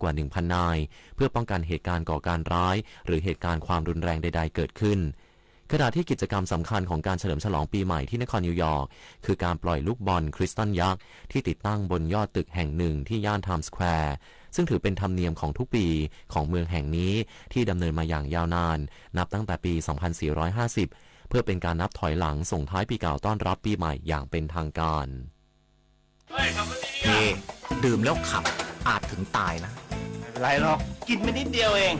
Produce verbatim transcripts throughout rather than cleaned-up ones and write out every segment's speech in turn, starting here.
กว่า หนึ่งพัน นาย เพื่อป้องกันเหตุการณ์ก่อการร้าย หรือเหตุการณ์ความรุนแรงใดๆ เกิดขึ้น ขณะที่กิจกรรมสำคัญของการเฉลิมฉลองปีใหม่ที่นครนิวยอร์ก คือการปล่อยลูกบอลคริสตัลยักษ์ที่ติดตั้งบนยอดตึกแห่งหนึ่งที่ย่านไทม์สแควร์ ซึ่งถือเป็นธรรมเนียมของทุกปีของเมืองแห่งนี้ที่ดำเนินมาอย่างยาวนาน นับตั้งแต่ปี สองพันสี่ร้อยห้าสิบ เพื่อเป็นการนับถอยหลังส่งท้ายปีเก่าต้อนรับปีใหม่อย่างเป็นทางการ เฮ้ ดื่มแล้วขับ อาจถึงตายนะ ไม่เป็นไรหรอก กินไปนิดเดียวเอง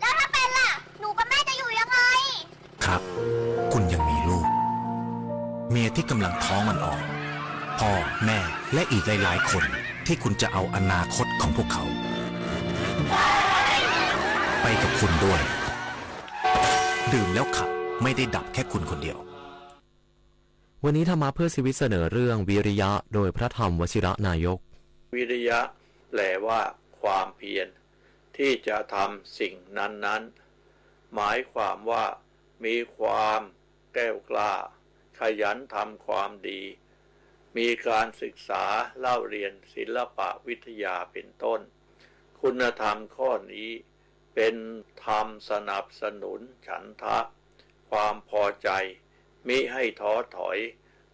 แล้วถ้าเป็นล่ะ หนูกับแม่จะอยู่ยังไง ครับ คุณยังมีลูก เมียที่กำลังท้องอ่อนๆ พ่อ แม่ และอีกหลายๆ คนที่คุณจะเอาอนาคตของพวกเขา ไปกับคุณด้วย ดื่มแล้วขับ ไม่ได้ดับแค่คุณคนเดียว วันนี้ธรรมะเพื่อชีวิตเสนอเรื่องวิริยะ โดยพระธรรมวชิระนายก วิริยะ แปลว่า ความเพียรที่จะทำสิ่งนั้นๆ หมายความว่า มีความแกล้วกล้า ขยันทำความดี มีการศึกษาเล่าเรียนศิลปวิทยาเป็นต้น คุณธรรมข้อนี้เป็นธรรมสนับสนุนฉันทะ ความพอใจ มิให้ท้อถอย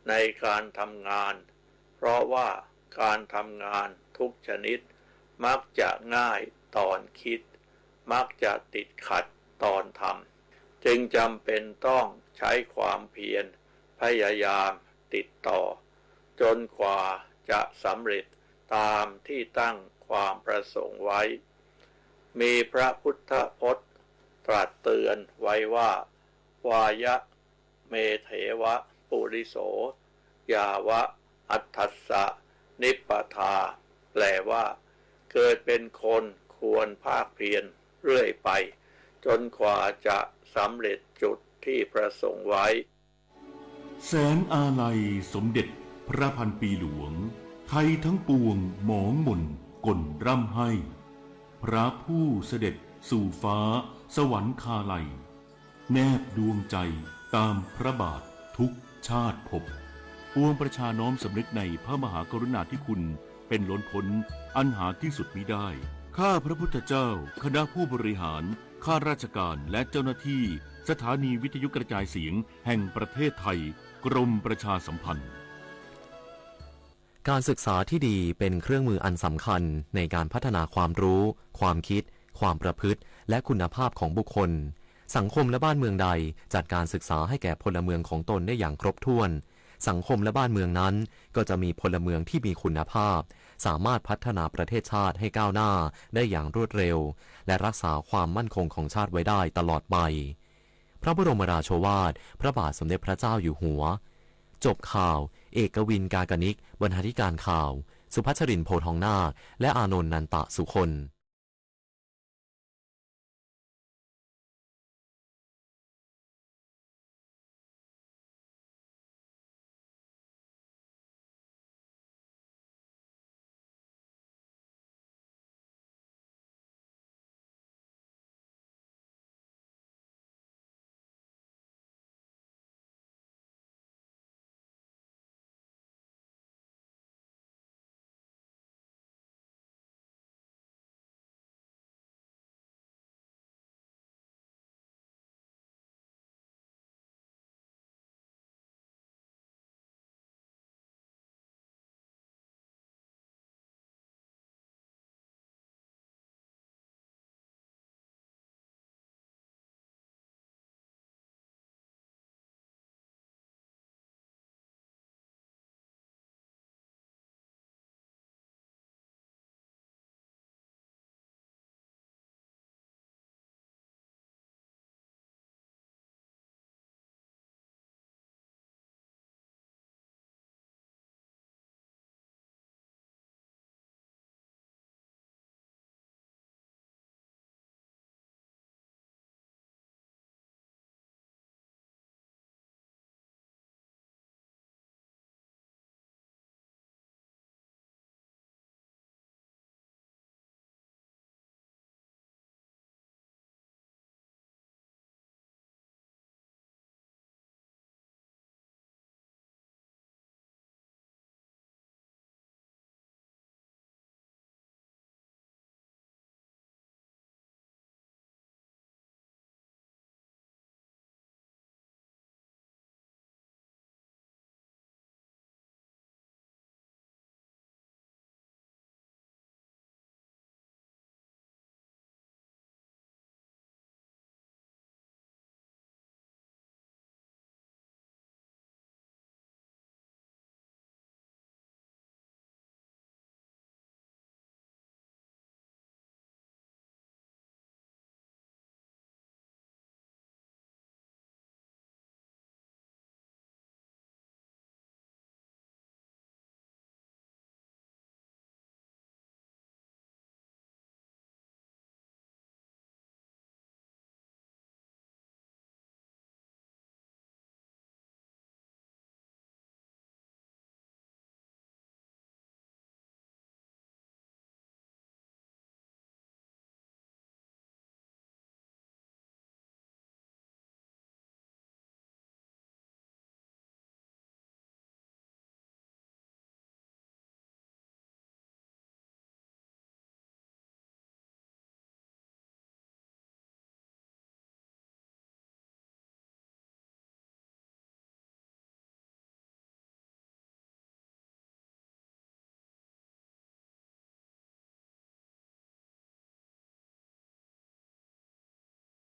ในการทำงาน เพราะว่าการทำงานทุกชนิดมักจะง่ายตอนคิด มักจะติดขัดตอนทำ จึงจำเป็นต้องใช้ความเพียรพยายามติดต่อ จนกว่าจะสำเร็จตามที่ตั้งความประสงค์ไว้ มีพระพุทธพจน์ตรัสเตือนไว้ว่า วายะ เมเทวะ ปุริโส ยาวะ อัฏฐัสสะ นิปปทา แปลว่า เกิดเป็นคนควรภาคเพียรเรื่อยไป จนกว่าจะสำเร็จจุดที่ประสงค์ไว้ แสนอาลัยสมเด็จพระพันปีหลวง ไทยทั้งปวงหมองหม่นก่นร่ำไห้ พระผู้เสด็จสู่ฟ้าสวรรคาลัย แนบดวงใจตามพระบาททุกชาติภพ ปวงประชาน้อมสำนึกในพระมหากรุณาธิคุณเป็นล้นพ้น อันหาที่สุดมิได้ ข้าพระพุทธเจ้า คณะผู้บริหาร ข้าราชการ และเจ้าหน้าที่ สถานีวิทยุกระจายเสียงแห่งประเทศไทย กรมประชาสัมพันธ์ การศึกษาที่ดีเป็นเครื่องมืออันสำคัญในการพัฒนาความรู้ ความคิด ความประพฤติ และคุณภาพของบุคคล สังคมและบ้านเมืองใดจัดการศึกษาให้แก่พลเมืองของตนได้อย่างครบถ้วน สังคมและบ้านเมืองนั้นก็จะมีพลเมืองที่มีคุณภาพ สามารถพัฒนาประเทศชาติให้ก้าวหน้าได้อย่างรวดเร็ว และรักษาความมั่นคงของชาติไว้ได้ตลอดไป พระบรมราโชวาท พระบาทสมเด็จพระเจ้าอยู่หัว จบข่าว เอกวิน กากนิก บรรณาธิการข่าว สุพัชรินทร์ โพธิ์ทองนาค และอานนท์ นันตะสุคน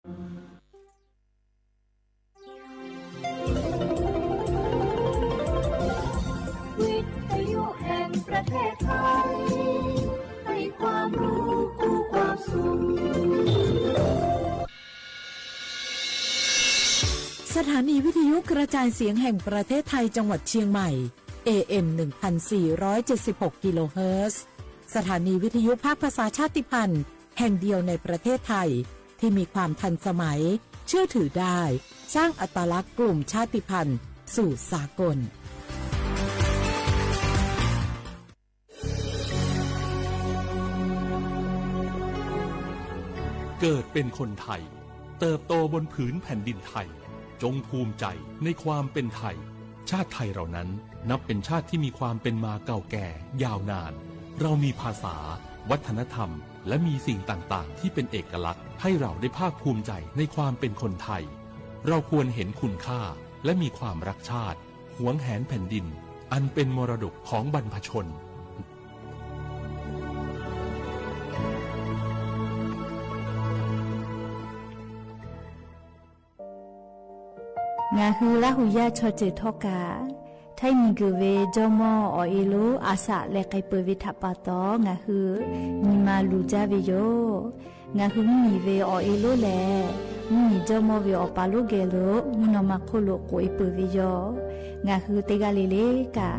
วิทยุแห่งประเทศไทย ให้ความรู้คู่ความสุข สถานีวิทยุกระจายเสียงแห่งประเทศไทยจังหวัดเชียงใหม่ เอ เอ็ม หนึ่งพันสี่ร้อยเจ็ดสิบหก กิโลเฮิรตซ์ สถานีวิทยุภาคภาษาชาติพันธุ์แห่งเดียวในประเทศไทย ที่มีความทันสมัย เชื่อถือได้ สร้างอัตลักษณ์กลุ่มชาติพันธุ์สู่สากล เกิดเป็นคนไทย เติบโตบนผืนแผ่นดินไทย จงภูมิใจในความเป็นไทย ชาติไทยเรานั้นนับเป็นชาติที่มีความเป็นมาเก่าแก่ยาวนาน เรามีภาษา วัฒนธรรม และมีสิ่งต่างๆ ที่เป็นเอกลักษณ์ ให้เราได้ภาคภูมิใจในความเป็นคนไทย เราควรเห็นคุณค่า และมีความรักชาติ หวงแหนแผ่นดิน อันเป็นมรดกของบรรพชน งาฮือลาหูย่าชอเจอท่อกา ถ้ามีเกิดเวจ้อม่ออ่อเอโล อาสะแลใค่เปิดเวถะปาตอ งาฮือมีมาลูจ้าเวโย งาฮือมีเวอ่อเอโลแล มีจ้อม่อเวอ่อปาโลแกโล มีนอมาโคโลโกเอเปิดเวโย งาฮือเตกาเลเลกา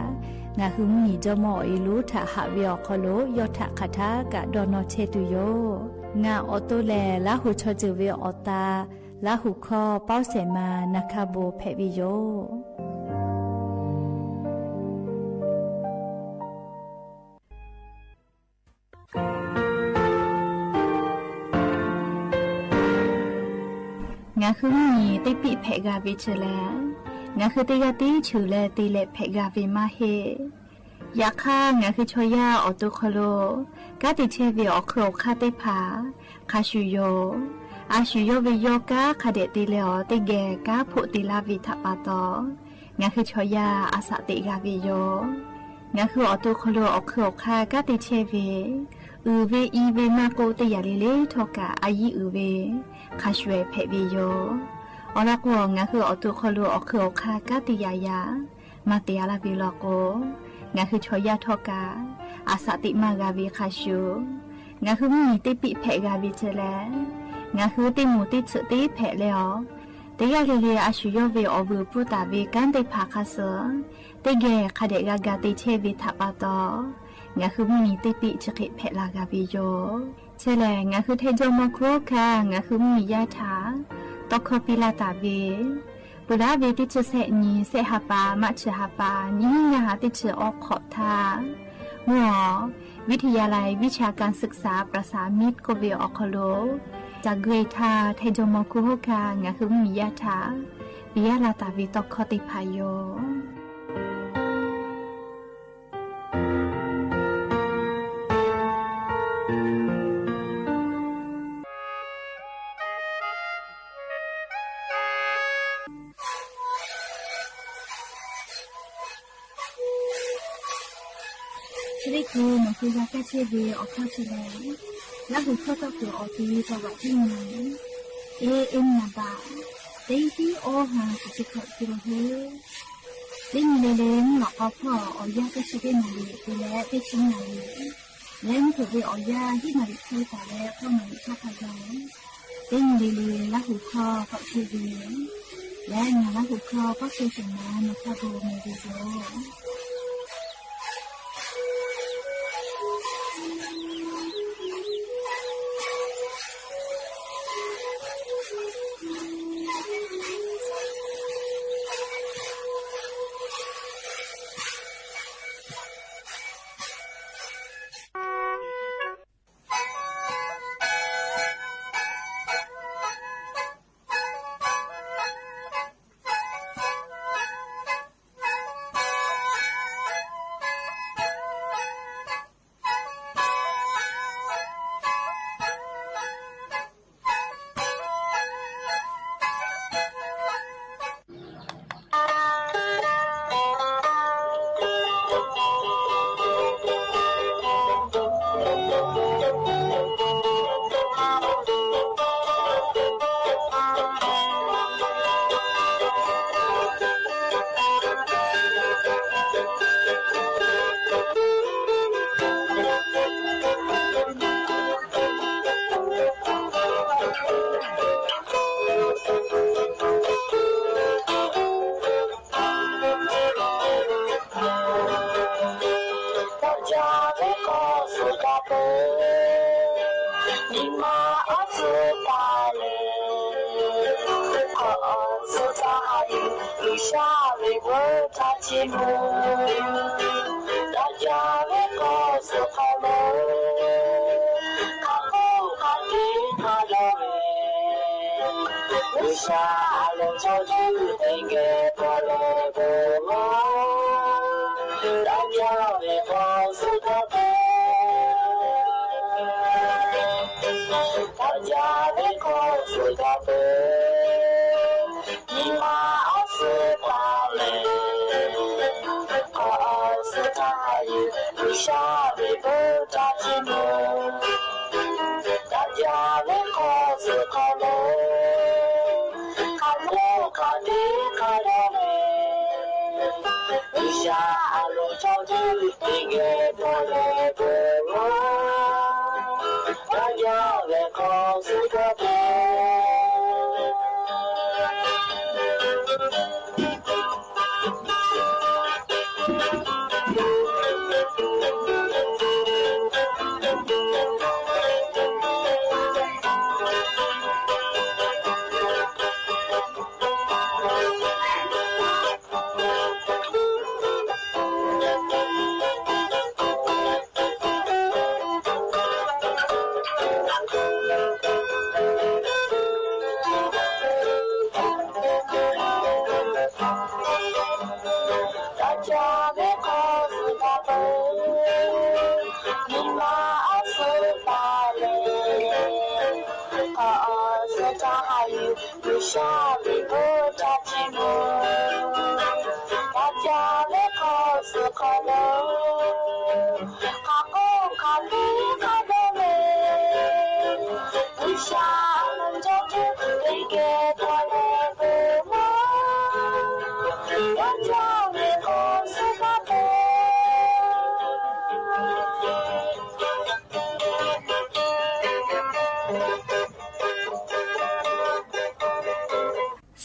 งาฮือมีจ้อม่ออ่อเอโล ถะหะเวอ่อคอโล ยอดถะคาถากะดอนอแชตุโย งาอ่อโตแล ลาหูชอเจอเวอ่อตา ลาหูข้อเป้าแสงมานาคาโบแผะเวโย งาฮือมีเต้ปิ๊แผะกาเวเจอแล งาฮือเตยาตี้ฉือแลเตแหละแผะกาเวมาเฮ ยะค่ะ งาฮือชอย่าอ่อโตคอโล ก้าเตแชเวอ่อเครืออ่อค่าเต้ผา คาชูโย อาชูโยเวโยก้า คาแดะเตแลอ่อเตแก ก้าโผะเตลาเวถะปาตอ งาฮือชอย่า อาสะเตกาเวโย งาฮืออ่อโตคอโล อ่อเครืออ่อค่า ก้าเตแชเว อือเวอีเวมาโกเตยาเลเลท่อกา อายีอือเว คาชูแผะเวโย ออละกัว งาฮืออ่อโตคอโล อ่อเครืออ่อค่า ก้าเตยายา มาเตยาลาเวลอโก งาฮือชอย่าท่อกา อาสะเตมากาเวคาชู งาฮือมีเต้ปิ๊แผะกาเวเจอแล งาฮือเตหมู่เตเฉอะเตแผะแลอ่อ เตยาเลเลอาชูโยเวอ่อเวอปูตาเวก้านเตผาคาเสอ เตแก คาแดะกากาเตแชเวถะปาตอ งาฮือมีเต้ปิ๊เฉอะเขะแผะลากาเวโย เจอแล งาฮือไทยจ้อม่อคู่ค่ะ งาฮือมีย่าถา ตอกคอปีลาตาเว ปุระเวเตเฉอะแสะหนี แสะหาปา มะเฉอะหาปา หนีหาเตเฉอะออกขอบทา มัว วิทยาลัยวิชาการศึกษาประสานมิตรโกเวอ่อคอโล จากเกรทา ไทยจ้อม่อคู่ค่ะ งาฮือมีย่าถา ปียะลาตาเวตอกคอเตผาโย เชลิดกู หมอคือยาแก้เชเว อ่อข้อเชแลง และหูข้อต่อเกืออ่อตีจังหวัดที่หนึ่ง เอ เอ็ม นาบา เต็งตี้โอฮา สิบเจ็ด กิโลเฮิรตซ์ เต็งเลเลงหลอกเอาพ่ออ่อย่าแก้เชเวนาลี ตีและเต็งชิงนาลี และมีเกิดเวอ่อย่าที่นาลีไทยตาและพ่อนาลีท่าพะยอง เต็งเลเลงและหูข้อเกาะเชเว และงาและหูข้อก็คือสมานนะคะโบเมดีโด တၢ်ယၢ်ဝဲကီၢ်သူတၢ်ပၢ နံၣ်မါအီသုတၢ်လဲၤ ကီၢ်အီသုတၢ်ဟးယု ဂုၢ်စၢ်ဝဲဘိတၢ်ထံၣ်မူ တၢ်ယၢ်ဝဲကီၢ်သူခီမီ ခါကိၢ်ခါက့ခါဒီးဝဲ ဝံသးအလီၢ်ကၠီဒုးသ့ၣ်ဂဲၤပီၣ်လဲၣ်ပီၣ်မီ တၢ်ယၢ်ဝဲကီၢ်သူတၢ်ပၢ တၢ်ယၢ်ဝဲကီၢ်သူတၢ်ပၢ နံၣ်မါအီသုတၢ်လဲၤ ကီၢ်အီသုတၢ်ဟးယု ဂုၢ်စၢ်ဝဲဘိတၢ်ထံၣ်မူ တၢ်ယၢ်ဝဲကီၢ်သူခီမီ ခါကိၢ်ခါက့ခါဒီးဝဲ ဝံသးအလီၢ်ကၠီဒုးသ့ၣ်ဂဲၤပီၣ်လဲၣ်ပီၣ်မီ တၢ်ယၢ်ဝဲကီၢ်သူတၢ်ပၢ တၢ်ယၢ်ဝဲကီၢ်သူတၢ်ပၢ နံၣ်မါအီသုတၢ်လဲၤ ကီၢ်အီသုတၢ်ဟးယု ဂုၢ်စၢ်ဝဲဘိတၢ်ထံၣ်မူ တၢ်ယၢ်ဝဲကီၢ်သူခီမီ ခါကိၢ်ခါက့ခါဒီးဝဲ ဝံသးအလီၢ်ကၠီဒုးသ့ၣ်ဂဲၤပီၣ်လဲၣ်ပီၣ်မီ တၢ်ယၢ်ဝဲကီၢ်သူတၢ်ပၢ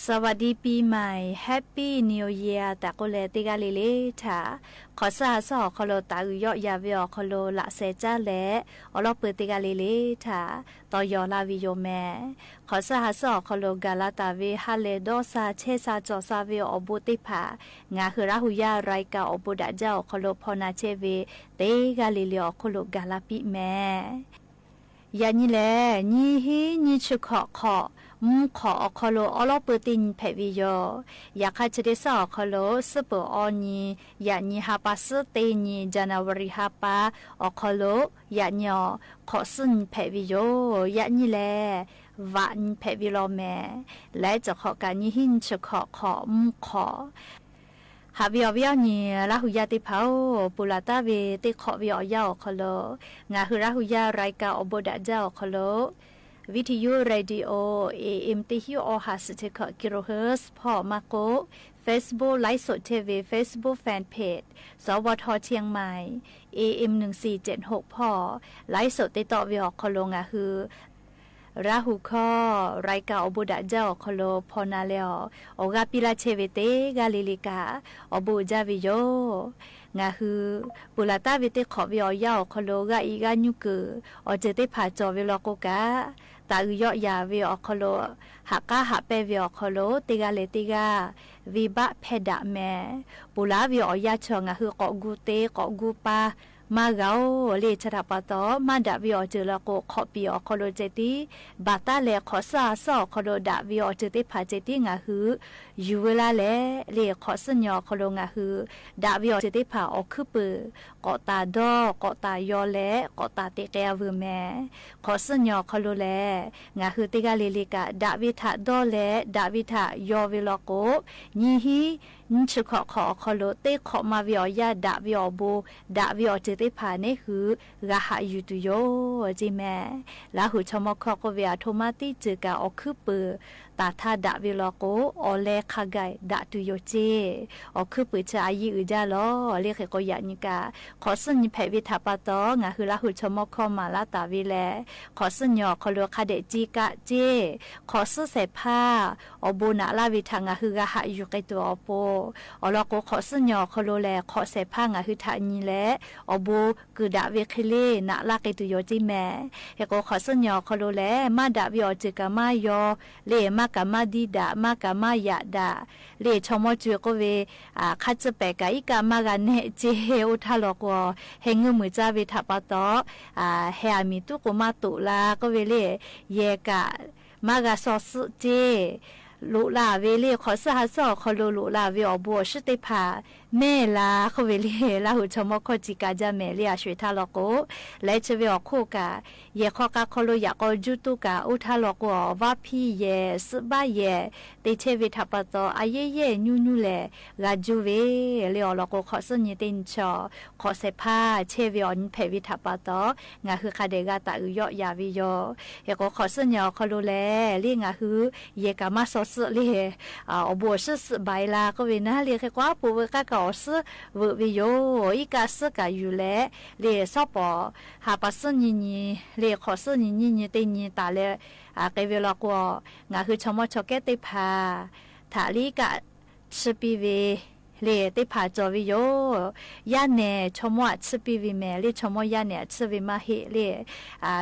สวัสดีปีใหม่ Happy New Year တၢ်ကိးလဲၣ်တဂၤလၢ်လၢ်ထၣ် ခီၣ်ဆၢဟးဆၢအီၤခီလိာ် တၢ်အုၣ်ယီၣ်ယၤဝဲအီၤခီလိာ် လၢ်စဲးကၠၢ်လဲၣ် အီလီၢ်ပၢၤတဂၤလၢ်လၢ်ထၣ် တီယီၤလၢ်ဝံၤယိာ်မဲာ် ခီၣ်ဆၢဟးဆၢအီၤခီလိာ် ကၤလၤတၢ်ဝဲ ဟါလဲၢ်ဒီးစၢ်ဆဲးစၢ်ကၠီၣ်စၢ်ဝဲအီၤဘိတ့ၢ်ဖၣ် ငါဟူးရၣ်ဟူးယၢ် ရၢၣ်ကၢၣ်အီၤဘိဒၣ်ကၠၢ်အီၤခီလိာ် ဖီၣ်နၤဆဲးဝဲ တဂၤလၢ်လၢ်အီၤခီလိာ် ကၤလၤပံာ်မဲာ် ယၤနံၤလဲၣ် နံၣ်ဟံးနံၣ်ဆူၣ်ခီၣ်ခီၣ် မူၢ်ခီၣ်အီၤခီလိာ် အီလီၢ်ပၢၤတ့ၢ်နံၣ်ဖဲးဝံၤယိာ် ယၤခါဆၢတ့ၢ်စၢ်အီၤခီလိာ် စ့ပၢၤအီနံၤ ယၤနံၤဟါပၤစ့တ့ၢ်နံၤ January ဟါပၤအီၤခီလိာ် ယၤနံၤအီၤ ခီၣ်စ့နံၣ်ဖဲးဝံၤယိာ် ယၤနံၤလဲၣ် ဝးနံၣ်ဖဲးဝံၤလီၤမဲာ် လဲၤကၠီၣ်ခီၣ်ကး နံၣ်ဟံးနံၣ်ဆူၣ်ခီၣ်ခီၣ် မူၢ်ခီၣ် ဟးဝံၤအီၤဝံၤအီၤနံၤ ရၣ်ဟူးယၢ်တ့ၢ်ဖၣ်ဧၢ ပူၤလၢ်တၢ်ဝဲတ့ၢ်ခီၣ်ဝဲအီၤယၢ်အီၤခီလိာ် ငါဟူးရၣ်ဟူးယၢ် ရၢၣ်ကၢၣ်အီၤဘိဒၣ်ကၠၢ်အီၤခီလိာ် วิทยุ Radio เอ เอ็ม တဆံ အီၤဟး ဆံးထၢၣ်ခီၣ် กิโลเฮิรตซ์ ဖီၣ် မၤကိး Facebook ไลฟ์สด ထဲဝဲ Facebook Fan Page สวท เชียงใหม่ เอ เอ็ม หนึ่งสี่เจ็ดหก ဖီၣ် ไลฟ์สด တ့ၢ်တီၣ်ဝဲအီၤခီလိာ် ငါဟူး ရၣ်ဟူးခီၣ် ရၢၣ်ကၢၣ်အီၤဘိဒၣ်ကၠၢ်အီၤခီလိာ် ဖီၣ်နၤလဲၣ်အီၤ အီၣ်ဂၢ်ပံလၢ်ဆဲးဝဲတဂၤလၢ်လၢ်ကး အီၤဘိဒၣ်ဝဲယိာ် ငါဟူး ပူၤလၢ်တၢ်ဝဲတ့ၢ်ခီၣ်ဝဲအီၤယၢ်အီၤခီလိာ် ဂၤအံၤဂၤညူးကၢၢ် အီၤစၢၤတ့ၢ်ဖၣ်ကၠီၣ်ဝဲလီၤကိးကး တၢ်အုၣ်ယီၣ်ယၤဝဲအီၤခီလိာ် ဟးကါဟးပဲာ်ဝဲအီၤခီလိာ် တဂၤလၢ်တဂၤ ဝံဘၣ်ဖဲဒၣ်မဲာ် ပူၤလၢ်ဝဲအီၤယၢ်ဆၢ ငါဟူး ကိးကူတ့ ကိးကူပၢ် မၤဂၤအိၣ်လၢဆၢတၢ်ပၤတီၢ် မၤဒၣ်ဝဲအီၤစၢၤလီၤကိး ခီၣ်ပံာ်အီၤခီလိာ်စဲးတံၢ် ဘၣ်တၢ်လဲၤခီၣ်ဆၢဟးဆၢအီၤခီလိာ် ဒၣ်ဝဲအီၤစၢၤတ့ၢ်ဖၣ်စဲးတံၢ် ငါဟူး ယူၤဝဲလၢ်လဲၣ် လၢခီၣ်စ့နံၣ်အီၤခီလိာ် ငါဟူး ဒၣ်ဝဲအီၤစၢၤတ့ၢ်ဖၣ်အီၤခုပၢၤ ကိးတၢ်ဒီ ကိးတၢ်ယီၤလဲၣ် ကိးတၢ်တ့ၢ်ကဲအဝဲမဲာ် ခီၣ်စ့နံၣ်အီၤခီလိာ်လဲၣ် ငါဟူးတဂၤလၢ်လၢ်ကး ဒၣ်ဝဲထၣ်ဒီလဲၣ် ဒၣ်ဝဲထၣ်ယီၤဝဲလီၤကိး နံၣ်ဟံး နံၣ်ဆူၣ်ခီၣ်ခီၣ်အီၤခီလိာ် တ့ၢ်ခီၣ်မၤဝဲအီၤယၢ် ဒၣ်ဝဲအီၤဘိ ဒၣ်ဝဲအီၤစၢၤတ့ၢ်ဖၣ်န့ၣ်ဟူး ဂၤဟးယူၤတုၤယိာ် က့မဲာ် လၢဟူး ဆီမီၢ်ခီၣ် ကိးဝဲအထိးမးတံၢ်စၢၤကး အီၤခုပၢၤ တၢ်ထါဒၣ်ဝဲလီၤကိး အီၤလဲၤခးဂာ် ဒၣ်တုၤယိာ်က့ အီၤခုပၢၤဆၢအယံာ်အုၣ်ဒၣ်လီၤ လၢဃ့ကိးယၤနံၤကး ခီၣ်စ့နံၣ်ဖဲးဝဲထၣ်ပၤတီၢ် ငါဟူးလၢဟူး ဆီမီၢ်ခီၣ် မၤလၢ်တၢ်ဝဲလဲၣ် ခီၣ်စ့နံၣ်အီၤခီလိာ် ခးဒဲးက့ကးက့ ခီၣ်စ့စဲးဖါ အီၤဘိနးလၢ်ဝဲထၣ် ငါဟူး ဂၤဟးယူၤက့ၤတုၤအီၤပူၤ အီၤလီၤကိး ခီၣ်စ့နံၣ်အီၤခီလိာ်လဲၣ် ခီၣ်စဲးဖါ ငါဟူးထၣ်နံၤလဲၣ် အီၤ ဘူး ကွံာ်ဒၣ်ဝ့ၢ်ခီလ့ၣ် နးလၢ်က့ၤတုၤယိာ်ကၠ့မဲာ်. ဟ့ၣ်ကူၣ်ခီၣ်ဆူညိၣ်ခီလိၤလဲၣ် မ့ၢ်ဒၣ်ဝ့ၢ်အီၤစ့ၢ်ကီးမ့ၢ်ယိာ် လၢမ့ၢ်ကမၣ်ဒံဒၣ် မ့ၢ်ကမၣ်ယၣ်ဒၣ် လၢဆီမိၣ်ကွၢ်ကိးဝ့ၢ် ခါဆူပဲာ်ကး အံၤကမၣ်ဂၤနဲၣ်ကၠ့ အိၣ်ထီၣ်လီၤကိး ဟဲငိုၢ်မုာ်စၢ်ဝ့ၢ်ထးပီတီၣ် ဟဲအမံၤတူၢ်ကိးမၢ်တူးလၢ် ကိးဝ့ၢ်လၢ ယဲၢ်ကး မ့ၢ်ဂၤစီၤစုၣ်ကၠ့ လိၣ်လၢ်ဝ့ၢ်လၢ ခီၣ်ဆူဟးဆူအီၤခီလိၤ လိၣ်လၢ်ဝ့ၢ်အီၤဘူးအီၤဆူၣ်သ့ၣ်တဖၣ် မ့ၢ်လၢ် ကိးဝ့ၢ်လၢ လၢ်ဟူးဆီမိၣ်ခီၣ် စံးကၤဒၣ်မဲာ်လၢအဆှဲးထီၣ်လီၤကိး လဲၤဆၢဝ့ၢ်အီၤခိၣ်ကး ယဲၢ်ခီၣ်ကးခီလိၤ ယဲၢ်ကီၢ်ယူၢ်တူၢ်ကး အိၣ်ထီၣ်လီၤကိးအီၤ ဝၣ်ဖံၣ်ယဲၢ် စုဘၣ်ယဲၢ် တ့ထဲဝ့ၢ်ထးပီတီၣ် အယဲၢ်ယဲၢ် ညူညူလဲၣ် ဂၤယူၢ်ဝ့ၢ် လၢအီၤလီၤကိး ခီၣ်ဆူညိတ့ၢ်ဆၢ ခီၣ်စဲးဖါ ဆဲးဝ့ၢ်အီၤဖဲးဝ့ၢ်ထးပီတီၣ် ငါဟုခါဒဲးဂၤတၢ်အုးယီၣ်ယၤဝ့ၢ်ယိာ်. ဟ့ၣ်ကူၣ်ခီၣ်ဆူညိၣ်ခီလိၤလဲၣ် လၢငါဟု ယဲၢ်ကးမၢ်စီၤစုၣ်လၢ အီၤဘူးအီၤဆူၣ်စုၣ်ဘၣ်လၢ် ကိးဝ့ၢ်နၤလၢ ဟ့ၣ်ကူၣ်အပူၤဝ့ၢ်ကးကးအီၤဆူၣ်ဝ့ၢ်ဝ့ၢ်ယိာ် အံၤကးစုၣ်ကးယူၢ်လဲၣ် လၢစီၤပီၣ် ဟးပာ်ဆူၣ်ညိညိ လၢခီၣ်ဆူၣ်ညိညိညိတ့ၢ်ညိတၢ်လၢ ကဲဝ့ၢ်လီၤကိး ငါဟုဆီမိၣ်ဆီကဲသ့ၣ်တဖၣ် ထးလၢကး ဆူၣ်ပံဝ့ၢ် လၢသ့ၣ်တဖၣ်ကၠီဝ့ၢ်ယိာ်. ယါနဲၣ် ဆီမိၣ်အဆူၣ်ပံဝ့ၢ်မဲာ် လၢဆီမိၣ်ယါနဲၣ်အဆူၣ်ဝ့ၢ်မၢ်ဟ့ၣ်လၢ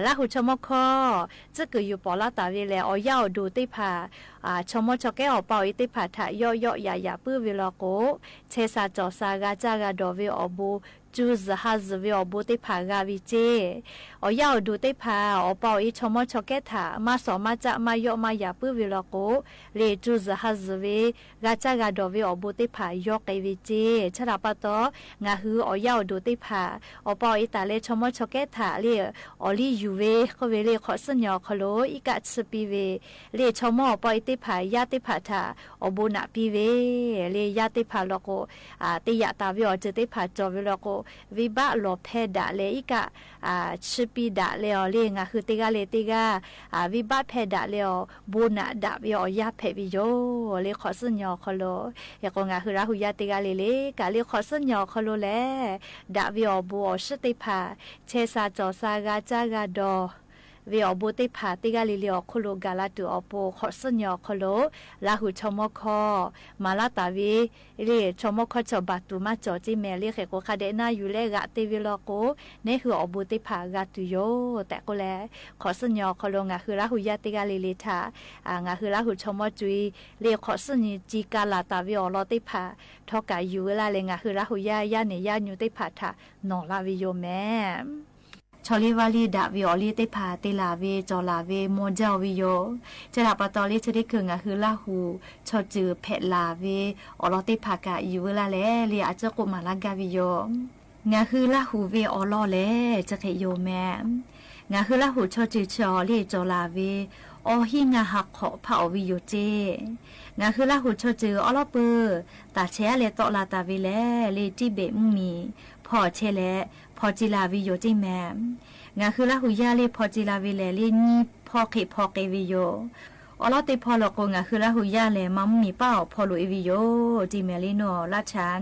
လၢ်ဟူးဆီမိၣ်ခီၣ် စုၣ်ကုၢ်ယူၢ်ပီၣ်လၢ်တၢ်ဝ့ၢ်လဲၣ် အီၤယၣ်အီၤဒိၣ်သ့ၣ်တဖၣ် ဆီမိၣ်ဆီကဲအီၤပီၣ်အီၤသ့ၣ်တဖၣ်ထး ယီၣ်ယီၣ်ယၤယၤပုၢ်ဝ့ၢ်လီၤကိး ဆဲးစၢ်ကၠီၣ်စၢ် ဂၤစၢ်ဂၤဒီးဝ့ၢ်အီၤဘူး စူၢ်စုၣ်ဟးစုၣ်ဝ့ၢ်အီၤဘူးသ့ၣ်တဖၣ်ဂၤဝံၤကၠ့ အီၤယၣ်အီၤဒိၣ်သ့ၣ်တဖၣ် အီၤပီၣ်အီၤဆီမိၣ်ဆီကဲထး မၢ်စီၣ်မၢ်ကၠၣ် မၢ်ယီၣ်မၢ်ယၤပုၢ်ဝ့ၢ်လီၤကိး လၢစူၢ်စုၣ်ဟးစုၣ်ဝ့ၢ် ဂၤစၢ်ဂၤဒီးဝ့ၢ်အီၤဘူးသ့ၣ်တဖၣ် ယီၣ်ကဲဝံၤကၠ့ ဆၢထးပီတီၣ် ငါဟုအီၤယၣ်အီၤဒိၣ်သ့ၣ်တဖၣ် အီၤပီၣ်အီၤသတးလၢဆီမိၣ်ဆီကဲထးလၢ အီၤလံယူၢ်ဝ့ၢ် ကိးဝ့ၢ်လၢ ခီၣ်ဆူၣ်ညိၣ်ခီလိၤ အံၤကးဆူၣ်ပံဝ့ၢ် လၢဆီမိၣ်အီၤပီၣ်အီၤသ့ၣ်တဖၣ် ယါသ့ၣ်တဖၣ်ထး အီၤဘူးနးပံဝ့ၢ် လၢယါသ့ၣ်တဖၣ်လီၤကိး သ့ၣ်ယၣ်တၢ်ဝ့ၢ်အီၤစ့ၢ်သ့ၣ်တဖၣ်ကၠီဝ့ၢ်လီၤကိး ဝံဘၣ်လီၤဖဲဒၣ်လဲာ် အံၤကး ဆူၣ်ပံဒၣ်လဲာ်အီၤလၢ ငါဟုသ့ၣ်ဂၤလၢသ့ၣ်ဂၤ ဝံဘၣ်ဖဲဒၣ်လဲာ်အီၤ ဘူးနးဒၣ်ဝ့ၢ်အီၤယါဖဲးဝ့ၢ်ယိာ် လၢခီၣ်ဆူၣ်ညိၣ်ခီလိၤ ဟ့ၣ်ကူၣ်ငါဟုလၢ်ဟူးယါသ့ၣ်ဂၤလၢလၢ ကးလၢခီၣ်ဆူၣ်ညိၣ်ခီလိၤလဲၣ် ဒၣ်ဝ့ၢ်အီၤဘူးအီၤဆူၣ်သ့ၣ်တဖၣ် ဆဲးစၢ်ကၠီၣ်စၢ် ဂၤစၢ်ဂၤဒီး ဝ့ၢ်အီၤဘူးသ့ၣ်တဖၣ်သ့ၣ်ဂၤလၢလၢ အီၤခီလိၤ ကၤလၢတုၤအီၤပူၤ ခီၣ်ဆူၣ်ညိၣ်အီၤခီလိၤ လၢ်ဟူးဆီမိၣ်ခီၣ် မၤလၢ်တၢ်ဝ့ၢ်လၢ ဆီမိၣ်ခီၣ်ဆီၣ်ဘၣ်တူၢ်မၢ်ကၠီၣ်ကၠ့မဲာ်လၢ ဟ့ၣ်ကူၣ်ခါဒဲးနၢ်ယူၢ်လၢ ဂၤသ့ဝ့ၢ်လီၤကိး နဲဟုအီၤဘူးသ့ၣ်တဖၣ်ဂၤတုၤယိာ် တၢ်ကိးလဲၣ် ခီၣ်ဆူၣ်ညိၣ်အီၤခီလိၤ ငါဟုလၢ်ဟူးယါသ့ၣ်ဂၤလၢလၢထး ငါဟုလၢ်ဟူးဆီမိၣ်ကွၢ်လၢ ခီၣ်ဆူၣ်ညိၣ်ကၠံကၤလၢ်တၢ်ဝ့ၢ်အီၤလီၤသ့ၣ်တဖၣ် ထီၣ်ကးယူၢ်ဝဲလၢ်လၢ ငါဟုလၢ်ဟူးယါ ယါနဲၣ်ယါညူၢ်သ့ၣ်တဖၣ်ထး နီၢ်လၢ်ဝ့ၢ်ယိာ်မဲာ် ဆီလ့ဝါလံဒၣ်ဝ့ၢ်အီၤလံသ့ၣ်တဖၣ် သ့လၢ်ဝ့ၢ် ကၠီၣ်လၢ်ဝ့ၢ် မိၢ်ကၠီၣ်ဝ့ၢ်ယိာ် ဆၢထးပီတီၣ်လၢ ဆၢထံခုၣ် ငါဟုလၢ်ဟူးဆီၣ်ကွၢ်ဖဲးလၢ်ဝ့ၢ်အီၤလီၤသ့ၣ်တဖၣ်ကး ယူၢ်ဝဲလၢ်လၢ်လၢ အစၢဃိးမၤလၢ်ဂၤဝ့ၢ်ယိာ် ငါဟုလၢ်ဟူးဝ့ၢ်အီၤလီၢ်လဲၣ် ကၠၢခဲယိာ်မဲာ် ငါဟုလၢ်ဟူးဆီၣ်ကွၢ်ဆၢအီၤလၢ ကၠီၣ်လၢ်ဝ့ၢ် အီဟံၣ်ငါဟးခီၣ်ဖးအီၤဝံၢ်ယိာ်ကၠ့ ငါဟုလၢ်ဟူးဆီၣ်ကွၢ်အီၤလီၢ်ပၢၢ် တၢ်ဆဲးအါလဲၢ်သီးလၢ်တၢ်ဝ့ၢ်လဲၣ်လၢ တံဘ့ၣ်မုၣ်မံၤ ဖီၣ်ဆဲးလဲၣ် ဖီၣ်စံလၢ်ဝံၢ်ယိာ်ကၠ့မဲာ် ငါဟုလၢ်ဟူးယါလၢ ဖီၣ်စံလၢ်ဝ့ၢ်လဲၣ်လၢ နံၣ်ဖီၣ်ဃ့ၢ်ဖီၣ်ဃ့ၢ်ဝံၢ်ယိာ် အီၤလီၢ်သ့ၣ်ဖီၣ်လီၤကိး ငါဟုလၢ်ဟူးယါလဲၣ် မါမုၣ်မံၤပၢ်အီၤဖီၣ်လိာ်အီၤဝံၢ်ယိာ် ကၠ့မဲာ်လၢနူၢ်အီၤလၢ်ဆၣ်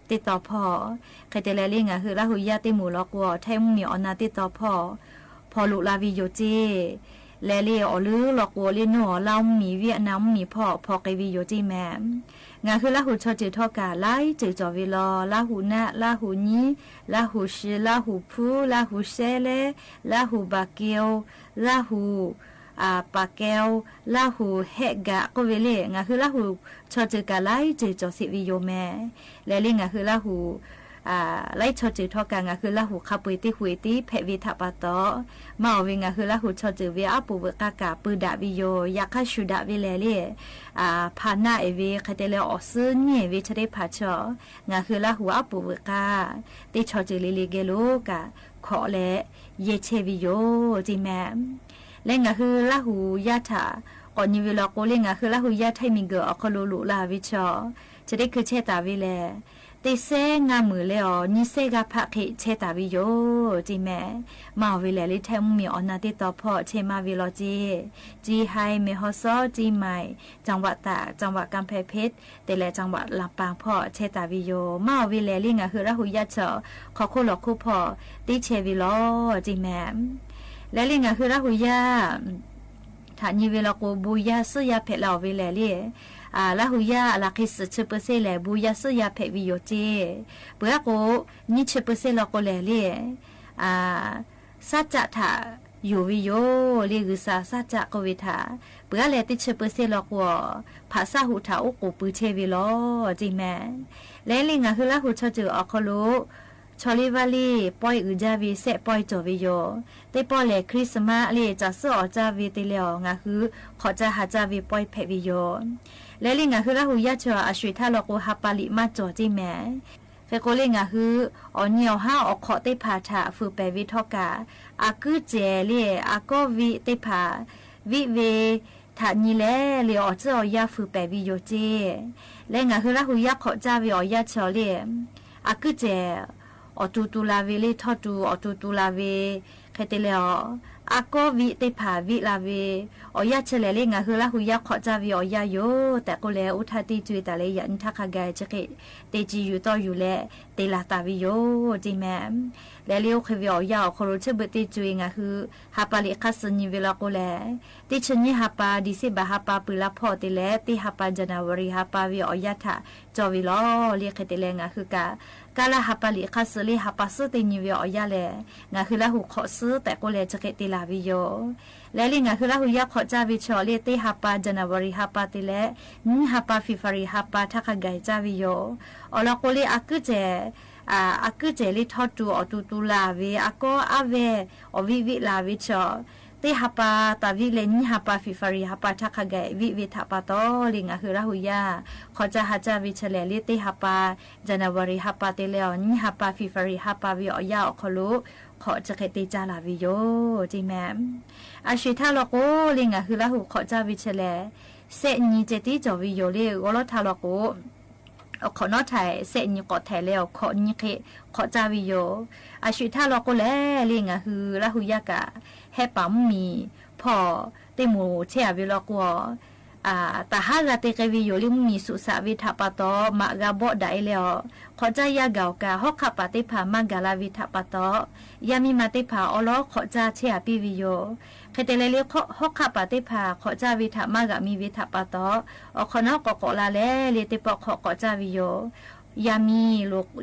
သ့ၣ်တီၣ်ဖီၣ် ဃဲတဲလဲၣ်လၢ ငါဟုလၢ်ဟူးယါသ့ၣ်မုၢ်လီၤကိး ထဲမုၣ်မံၤအီၣ်နၤသ့ၣ်တီၣ်ဖီၣ် ဖီၣ်လိာ်လၢ်ဝံၢ်ယိာ်ကၠ့ လဲၣ်လၢအီၤလၢလီၤကိးလၢနူၢ်အီၤလၢ်မုၣ်မံၤ ဝံၣ်အနၢ်မုၣ်မံၤဖီၣ် ဖီၣ်ဃ့ၢ်ဝံၢ်ယိာ်ကၠ့မဲာ် ငါဟုလၢ်ဟူးဆီၣ်ကွၢ်ထီၣ်ကး လၢ်တၢ်ကၠီၣ်ဝ့ၢ်လီၤ လၢ်ဟူးနၣ် လၢ်ဟူးနံ လၢ်ဟူးၡံ လၢ်ဟူးဖူ လၢ်ဟူးရှဲလဲၣ် လၢ်ဟူးဘၣ်ကဲဝ် လၢ်ဟူး ပၣ်ကဲဝ် လၢ်ဟူးဟဲးဂး ကိးဝ့ၢ်လၢ ငါဟုလၢ်ဟူးဆီၣ်ကွၢ်ကး လၢ်တၢ်ကၠီၣ်စံးဝံၢ်ယိာ်မဲာ် လဲၣ်လၢ ငါဟုလၢ်ဟူး လၢ်ဆီၣ်ကွၢ်ထီၣ်ကး ငါဟုလၢ်ဟူးခါပှ့ၤသ့ၣ်ဟူးသ့ၣ်ဖဲးဝ့ၢ်ထးပီတီၣ် မ့ၢ်အီၤဝ့ၢ် ငါဟုလၢ်ဟူးဆီၣ်ကွၢ်ဝ့ၢ်အပူၤဝ့ၢ်ကးကး ပုၢ်ဒၣ်ဝံၢ်ယိာ် ယၤခါဆူၣ်ဒၣ်ဝ့ၢ်လဲၣ်လၢ ဖးနၢ်အီၤဝ့ၢ် ဃဲတဲလဲၣ် အီၣ်စုညံၣ်ဝ့ၢ် ဆၢထၢၣ်ဖးဆီၣ် ငါဟုလၢ်ဟူးအပူၤဝ့ၢ်ကး သ့ၣ်ဆီၣ်ကွၢ်လၢလၢဂဲၤလိာ်ကး ခိးလဲၣ် ယဲၢ်ဆဲးဝံၢ်ယိာ်ကၠ့မဲာ် လၢငါဟုလၢ်ဟူးယါထး ကိးနံၤဝံၤလီၤကိးလၢ ငါဟုလၢ်ဟူးယါထဲမံၤဂၢၢ်အီၤခီလိာ်လိာ်လၢ်ဝံၢ်ဆီၣ် ဆၢထၢၣ်ခုၣ်ဆဲးတၢ်ဝ့ၢ်လဲၣ် သ့ၣ်စဲငါမုၢ်လၢအီၤ နံၣ်စဲဂၤဖးဃ့ၢ်ဆဲးတၢ်ဝံၢ်ယိာ်ကၠ့မဲာ် မ့ၢ်အီၤဝ့ၢ်လဲၣ်လၢ ထဲမုၣ်မံၤအီၣ်နၤသ့ၣ်တီၣ်ဖီၣ် ဆဲးမၤဝံၤလီၤကၠ့ ကၠံဟဲ မဲၢ်ဟီၣ်စီ ကၠံမၢၣ် จังหวัดตาก จังหวัดกำแพงเพชรတဲလဲၣ် จังหวัดลำปางဖီၣ် ဆဲးတၢ်ဝံၢ်ယိာ် မ့ၢ်အီၤဝ့ၢ်လဲၣ်လၢ ငါဟုလၢ်ဟူးယါဆီၣ် ခီၣ်ခိၣ်လီၢ်ခိၣ်ဖီၣ် သ့ၣ်ဆဲးဝံၢ်လီၤကၠ့မဲာ် လဲၣ်လၢ ငါဟုလၢ်ဟူးယါ ထးနံၤဝံၤလီၤကိး ဘူးယါစုၣ်ယါဖဲးလၢ်အီၤဝ့ၢ်လဲၣ်လၢ လႃးဟူယၢ် အလၢ်ဃ့ သၢဆံပၢၢ်ဆ့ၣ်လဲၣ် ဘူးယၢ်စုၣ်ယၢ်ဖဲးဝံယိၤတက့ၢ်. ပှၤကိး နွံဆံပၢၢ်ဆ့ၣ်လီၤကိးလဲၣ်လံ စၢ်တၢးထးယူၤဝံယိၤလံ ဂုၢ်စၢ်စၢ်တၢးကိးဝံထး, ပှၤလဲၣ်တဆံပၢၢ်ဆ့ၣ်လီၤကိးအီၤ ဖးစၢ်ဟူးထးအိၣ်ကိးပူၤဆ့ၣ်ဝံလီၤ တ့ၢ်မး. လဲၣ်လံ ငါဟုလၢဟူဆီၣ်တံၢ်အီၤခီလိ ဆီလံဝၣ်လံ ပီၢ်အုးဒၣ်ဝံ စဲးပီၢ်ကၠီၤဝံယိၤ, တ့ၢ်ပီၢ်လဲၣ် ခရံၣ်စမၣ်လံ စးစုၣ်အီၣ်စၢ်ဝံတ့ၢ်လံအီၤ ငါဟု ခီၣ်စၢ်ဟးစၢ်ဝံပီၢ်ဖဲးဝံယိၤ. လဲၣ်လံ ငါဟုလၢဟူယၢ်ဆၢအီၤ အဆွံးထၢ်လီၤကိး ဟးပာ်လံာ်မၢ်ကၠီၤ တ့ၢ်မး. ဃ့ကိးလံ ငါဟု အီၣ်နံၣ်အီၣ်ဟါအီၣ်ခိးသ့ၣ်ဖးထး ဖုးပဲာ်ဝံထီၣ်ကး, အကုၢ်စဲးလံ အကီၢ်ဝံသ့ၣ်ဖး ဝံဝံထးနံၤလဲၣ်လံ အီၣ်စုၣ်အီၣ်ယၢ် ဖုးပဲာ်ဝံယိၤတက့ၢ်. လဲၣ် ငါဟုလၢဟူယၢ် ခီၣ်စၢ်ဝံအီၣ်ယၢ်ဆၢလံ အကုၢ်စဲး အီၣ်တူတူလၢ်ဝံလံ ထီၣ်တူ အီၣ်တူတူလၢ်ဝံ, ဃဲတ့ၢ်လံအီၤ အကီၢ်ဝံသ့ၣ်ဖးဝံလၢ်ဝံ, အီၣ်ယၢ်ဆၢလဲၣ်လံ ငါဟုလၢဟူယၢ် ခီၣ်စၢ်ဝံအီၣ်ယၢ်ယိၤ တၢ်ကိးလဲၣ် အိၣ်ထၢၣ်တ့ၢ်ကွံာ်တၢ်လၢယၤ နံၣ်ထၢၣ်ခါဂၤ ဆၢဃ့ တ့ၢ်ကွံာ်ယူၤတီၢ်ယူၤလဲၣ် တ့ၢ်လၢ်သးဝံယိၤ တ့ၢ်မး. လဲၣ်လံ အိၣ်ဃ့ဝံအီၣ်ယၢ်အီၤခီလိ ဆၢဘၣ်တ့ၢ်ကွံာ် ငါဟု ဟးပာ်လံာ်ဃၣ်စုနံၤဝံလီၤကိးလဲၣ်, တ့ၢ်ဆၢနံၣ်ဟးပာ် ဒံၣ်စ့ဘၢၣ်ဟးပာ် ပှဲၤလါဖီတ့ၢ်လဲၣ်, တ့ၢ်ဟးပာ် ကၠနဝါရံၤဟးပာ်ဝံအီၣ်ယၢ်ထးကၠီၤဝံလီၤလံ ဃဲတ့ၢ်လံ ငါဟုကး ကါလၢဟးပာ်လံာ်ဃၣ်စုလံ ဟးပာ်စုတ့ၢ်နံၤဝံအီၣ်ယၢ်လဲၣ်, ငါဟုလၢဟူခီၣ်စု တၢ်ကိးလဲၣ် ဆၢဃ့တ့ၢ်လၢ်ဝံယိၤ. လဲၣ်လံ ငါဟုလၢဟူယၢ် ခီၣ်စၢ်ဝံဆၢအီၤလံ တ့ၢ်ဟးပာ် ကၠနဝါရံၤဟးပာ်တ့ၢ်လဲၣ်, နံၣ်ဟးပာ် ဖ့ၤဘြူၤအါရံၤဟးပာ် ထၢၣ်ခါဂၤအံၤစၢ်ဝံယိၤ. အီၣ်လီၤကိးလံ အကုၢ်စဲး အကုၢ်စဲးလံ ထီၣ်တူ အီၣ်တူတူလၢ်ဝံ အကီၢ်အါဝဲ အီၣ်ဝံဝံလၢ်ဝံဆၢ, တ့ၢ်ဟးပာ်တၢ်ဝံလဲၣ် နံၣ်ဟးပာ် ဖ့ၤဘြူၤအါရံၤဟးပာ် ထၢၣ်ခါဂၤအံၤ ဝံဝံထးပာ်တီၤလံ ငါဟုလၢဟူယၢ် ခီၣ်စၢ်ဟးစၢ်ဝံဆၢလဲၣ်လံ တ့ၢ်ဟးပာ် ကၠနဝါရံၤဟးပာ်တ့ၢ်လံအီၤ နံၣ်ဟးပာ် ဖ့ၤဘြူၤအါရံၤဟးပာ်ဝံအီၣ်ယၢ်အီၤခီလိ ခီၣ်ဆၢဃ့တ့ၢ်စၢ်လၢ်ဝံယိၤ တ့ၢ်မး. အဆွံးထၢ်လီၤကိးလံ ငါဟုလၢဟူခီၣ်စၢ်ဝံဆၢလဲၣ်, စဲးနံၤကဲတံကၠီၤဝံယိၤလံ ဂီၤလီၤထးလီၤကိး အခီၣ်နီၣ်ထး စဲးနံၤကိးထဲလဲၣ် အခီၣ်နံၤဃ့ ခီၣ်စၢ်ဝံယိၤ. အဆွံးထၢ်လီၤကိးလဲၣ်လံ ငါဟုလၢဟူယၢ်ကး ဟဲပာ်မုၢ်မံၤဖီၣ် တ့ၢ်မူၤဆ့ၣ်အဝံလီၤကိးအီၤ, တၢ်ဟါဂၤတ့ၢ်ကဲဝံယိၤလံ မုၢ်မံၤသူၣ်စးဝံထးပာ်တီၤ မးဂၤဘီၣ်ဒၣ်အံၤလံအီၤ, ခီၣ်စၢ်ယၢ်ဂၤအီၤကး ဟီၣ်ခးပာ်သ့ၣ်တဖၣ် မးဂၤလၢ်ဝံထးပာ်တီၤ, ယၢ်မံမးသ့ၣ်တဖၣ် အီလီၤခီၣ်စၢ်ဆ့ၣ်အပံၢ်ဝံယိၤ. ဃဲတ့ၢ်လံလံ ဟီၣ်ခးပာ်သ့ၣ်တဖၣ် ခီၣ်စၢ်ဝံထး မးဂၤမံဝံထးပာ်တီၤ, အခီၣ်နီၣ်ကိးကိးလၢ်လဲၣ်လံ တ့ၢ်ပီၣ်ခီၣ်ခီၣ်စၢ်ဝံယိၤ. ယၢ်မံ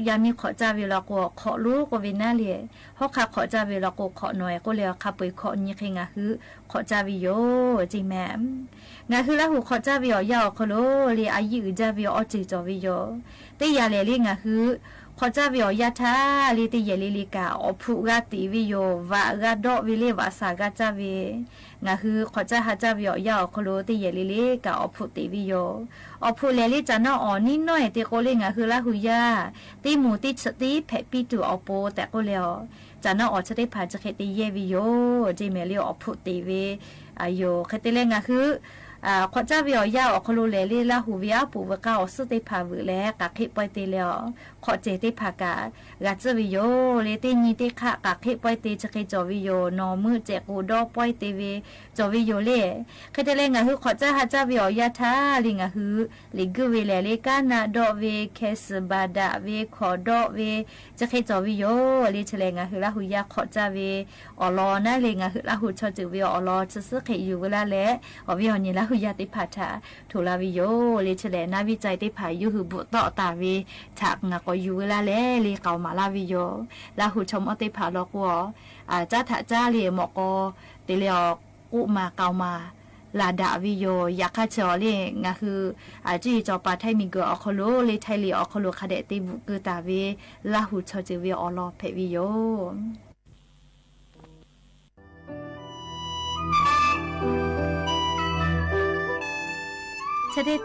ယၢ်မံခီၣ်စၢ်ဝံလီၤကိး ခီၣ်လူၤကိးဝဲနၤလံ, ဟီၣ်ခးခီၣ်စၢ်ဝံလီၤကိး ခီၣ်နီၢ်အဲၣ်ကိးလၢ ခါပှ့ၤခီၣ်နံၤဃ့ ငါဟု ခီၣ်စၢ်ဝံယိၤ တ့ၢ်မး. ငါဟုလၢဟူခီၣ်စၢ်ဝံအီၣ်ယၢ်အီၤခီလိလံ အယံၣ်အုၣ်ဒၣ်ဝံအီၣ်စၢၤကၠီၤဝံယိၤ. တ့ၢ်ယၤလဲၣ်လံ ငါဟု ခီၣ်စၢ်ဝံအီၣ်ယၢ်ထၢၣ်လံ တ့ၢ်ယဲၢ်လံလံကး အီၣ်ဖှိၣ်ဂၤတ့ၢ်ဝံယိၤ ဝးဂၤဒီးဝံလံ ဝးစၢ်ဂၤစၢ်ဝံ. ငါဟု ခီၣ်စၢ်ဟးစၢ်ဝံအီၣ်ယၢ်အီၤခီလိ တ့ၢ်ယဲၢ်လံလံကး အီၣ်ဖှိၣ်တ့ၢ်ဝံယိၤ. အီၣ်ဖှိၣ်လဲၣ်လံ စးနီၣ်အီၣ်နံၣ်နီၣ်အံၤ တ့ၢ်ကိးလံ ငါဟုလၢဟူယၢ်, တ့ၢ်မူၤတ့ၢ်ဆၢတ့ၢ်ဖဲးပံၣ်တုၤအီၤပူၤ တ့ၢ်ကိးလံအီၤ, စးနီၣ်အီၣ်ဆၢသ့ၣ်တဖၣ် ဆၢဃ့တ့ၢ်ယဲၢ်ဝံယိၤ တ့ၢ်မးလံ အီၣ်ဖှိၣ်တ့ၢ်ဝံယိၤ. ဃဲတ့ၢ်လံ ငါဟု ခီၣ်စၢ်ဝံအီၣ်ယၢ်အီၤခီလိလဲၣ်လံ လၢဟူဝံအါပူၤဝဲ ကါအီၤစုသ့ၣ်တဖၣ်ဝံၤလဲၣ် ကးဃ့ၢ်ပှဲၤတ့ၢ်လံအီၤ, ခီၣ်စဲးသ့ၣ်တဖၣ်ကး ဂၤစၢ်ဝံယိၤလံ တ့ၢ်နံၤတ့ၢ်ခး ကးဃ့ၢ်ပှဲၤတ့ၢ် ဆၢဃ့ၢ်ကၠီၤဝံယိၤ နီၢ်မုၣ်စဲးကိးဒီးပှဲၤတ့ၢ်ဝံ ကၠီၤဝံယိၤလံ. ဃဲတ့ၢ်လံ ငါဟု ခီၣ်စၢ်ဟးစၢ်ဝံအီၣ်ယၢ်ထၢၣ်လံ ငါဟု လံာ်ဂုၢ်ဝံလဲၣ်လံ ကနၣ်ဒီးဝံ ခဲစၢၣ်ဘၣ်ဒၣ်ဝံ ခီၣ်ဒီးဝံ ဆၢဃ့ၢ်ကၠီၤဝံယိၤလံ ဆဲးလဲၣ် ငါဟုလၢဟူယၢ် ခီၣ်စၢ်ဝံအီၣ်လီၤနၤလံ ငါဟုလၢဟူဆီၣ်တံၢ်ဝံအီၣ်လီၤ ဆၢဆၢဃ့ၢ်ယူၤဝဲလၢ်လဲၣ် အီၣ်ဝံအီၣ်နံၤလၢဟူယၢ်သ့ၣ်တဖၣ်ထၢၣ် ထိၣ်လၢ်ဝံယိၤလံ ဆဲးလဲၣ် နၢ်ဝံၸၢၢ်သ့ၣ်တဖၣ် ယူးဟုၣ်ဘူးတီၢ်တၢ်ဝံ ထၢၣ် ငါကိးယူၤဝဲလၢ်လဲၣ်လံ ကဝ်မၤလၢ်ဝံယိၤ လၢဟူဆီၣ်မီၣ်သ့ၣ်တဖၣ်လီၤကိးအီၤ စၢ်ထၢၣ်စၢ်လံ မီၣ်ကီၤ တ့ၢ်လံအီၤ ကိးမၤကဝ်မၤ လၢ်ဒၣ်ဝံယိၤ ယၤခါဆၢအီၤလံ ငါဟု အကၠီပၤ ထဲမံၤကၢၤအီၤခီလိလံ ထဲလံအီၤခီလိ ခါဒဲးတ့ၢ်ဘူးကၢၢ်တၢ်ဝံ လၢဟူဆီၣ်တံၢ်ဝံအီၣ်လီၤဖဲးဝံယိၤ ဆၢဒ်သိး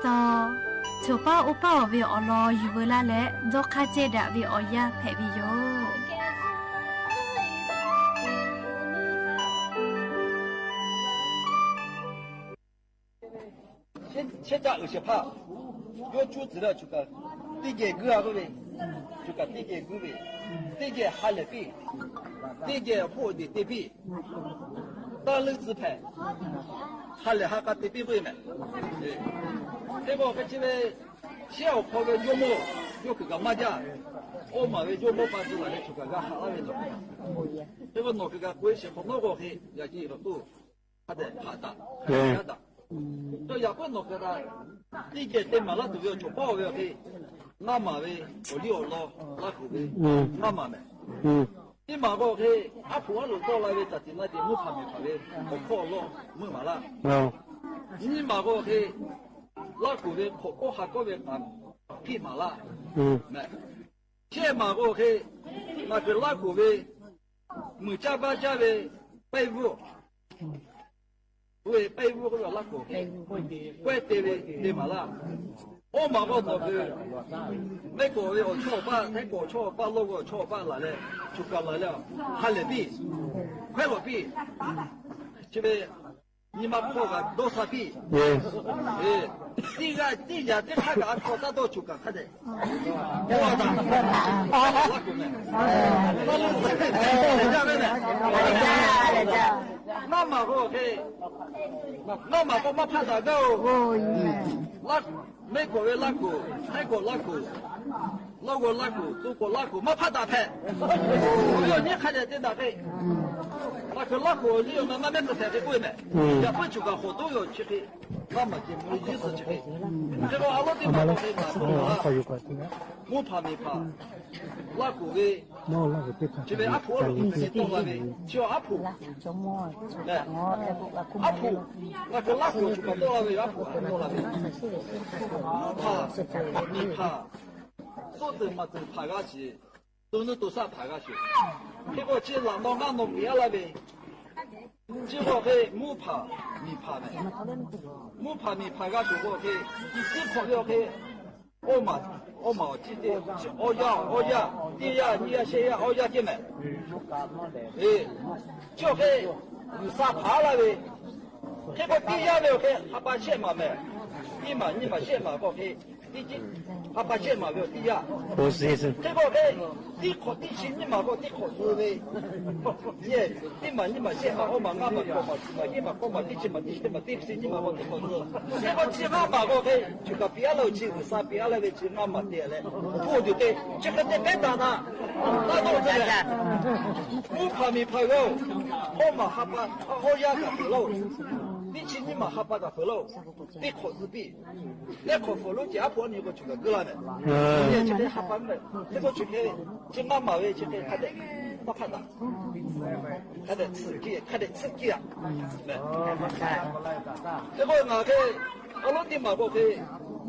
ထိၣ်ပၢ်အိၣ်ပာ်အီၤဝံအီၣ်လီၤ ယူၤဝဲလၢ်လဲၣ် ဒီးခါစဲဒၣ်ဝံအီၣ်ယၢ်ဖဲးဝံယိၤ ဆၢကၠၢ်အုၣ် ဆၢဖၣ် ယိၣ်ကၠူၣ် စံးလၢ ဆူၣ်ကၣ်တံၢ်ကဲၤဂုၢ်ဧါ ကဝဲ ဆူၣ်ကၣ်တံၢ်ကဲၤဂုၢ်ဝဲ တံၢ်ကဲၤဟါလၢာ်ပံၣ် တံၢ်ကဲၤအဖိအဒ့ၣ်တ့ၢ်ပံၣ် တၢ်လုၢ်စၢဖဲး ဟါလၢာ်ဟါခါတ့ၢ်ပံၣ်ဝဲမး သ့ၣ်ဘီကဆ့ဝဲ ဆ့ၣ်အီၣ်ခီဝဲယိၣ်မိၢ် ယိၣ်ခုၣ်ကမၣ်ဒၣ် အိၣ်မးဝဲယိၣ်မိၢ်ပၢ်စၢၤလၢ်လၢဆူၣ်ကၣ်ဂၤဟးအါဝဲလီၤ သ့ၣ်ဘီနီၢ်ကကးကွဲဆဲးခီနီၣ်ဂီၤဃ့ ယၤကံၣ်လီၤတိၢ် ဟါဒဲးဟးတၢ် ဟးတၢ် ဒီးယၤပၢၢ်နီၢ်ကကး တိတ်းယဲၢ်တ့ၢ်မးလၢတူၺ်း ဝဲၢ်ချိုပီၢ်ဝဲၢ်ဟ့ၣ် ငါးမးဝဲ အိၣ်လံအိၣ်လီ လၢ်ကူၣ်ဝဲ ငါးမးမ့ၢ် အံၤမးကီၢ်ဟ့ၣ် အါဖှိၣ်အါလိာ်တီၢ်လၢ်ဝဲ တၢ်တံၤနါတံၤ မူဖးမံၤဖးဝဲ အိၣ်ခိးလီၢ်မုၢ်မးလၢ် နွံမးကီၢ်ဟ့ၣ် လၢ်ကူၣ်ဝဲ ခိးကိးဟးကီဝဲ တၢ်ဖံးမးလၢ် ဆဲးမးကီၢ်ဟ့ၣ် မၤကလၢ်ကူၣ်ဝဲ မုၢ်ကၢ်ဘါကၢ်ဝဲ ပဲဝူ ဝဲပဲဝူကလၢ်ကူၣ် ကွဲးတဲဝဲ တ့ၢ်မးလၢ် အိၣ်မးကီၢ်တီၢ်ဖဲ မဲၢ်ကီၢ်ဝဲအိၣ်ဆီၣ်ဘၣ် ထံကီၢ်ဆီၣ်ဘၣ် လီၢ်ကီၢ်ဆီၣ်ဘၣ်လၢ်လၢ် ဆူးကၢ်လၢ်လၢ် ဟးလၢာ်ပံၣ် ခွဲးလီၤပံၣ် ဆဲးဝဲ နံၣ်မးခီဂၤ ဒီးသးပံၣ် တံၢ်ဂၤတံၢ်ယၤ တခါဂၤအခီၣ်တၢ်ဒီးဆူးကၢ်ခါဒဲး လၢ်ကူၣ်မ့ၢ် လၢ်ကူၣ်မ့ၢ် နွံမးကီၢ်ဟ့ၣ် နွံမးကီၢ်မၤဖးတၢ်ဂၤအိၣ် လၢ် မဲၢ်ကီၢ်ဝဲလၢ်ကူၣ် ထံကီၢ်လၢ်ကူၣ် လီၢ်ကီၢ်လၢ်ကူၣ် သူကီၢ်လၢ်ကူၣ် မၤဖးတၢ်ဖဲ ယိာ်နံၣ်ခါဒဲးတ့ၢ်တၢ်ဖဲ လၢ်ကူၣ်လၢ်ကူၣ် လံယိာ်မၤမ့ၢ်တဖဲဖဲကွံာ်မ့ၢ် ယၤပၢၢ်ဆူးကၢ်ဃိးတိယိာ်ဆံးဖဲ လၢ်မၤက့ၤမူယုၢ်သးဆံးဖဲ ခဲကီးအလီၢ်တံၢ်မးကီၢ်ဖဲ မူဖးမံၤဖး လၢ်ကူၣ်ဝဲ ဆဲးဝဲအါဖှိၣ်အါလိာ် ဆဲးတီၢ်လၢ်ဝဲ ဆဲးအါဖှိၣ် အါဖှိၣ် လၢ်ကူၣ်လၢ်ကူၣ်ဆူးကၢ်တီၢ်လၢ်ဝဲ အါဖှိၣ်အါတီၢ်လၢ်ဝဲ မူဖးမံၤဖး သိၣ်တုၤမၤတုၤဖးဂၤဆံး တိၢ်နုၢ်တိၢ်သၣ်ဖးဂၤဆံး ခဲကီးဆဲးလၢ်နီၢ်ငါနီၢ်ပှ့ၤအါလၢ်ဝဲ ဆဲးကီၢ်ဖဲ မူဖးမံၤဖးန့ၣ် မူဖးမံၤဖးဂၤဆံးကီၢ်ဖဲ တံၢ်သံခီၣ်လၢကီၢ်ဖဲ အိၣ်မး အိၣ်မးအီၤတံၢ်သ့ အီယၢ် အီယၢ် တံၢ်ယၢ် နွံယၢ် သၢယၢ် အီယၢ်က့ၤမ့ၢ် အ့ ဆဲးကီၢ်ဖဲ ဂုၢ်သၣ်ဖးလၢ်ဝဲ ခဲကီးတံၢ်ယၢ်ဝဲကီၢ်ဖဲ ဟးပာ်ဆဲးမးမ့ၢ် တံၢ်မးနံၣ်မးဆဲးမးကီၢ်ဖဲ တံၢ်က့ ဟးပာ်ဆဲးမးဝဲတံၢ်ယၢ် ခဲကီးဖဲ တံၢ်ခီၣ်တံၢ်ဆံးနံၣ်မးကီၢ် တံၢ်ခီၣ်သူဝဲ ယဲၢ် တံၢ်မးနံၣ်မးဆဲးမး အီၣ်မးငါမး ကီၢ်မးဆူးမး ယဲၢ်မးကီၢ်မး တံၢ်ဆံးမး တံၢ်ဆံးမး တံၢ်မး တံၢ်ခီၣ်သူ ခဲကီးဆံးငါမးကီၢ်ဖဲ ဆူးကၢ်ပံၤအါလၢ် ဆံးဂုၢ်သၣ်ပံၤအါလၢ်ဝဲ ဆံးငါမးတဲလဲၣ် ဖိဒုးတဲ ဆံးကတဲဘဲတၢ်နၤ တၢ်ဒိၣ်တဲ မူဖးမံၤဖးဂၤ အီၣ်မးဟးပာ် အီယၢ်တၢ်ဖုးလီၤ တံၢ်ဆံးနံၣ်မးဟးပာ်တၢ်ဖုးလီၤ တံၢ်ခီၣ်သူပံၢ် လဲၤခီၣ်ဖီၣ်လိာ်က့ၤ အါဖှိၣ်အါနံၣ်ကီၢ်ဆူးကၢ်ကၢလၢ်န့ၣ် ဆံးကတဲဟးပာ်မ့ၢ် ခဲကီးဆံးကဲ ဆံးငါမးဝဲ ဆံးကဲခါဒဲး တၢ်ဖးတၢ် ခါဒဲး ခါဒဲးဆံးကဲ ခါဒဲးဆံးကဲ ခဲကီးငါကဲ အလီၢ်တံၢ်မးကီၢ်ကဲ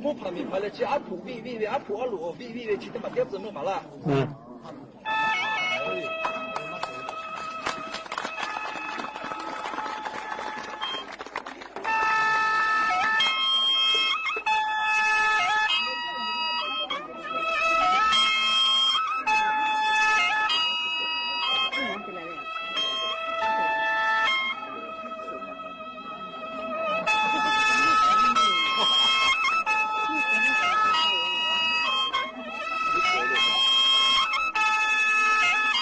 မူဖးမံၤဖးလၢ် ဆံးအါဖှိၣ်ဝံၣ်ဝံၣ်ဝဲ အါဖှိၣ်အါလိာ်အီၤဝံၣ်ဝံၣ်ဝဲ ဆံးတမၤတဲပၢၢ်မုၢ်မးလၢ် ဆံးတမၤကီၢ်ကဲ အါဖှိၣ်အါဖှိၣ်တံၢ်ဆံးလၢ် အါဖှိၣ်တံၢ်ဆံး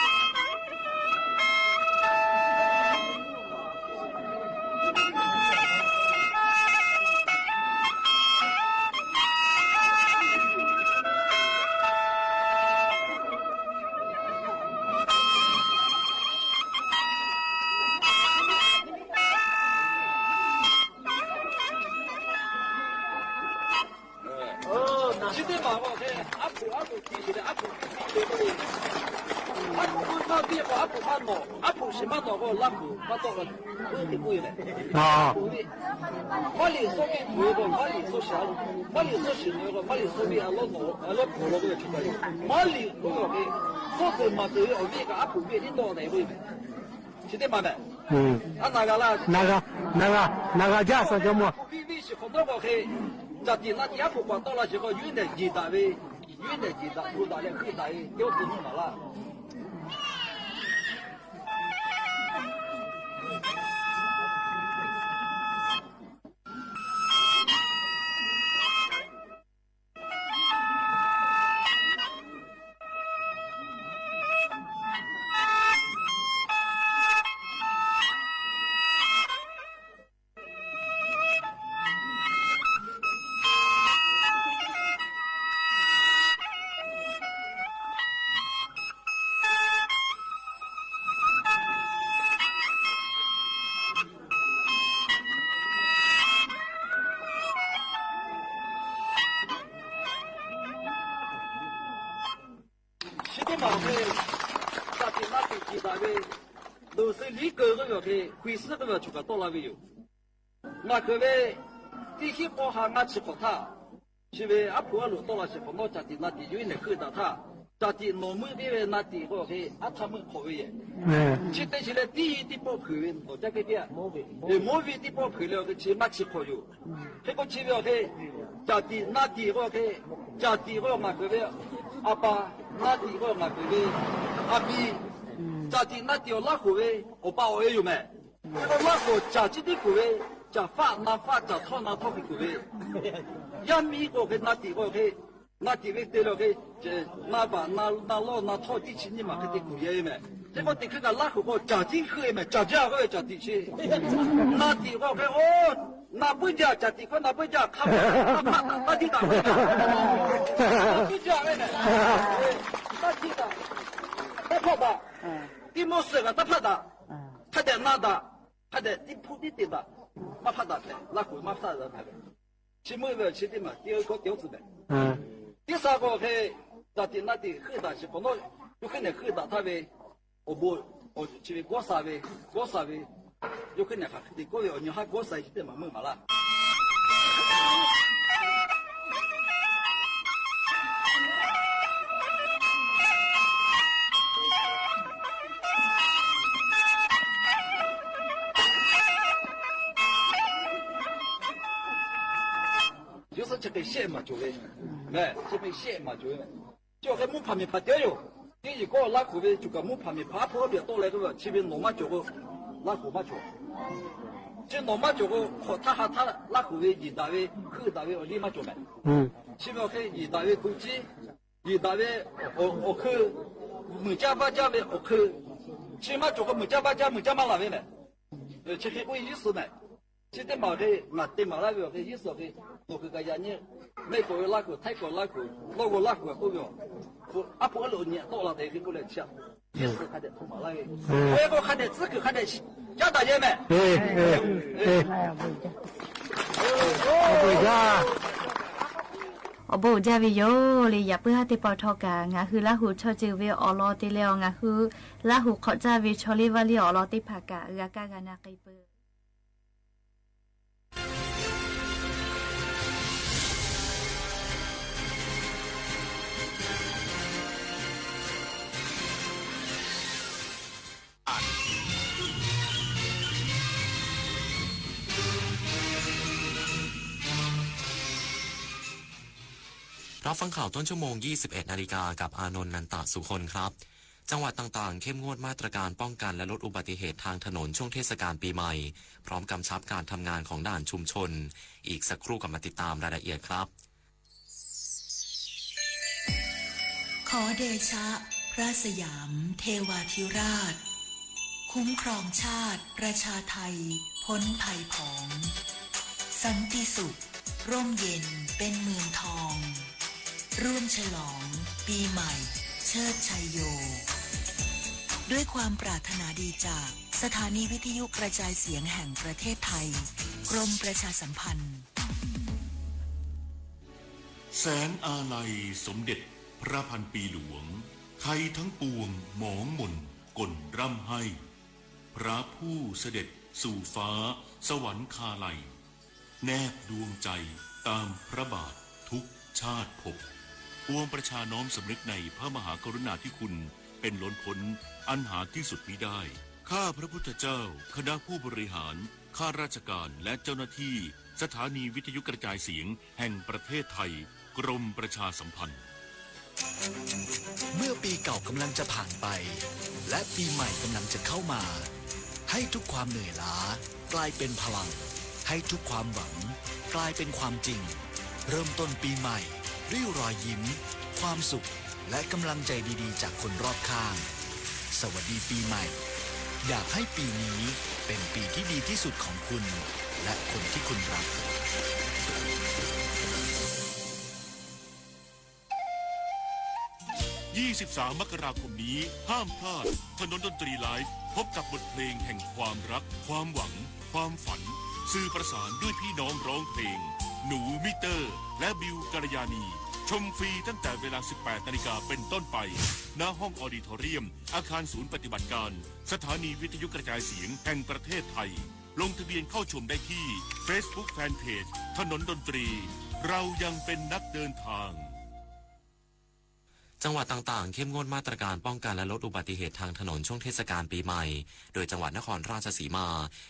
လၢ် အါဖှိၣ်တံၢ်ဆံးလၢ် အါဖှိၣ်မၤဘံၣ်ကီး အါဖှိၣ်မၤနီၢ် အါဖှိၣ်ဆံးမၤနီၢ်ကီး လၢ်ဖှိၣ်မၤတီၢ်ကီး အၢ တံၢ်မုၢ်အံၤန့ၣ် မၤလံာ်စီဆှံ မၤလံာ်စီဆှံ မၤလံာ်စီဆှံန့ၣ်ကီး မၤလံာ်စီဆှံ အလီၢ်နီၢ် အလီၢ်ဖှိၣ်လီၤကီး မၤလံာ်ကီး သိၣ်တုၤမၤတုၤ အဝဲကီး အါဖှိၣ်ဝံၣ်ဒ်နီၢ်ဒဲးဝဲမ့ၢ် ဆံးတမၤန့ၣ် အနၢ်ဂၤလၢ် နၢ်ဂၤ နၢ်ဂၤ နၢ်ဂၤ ကစၢ်ကမီၤ ဝံၣ်ဝံၣ်ဆံးခီၣ်နီၢ်ကီၢ်ကဲ တၢ်တံၢ်လၢ်တံၢ်အါဖှိၣ်ပှၤတီၢ်လၢ်ဆံးကီး ယွၤန့ၣ်ယံာ်ဒၣ်ဝဲ ယွၤန့ၣ်ယံာ်ဒၣ် ထူဒၣ်လဲာ်ဃုဒၣ်အံၤ ကဲအိၣ်တနံၣ်မးလၢ် တိจิตตะเว ดูซื่อหลีเกินก็อยู่เข คุยซื่อก็อยู่ ฉูกกั๋นต้อนรับเวอยู่ มาเกิดเว ตี้ฮิปปอหางาชิขอท่า ชีวิตอัปผัวลูกต้องลาเสียผมว่าจาตินาติอยู่ในคือตาท่า จาติหนอมือตี้เวนาติก็โอเค อัฐมือขอเวเย่ เออ ชิดเตชิเลตี้ตี้ป้อผือเวหนอจ๊ะเปี้ยๆ เออ โมวีตี้ป้อผือแล้วก็ชีมาชิขออยู่ เฮก็ชีวิตโอเค จาตินาติก็โอเค จาติก็มาเกิดเว อาปา นาติก็มาเกิดเว อาปี จาตินาติออลาโขเว โอปาโอเออยู่แม่ ก็ลาโขจ๋าจิ๊ดตี้กูเว จ๋าฟ้านาฟ้า จ๋าท่อนาท่อคือกูเว ยามมีก็เขนาติก็เข นาติเวเตโลเข เจ นาบ่า นา นาล่อ นาท่อตี้ชิดนี้มาเขตี้กูเย่แม่ เจ๊ก็ติดคือกั๋นลาโขก็จ๋าจิ๊ดคือแม่ จ๋าจ๊าก็เวจ๋าติดชิด นาติก็เข โอ้ นาปื้นจ๋า จ๋าติดก็นาปื้นจ๋า ข้าพเจ้า ข้าพเจ้า นาติดตาปื้นจ๋า นาปื้นจ๋าเว้ยเนี่ย นาติดตา นาพ่อตา ตี้โมเสสกับนาพ่อตา อ่า ข้าแต่นาตา ข้าแต่ตี้ผู้ตี้ติดตา มาพ่อตาแต่ ลาโขมาพ่อตาแต่ ชิมือเวชิตี้มา เตียวก็เตียวสุดเลย อ่า ตี้สาก็เข จาตินาติคือตาชิปนอยกขึ้นเนี่ยคือตาท่าเว โอโบ โอชีวิตกั๋วสาเว กั๋วสาเว ยกขึ้นเนี่ยค่ะ ติดกั๋วเว โอเนี่ยฮะกั๋วสาชิตี้มามือมาละ 有时候就给写嘛，就给，哎，这边写嘛，就给，就给木盘面拍掉哟。第一个拉苦的，就给木盘面拍破掉，到来个，这边罗马脚个，拉苦嘛脚。这罗马脚个，可他哈他拉苦的，一大位，二大位，二大位，我立马脚买。嗯。这边可以一大位估计，一大位，我，我去，每家八家的，我去，起码脚个每家八家，每家嘛那位呢。呃，这个不意思呢。 ชิตี้มาเข มาตี้มาลาเวเข ยี่สิบเข โนคือกั๋นยาเนี่ย เมกอกลาโข ไทยกอกลาโข ลาวกอกลาโข กูเว อัปผัวลูกเนี่ย โตละเตคือกูเลยเชีย ยี่สิบข้าเด็ดมาลาเว เออ เอ้ย ก็ข้าเด็ดซื้อคือข้าเด็ดจ้าต๋าเย่แม่ เออ เออ เออ โอ้โห จ้า โอ้โห จ้า วิโยเลย อย่าเปื้อตี้ปอทอกา งาคือลาหูชอจือเวออลอเตเลอ งาคือลาหูขอจ้าเวชอลีวาลีออลอตี้ผากา เอือากากานาเกยเปอ รับฟังข่าวต้นชั่วโมง ยี่สิบเอ็ดนาฬิกา กับอานนท์ นันตะสุคนครับ จังหวัดต่างๆ เข้มงวดมาตรการป้องกันและลดอุบัติเหตุทางถนนช่วงเทศกาลปีใหม่ พร้อมกำชับการทำงานของด่านชุมชน อีกสักครู่กลับมาติดตามรายละเอียดครับ ขอเดชะพระสยามเทวาธิราช คุ้มครองชาติประชาไทยพ้นภัยผอง สันติสุขร่มเย็นเป็นเมืองทอง ร่วมฉลองปีใหม่เชิดชัยโย ด้วยความปรารถนาดีจากสถานีวิทยุกระจายเสียงแห่งประเทศไทย กรมประชาสัมพันธ์ แสงอาลัยสมเด็จพระพันปีหลวง ไทยทั้งปวงหมองหม่นก่นร่ำไห้ พระผู้เสด็จสู่ฟ้าสวรรคาลัย แนบดวงใจตามพระบาททุกชาติภพ ปวงประชาน้อมสำนึกในพระมหากรุณาธิคุณเป็นล้นพ้นอันหาที่สุดมิได้ ข้าพระพุทธเจ้า คณะผู้บริหาร ข้าราชการ และเจ้าหน้าที่ สถานีวิทยุกระจายเสียงแห่งประเทศไทย กรมประชาสัมพันธ์ เมื่อปีเก่ากำลังจะผ่านไป และปีใหม่กำลังจะเข้ามา ให้ทุกความเหนื่อยล้ากลายเป็นพลัง ให้ทุกความหวังกลายเป็นความจริง เริ่มต้นปีใหม่ด้วยรอยยิ้ม ความสุข และกำลังใจดีๆ จากคนรอบข้าง สวัสดีปีใหม่ อยากให้ปีนี้เป็นปีที่ดีที่สุดของคุณ และคนที่คุณรัก ยี่สิบสาม มกราคมนี้ ห้ามพลาด ถนนดนตรีไลฟ์ พบกับบทเพลงแห่งความรัก ความหวัง ความฝัน สื่อประสานด้วยพี่น้องร้องเพลง หนูมิเตอร์ และบิวกัลยาณี ชมฟรีตั้งแต่เวลา สิบแปดนาฬิกาเป็นต้นไป ณ ห้องออดิทอเรียม อาคารศูนย์ปฏิบัติการ สถานีวิทยุกระจายเสียงแห่งประเทศไทย ลงทะเบียนเข้าชมได้ที่ Facebook Fanpage ถนนดนตรี เรายังเป็นนักเดินทาง จังหวัดต่างๆ เข้มงวดมาตรการป้องกันและลดอุบัติเหตุทางถนนช่วงเทศกาลปีใหม่ โดยจังหวัดนครราชสีมา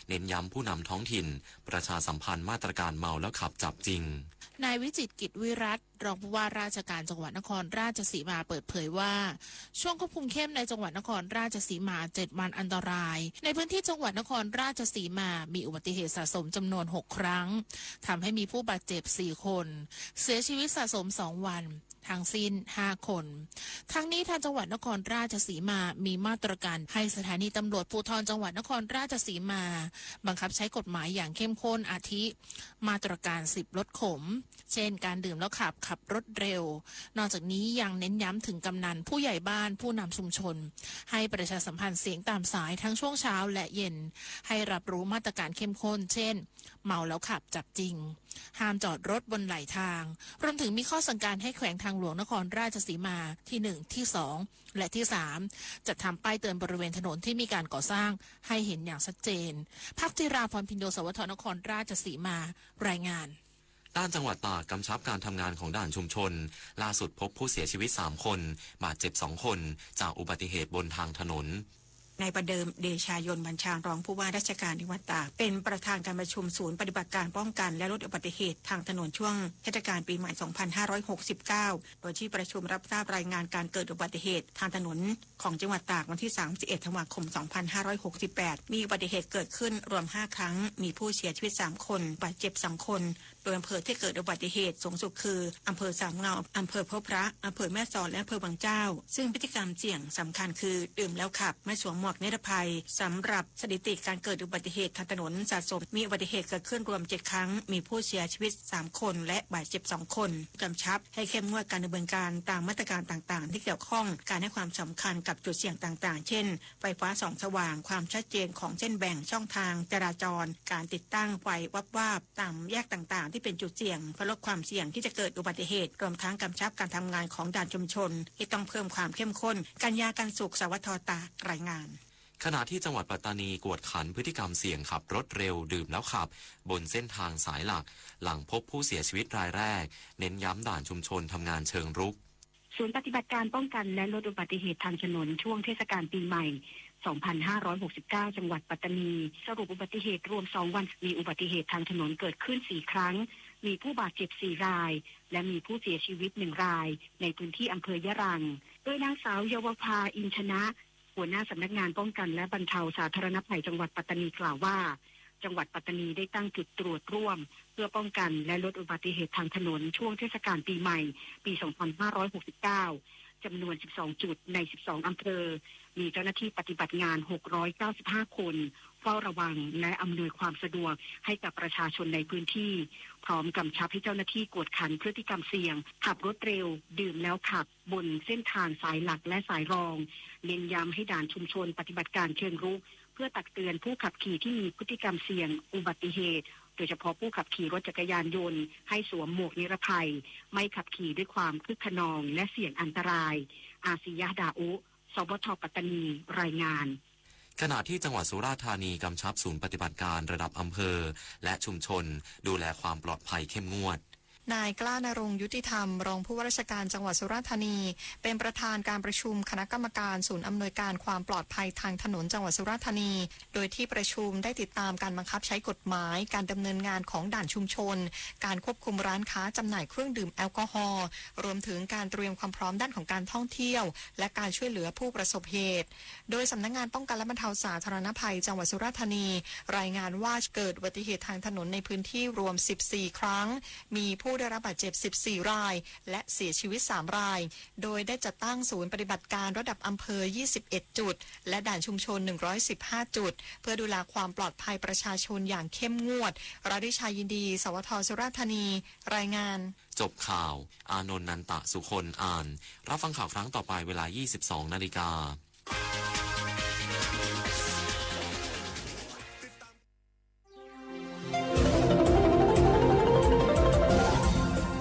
เน้นย้ำผู้นำท้องถิ่น ประชาสัมพันธ์มาตรการเมาแล้วขับจับจริง นายวิจิตร กิจวิรัตน์ รองผู้ว่าราชการจังหวัดนครราชสีมาเปิดเผยว่า ช่วงควบคุมเข้มในจังหวัดนครราชสีมา เจ็ดวันอันตราย ในพื้นที่จังหวัดนครราชสีมา มีอุบัติเหตุสะสมจำนวน หก ครั้ง ทำให้มีผู้บาดเจ็บ สี่ คน เสียชีวิตสะสม สอง วัน ทั้งสิ้น ห้า คน ทั้งนี้ทางจังหวัดนครราชสีมามีมาตรการให้สถานีตำรวจภูธรจังหวัดนครราชสีมา บังคับใช้กฎหมายอย่างเข้มข้น อาทิ มาตรการ สิบ ลดขม เช่น การดื่มแล้วขับ ขับรถเร็ว นอกจากนี้ยังเน้นย้ำถึงกำนัล ผู้ใหญ่บ้าน ผู้นำชุมชน ให้ประชาสัมพันธ์เสียงตามสายทั้งช่วงเช้าและเย็น ให้รับรู้มาตรการเข้มข้น เช่น เมาแล้วขับจับจริง ห้ามจอดรถบนไหลทาง รวมถึงมีข้อสั่งการให้แขวงทางหลวงนครราชสีมาที่ หนึ่ง ที่ สอง และที่ สาม จัดทำป้ายเตือนบริเวณถนนที่มีการก่อสร้างให้เห็นอย่างชัดเจน ภักจิราพร พินโย สวท นครราชสีมา รายงาน ด้านจังหวัดตากกำชับการทำงานของด่านชุมชน ล่าสุดพบผู้เสียชีวิต สาม คน บาดเจ็บ สอง คน จากอุบัติเหตุบนทางถนน นายประเดิม เดชายนต์บัญชา รองผู้ว่าราชการจังหวัดตาก เป็นประธานการประชุมศูนย์ปฏิบัติการป้องกันและลดอุบัติเหตุทางถนนช่วงเทศกาลปีใหม่ สองพันห้าร้อยหกสิบเก้า โดยที่ประชุมรับทราบรายงานการเกิดอุบัติเหตุทางถนนของจังหวัดตากวันที่ สามสิบเอ็ด ธันวาคม สองพันห้าร้อยหกสิบแปด มีอุบัติเหตุเกิดขึ้นรวม ห้า ครั้ง มีผู้เสียชีวิต สาม คน บาดเจ็บ สอง คน โดยอำเภอที่เกิดอุบัติเหตุสูงสุดคืออำเภอสามเงา อำเภอพบพระ อำเภอแม่สอด และอำเภอวังเจ้า ซึ่งพฤติกรรมเสี่ยงสำคัญคือดื่มแล้วขับ ไม่สวมหมวกนิรภัย สำหรับสถิติการเกิดอุบัติเหตุทางถนนสะสม มีอุบัติเหตุเกิดขึ้นรวม เจ็ด ครั้ง มีผู้เสียชีวิต สาม คน และบาดเจ็บ สอง คน กำชับให้เข้มงวดการดำเนินการตามมาตรการต่างๆ ที่เกี่ยวข้อง การให้ความสำคัญกับจุดเสี่ยงต่างๆ เช่น ไฟฟ้าส่องสว่าง ความชัดเจนของเส้นแบ่งช่องทางจราจร การติดตั้งไฟวับวาบตามแยกต่างๆ ที่เป็นจุดเสี่ยง เพื่อลดความเสี่ยงที่จะเกิดอุบัติเหตุ รวมทั้งกำชับการทำงานของด่านชุมชนที่ต้องเพิ่มความเข้มข้น กัญญา กันสุข สวท ตาก รายงาน ขณะที่จังหวัดปัตตานีกวดขันพฤติกรรมเสี่ยงขับรถเร็ว ดื่มแล้วขับ บนเส้นทางสายหลัก หลังพบผู้เสียชีวิตรายแรก เน้นย้ำด่านชุมชนทำงานเชิงรุก ศูนย์ปฏิบัติการป้องกันและลดอุบัติเหตุทางถนนช่วงเทศกาลปีใหม่ สองพันห้าร้อยหกสิบเก้า จังหวัดปัตตานี สรุปอุบัติเหตุรวม สอง วัน มีอุบัติเหตุทางถนนเกิดขึ้น สี่ ครั้ง มีผู้บาดเจ็บ สี่ ราย และมีผู้เสียชีวิต หนึ่ง ราย ในพื้นที่อำเภอยะรัง โดยนางสาว เยาวภา อินทนะ หัวหน้าสำนักงานป้องกันและบรรเทาสาธารณภัยจังหวัดปัตตานีกล่าวว่า จังหวัดปัตตานีได้ตั้งจุดตรวจร่วม เพื่อป้องกันและลดอุบัติเหตุทางถนนช่วงเทศกาลปีใหม่ ปี สองพันห้าร้อยหกสิบเก้า จำนวน สิบสอง จุดใน สิบสอง อำเภอ มีเจ้าหน้าที่ปฏิบัติงาน หกร้อยเก้าสิบห้า คน เฝ้าระวังและอำนวยความสะดวกให้กับประชาชนในพื้นที่ พร้อมกำชับให้เจ้าหน้าที่กวดขันพฤติกรรมเสี่ยง ขับรถเร็ว ดื่มแล้วขับ บนเส้นทางสายหลักและสายรอง เน้นย้ำให้ด่านชุมชนปฏิบัติการเชิงรุก เพื่อตักเตือนผู้ขับขี่ที่มีพฤติกรรมเสี่ยงอุบัติเหตุ โดยเฉพาะผู้ขับขี่รถจักรยานยนต์ ให้สวมหมวกนิรภัย ไม่ขับขี่ด้วยความคึกคะนอง และเสี่ยงอันตราย อาซิยะ ดาอุ สวท ปัตตานี รายงาน ขณะที่จังหวัดสุราษฎร์ธานีกำชับศูนย์ปฏิบัติการระดับอำเภอ และชุมชน ดูแลความปลอดภัยเข้มงวด นายกล้านรงค์ ยุติธรรม รองผู้ว่าราชการจังหวัดสุราษฎร์ธานี เป็นประธานการประชุมคณะกรรมการศูนย์อำนวยการความปลอดภัยทางถนนจังหวัดสุราษฎร์ธานี โดยที่ประชุมได้ติดตามการบังคับใช้กฎหมาย การดำเนินงานของด่านชุมชน การควบคุมร้านค้าจำหน่ายเครื่องดื่มแอลกอฮอล์ รวมถึงการเตรียมความพร้อมด้านของการท่องเที่ยว และการช่วยเหลือผู้ประสบเหตุ โดยสำนักงานป้องกันและบรรเทาสาธารณภัยจังหวัดสุราษฎร์ธานี รายงานว่าเกิดอุบัติเหตุทางถนนในพื้นที่รวม สิบสี่ ครั้ง มีผู้ได้รับบาดเจ็บ สิบสี่ ราย และเสียชีวิต สาม ราย โดยได้จัดตั้งศูนย์ปฏิบัติการระดับอำเภอ ยี่สิบเอ็ด จุด และด่านชุมชน หนึ่งร้อยสิบห้า จุด เพื่อดูแลความปลอดภัยประชาชนอย่างเข้มงวด ราริชา ยินดี สวท สุราษฎร์ธานี รายงาน จบข่าว อานนท์ นันตะสุคน อ่าน รับฟังข่าวครั้งต่อไปเวลา ยี่สิบสองนาฬิกา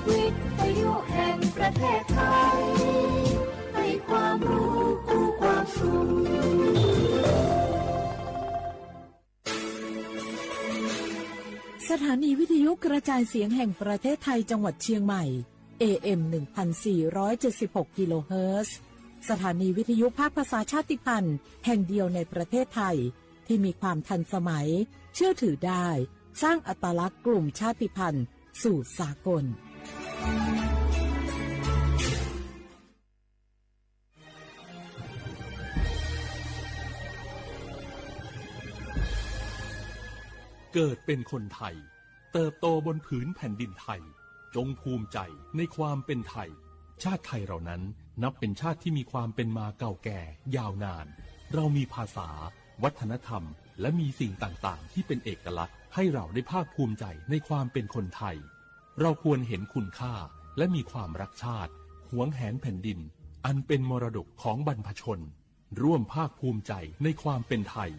วิทยุแห่งประเท สถานีวิทยุกระจายเสียงแห่งประเทศไทยจังหวัดเชียงใหม่ เอ เอ็ม หนึ่งพันสี่ร้อยเจ็ดสิบหก กิโลเฮิรตซ์ สถานีวิทยุภาคภาษาชาติพันธุ์แห่งเดียวในประเทศไทย ที่มีความทันสมัย เชื่อถือได้ สร้างอัตลักษณ์กลุ่มชาติพันธุ์สู่สากล เกิดเป็นคนไทย เติบโตบนผืนแผ่นดินไทย จงภูมิใจในความเป็นไทย ชาติไทยเรานั้นนับเป็นชาติที่มีความเป็นมาเก่าแก่ยาวนาน เรามีภาษา วัฒนธรรม และมีสิ่งต่างๆ ที่เป็นเอกลักษณ์ ให้เราได้ภาคภูมิใจในความเป็นคนไทย เราควรเห็นคุณค่า และมีความรักชาติ หวงแหนแผ่นดิน อันเป็นมรดกของบรรพชน ร่วมภาคภูมิใจในความเป็นไทย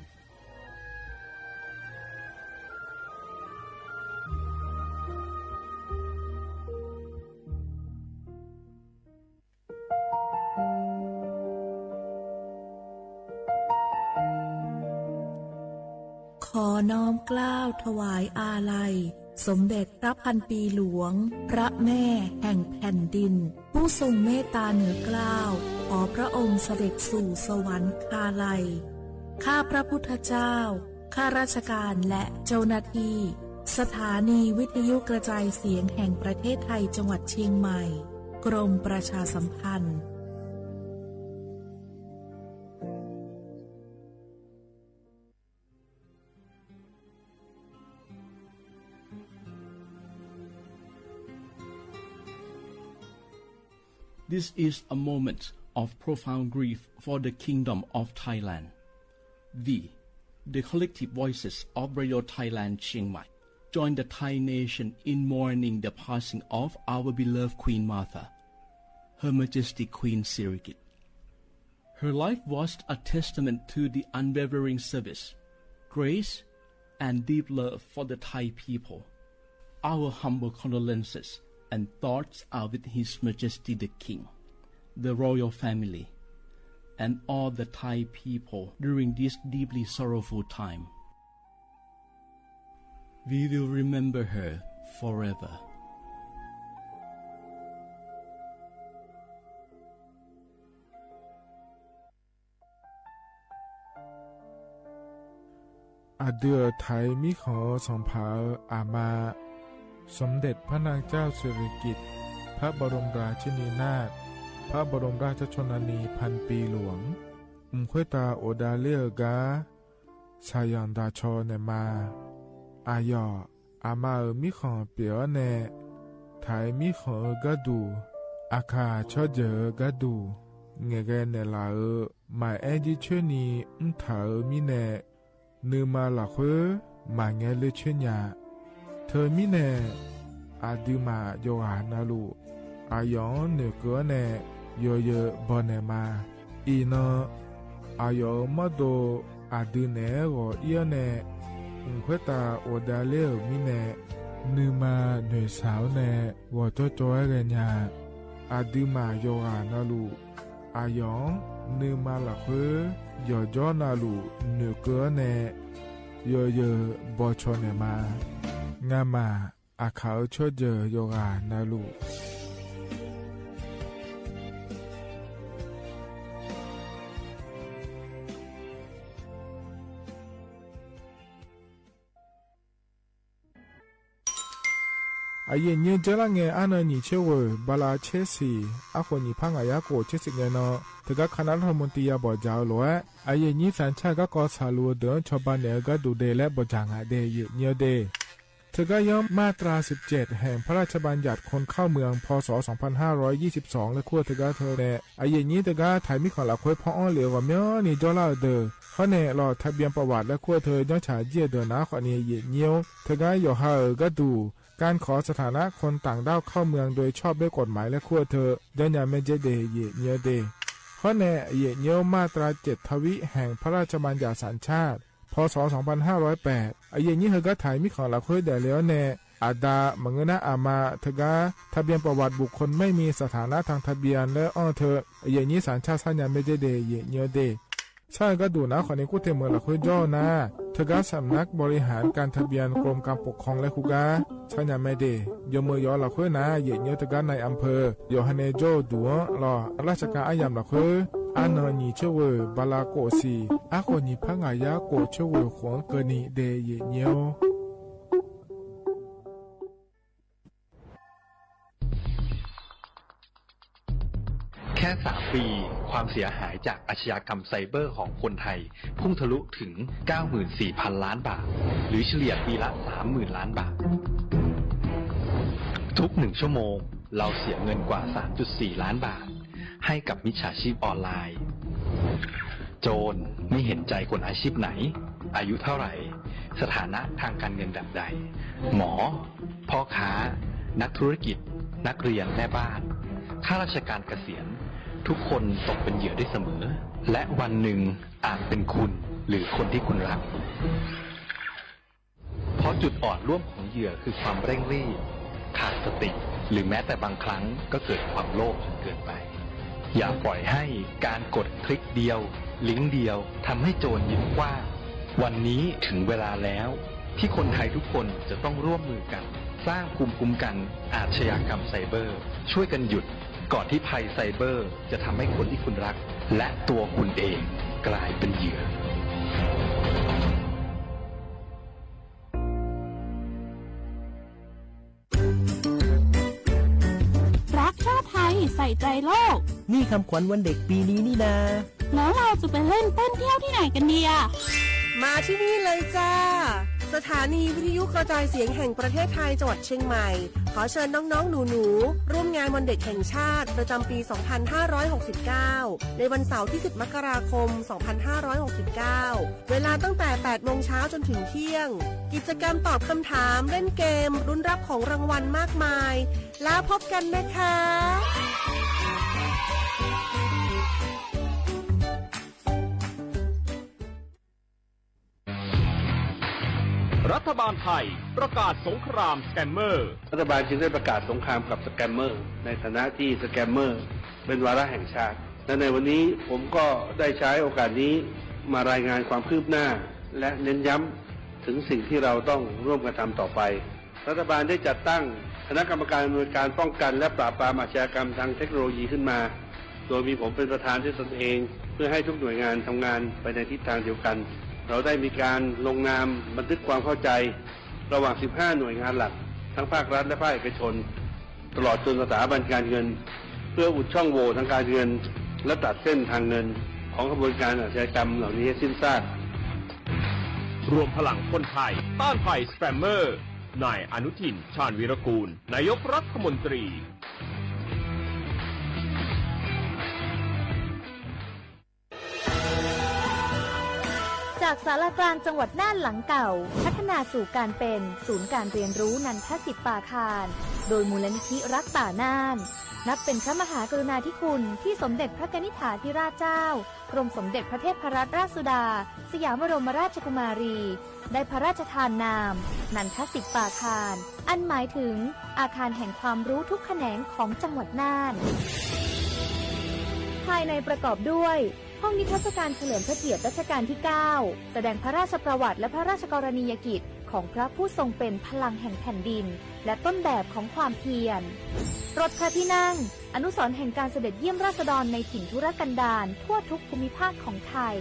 ขอน้อมเกล้าถวายอาลัย สมเด็จพระพันปีหลวง พระแม่แห่งแผ่นดิน ผู้ทรงเมตตาเหนือเกล้า ขอพระองค์เสด็จสู่สวรรคาลัย ข้าพระพุทธเจ้า ข้าราชการและเจ้าหน้าที่ สถานีวิทยุกระจายเสียงแห่งประเทศไทยจังหวัดเชียงใหม่ กรมประชาสัมพันธ์ This is a moment of profound grief for the Kingdom of Thailand. We, the collective voices of Radio Thailand Chiang Mai, join the Thai nation in mourning the passing of our beloved Queen Mother, Her Majesty Queen Sirikit. Her life was a testament to the unwavering service, grace, and deep love for the Thai people. Our humble condolences and thoughts are with His Majesty the King, the royal family, and all the Thai people during this deeply sorrowful time. We will remember her forever. อะดื้อไถมิของสองผา อามา สมเด็จพระนางเจ้าสิริกิติ์ พระบรมราชินีนาถ พระบรมราชชนนีพันปีหลวง อึ่งค่อยตาโอดาเล่อก๊า สาหย่อนดาชอแหน่มา อะหย่อ อามาเอ๋อ มิของเปียแหน่ ไถมิของเอ๋อก๊าดู อาข่าชอบเจ๋อก๊าดู แหง่แกแหน่หล่าเอ๋อ หมายแอ้นจิ๊ดเชื้อนีอึ้งถาเอ๋อ มิแหน่ นือมาหละเฮ้อ หมาแงเลือดเชื้อหญ้า เธอมิแหน่ อะดื้อหม่าหย่อหานาลูก อะหย่อนเหน่อเกอแหน่ หย่อเยอะบ่อแหน่มา อี่นอ อะหย่อเอ๋อ มอดโด อะดื้อแหน่หย่อเอี้ยแหน่ อึ่งค่อยตาโอดาเล่อเอ๋อ มิแหน่ นือมาเหน่อสาวแหน่ หย่อจ้อจ้อแหน่หญ้า อะดื้อหม่าหย่อหานาลูก อะหย่อน นือมาหละเฮ้อ หย่อจ้อนาลูก เหน่อเกอแหน่ หย่อเยอะบ่อชอแหน่มา งาหม่า อะข่าชอบเจ๋อหย่อหานาลูก อะเย่ၣ်ညို เจอละแง อะเนินหยีเชเว่อ บาลาเชษฐี อะโขงหยีพังอะยะโกเชษฐีแงเนาะ เถิงกั๋นคณะรัฐมนตรียาบ่อจ๋าโหลแอะ อะเย่ၣ်ညိ สัญชาติก๊า กอสาลู เดินชอบ้านแหน่ก๊าดูเดและบ่จ๋างอะเด เย่ၣ်ညိเด เถิงกั๋นย้อมมาตราสิบเจ็ด แห่งพระราชบัญญัติคนเข้าเมือง พ.ศ. สองพันห้าร้อยยี่สิบสอง และครัวเถิงกั๋นเถิงแหน่ อะเย่ၣ်ညိ เถิงกั๋นไถมิของหละเฮ้อ พออ้อเหลียวกว่าเมี้ยนี่ จ้อเล่าเดอ เฮาแหน่ หล่อทะเบียนประวัติและครัวเถิง ย้อนฉายเจี้ยเดินหนาขอนี้ เย่ၣ်ညိ เถิงกั๋นหย่อหาเอ๋อก๊าดู การขอสถานะคนต่างด้าวเข้าเมืองโดยชอบด้วยกฎหมายและครัวเถิง ย้อนยาแม่เจ๊เด เย่ၣ်ညိเด เฮาแหน่ เย่ၣ်ညိ มาตราเจ็ดทวิ แห่งพระราชบัญญัติสัญชาติ พ.ศ. สองพันห้าร้อยแปด อะเย่ၣ်ညိ เถิงกั๋นไถมิของหละเฮ้อแด่แล้วแหน่ อะดา มะเงื้อนาอามา เถิงกั๋นทะเบียนประวัติบุคคลไม่มีสถานะทางทะเบียนและอ้อเถิง อะเย่ၣ်ညိ สัญชาติ ซ้านยาแม่เจ๊เด เย่ၣ်ညိเด ใช่ก็ดูนะ ขอนี้กู้เต็มเหมือนละเฮ้ยจ้อนะ เธอก้าสำนักบริหารการทะเบียนกรมการปกครองและครูก้า ใช่เนี่ยแม่เด ยกมือยอละเฮ้ยนะ เหยียดเยียวเธอก้าในอำเภอ ยอให้เนโจ้ดูลอ ราชการอายัมละเฮ้ย อาเนอหนีเชื่อเว่อ บาลาโกะสี่ อาโกะหนีพระงายะโกะเชื่อเว่อ ขวงเกินนี้เด เหยียดเยียว แค่สามปี ความเสียหายจากอาชญากรรมไซเบอร์ของคนไทย พุ่งทะลุถึง เก้าหมื่นสี่พันล้านบาท หรือเฉลี่ยปีละ สามหมื่นล้านบาท ทุกหนึ่งชั่วโมง เราเสียเงินกว่า สามจุดสี่ล้านบาท ให้กับมิจฉาชีพออนไลน์ โจรไม่เห็นใจคนอาชีพไหน อายุเท่าไหร่ สถานะทางการเงินแบบใด หมอ พ่อค้า นักธุรกิจ นักเรียน แม่บ้าน ข้าราชการเกษียณ ทุกคนตกเป็นเหยื่อได้เสมอ และวันหนึ่งอาจเป็นคุณ หรือคนที่คุณรัก เพราะจุดอ่อนร่วมของเหยื่อคือความเร่งรีบ ขาดสติ หรือแม้แต่บางครั้งก็เกิดความโลภจนเกินไป อย่าปล่อยให้การกดคลิกเดียว ลิงก์เดียว ทำให้โจรยิ้มกว้าง วันนี้ถึงเวลาแล้ว ที่คนไทยทุกคนจะต้องร่วมมือกัน สร้างภูมิคุ้มกันอาชญากรรมไซเบอร์ ช่วยกันหยุด ก่อนที่ภัยไซเบอร์จะทำให้คนที่คุณรัก และตัวคุณเองกลายเป็นเหยื่อ รักชาติไทย ใส่ใจโลก นี่คำขวัญวันเด็กปีนี้นี่นา แล้วเราจะไปเล่นเต้นเที่ยวที่ไหนกันดีอะ มาที่นี่เลยจ้า สถานีวิทยุกระจายเสียงแห่งประเทศไทย จังหวัดเชียงใหม่ ขอเชิญน้องๆ หนูๆ ร่วมงานวันเด็กแห่งชาติประจำปี สองพันห้าร้อยหกสิบเก้า ในวันเสาร์ที่ สิบ มกราคม สองพันห้าร้อยหกสิบเก้า เวลาตั้งแต่ แปดโมงเช้าจนถึงเที่ยง กิจกรรมตอบคำถาม เล่นเกม ลุ้นรับของรางวัลมากมาย แล้วพบกันนะคะ รัฐบาลไทยประกาศสงครามสแกมเมอร์ รัฐบาลจึงได้ประกาศสงครามกับสแกมเมอร์ ในฐานะที่สแกมเมอร์เป็นวาระแห่งชาติ และในวันนี้ผมก็ได้ใช้โอกาสนี้มารายงานความคืบหน้า และเน้นย้ำถึงสิ่งที่เราต้องร่วมกันทำต่อไป รัฐบาลได้จัดตั้งคณะกรรมการอำนวยการป้องกันและปราบปรามอาชญากรรมทางเทคโนโลยีขึ้นมา โดยมีผมเป็นประธานด้วยตนเอง เพื่อให้ทุกหน่วยงานทำงานไปในทิศทางเดียวกัน เราได้มีการลงนามบันทึกความเข้าใจระหว่าง สิบห้า หน่วยงานหลัก ทั้งภาครัฐและภาคเอกชน ตลอดจนสถาบันการเงิน เพื่ออุดช่องโหว่ทางการเงิน และตัดเส้นทางเงินของขบวนการอาชญากรรมเหล่านี้ให้สิ้นซาก รวมพลังคนไทยต้านภัยสแกมเมอร์ นายอนุทิน ชาญวีรกูล นายกรัฐมนตรี จากศาลากลางจังหวัดน่านหลังเก่า พัฒนาสู่การเป็นศูนย์การเรียนรู้นันทสิปปาคาร โดยมูลนิธิรักป่าน่าน นับเป็นพระมหากรุณาธิคุณที่สมเด็จพระกนิษฐาธิราชเจ้า กรมสมเด็จพระเทพรัตนราชสุดา สยามบรมราชกุมารี ได้พระราชทานนาม นันทสิปปาคาร อันหมายถึงอาคารแห่งความรู้ทุกแขนงของจังหวัดน่าน ภายในประกอบด้วย ห้องนิทรรศการเฉลิมพระเกียรติรัชกาลที่ เก้า แสดงพระราชประวัติและพระราชกรณียกิจของพระผู้ทรงเป็นพลังแห่งแผ่นดิน และต้นแบบของความเพียร รถพระที่นั่ง อนุสรณ์แห่งการเสด็จเยี่ยมราษฎรในถิ่นทุรกันดารทั่วทุกภูมิภาคของไทย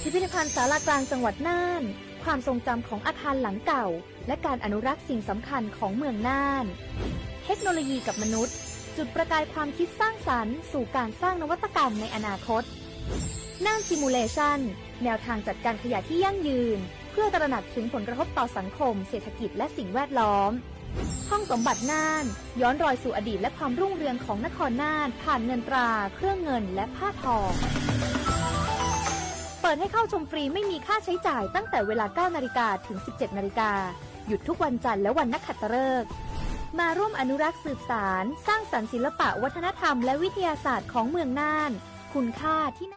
พิพิธภัณฑ์ศาลากลางจังหวัดน่าน ความทรงจำของอาคารหลังเก่า และการอนุรักษ์สิ่งสำคัญของเมืองน่าน เทคโนโลยีกับมนุษย์ จุดประกายความคิดสร้างสรรค์สู่การสร้างนวัตกรรมในอนาคต น่าน Simulation แนวทางจัดการขยะที่ยั่งยืน เพื่อตระหนักถึงผลกระทบต่อสังคม เศรษฐกิจ และสิ่งแวดล้อม ห้องสมบัติน่าน ย้อนรอยสู่อดีตและความรุ่งเรืองของนครน่าน ผ่านเงินตรา เครื่องเงิน และผ้าทอ เปิดให้เข้าชมฟรีไม่มีค่าใช้จ่ายตั้งแต่เวลา เก้านาฬิกา ถึง สิบเจ็ดนาฬิกา หยุดทุกวันจันทร์และวันนักขัตฤกษ์ มาร่วมอนุรักษ์สืบสาน สร้างสรรค์ศิลปะวัฒนธรรมและวิทยาศาสตร์ของเมืองน่าน คุณค่าที่น่า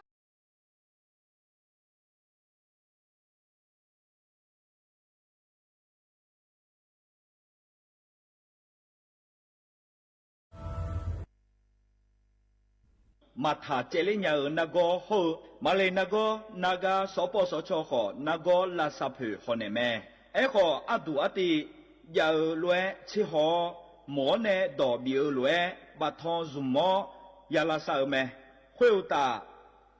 မၤထၣ်စဲးလ့ညါဧိၤ နါဂီၢ်ဟီၣ်ဧိၤ မၤလ့ၢ်နါဂီၢ် နါဂါ စီၤပီစီၤခီၣ် နါဂီၢ်လၢ်သၢဖျၢၣ် ဟီၣ်နဲၣ်မ့ၢ် အဲၣ်ဃီၤအဒူၣ်အတံၢ် ယၢ်ဧိၤလွဲဆ့ဟီၣ် မီၣ်န့ၣ်ဒီးဘံၣ်ဧိၤလွဲ ဘၣ်ထီၣ် Zoom မီၣ် ယၤလၢ်သၢဧိၤမ့ၢ် ခွ့ၣ်ဧိၤတၢ်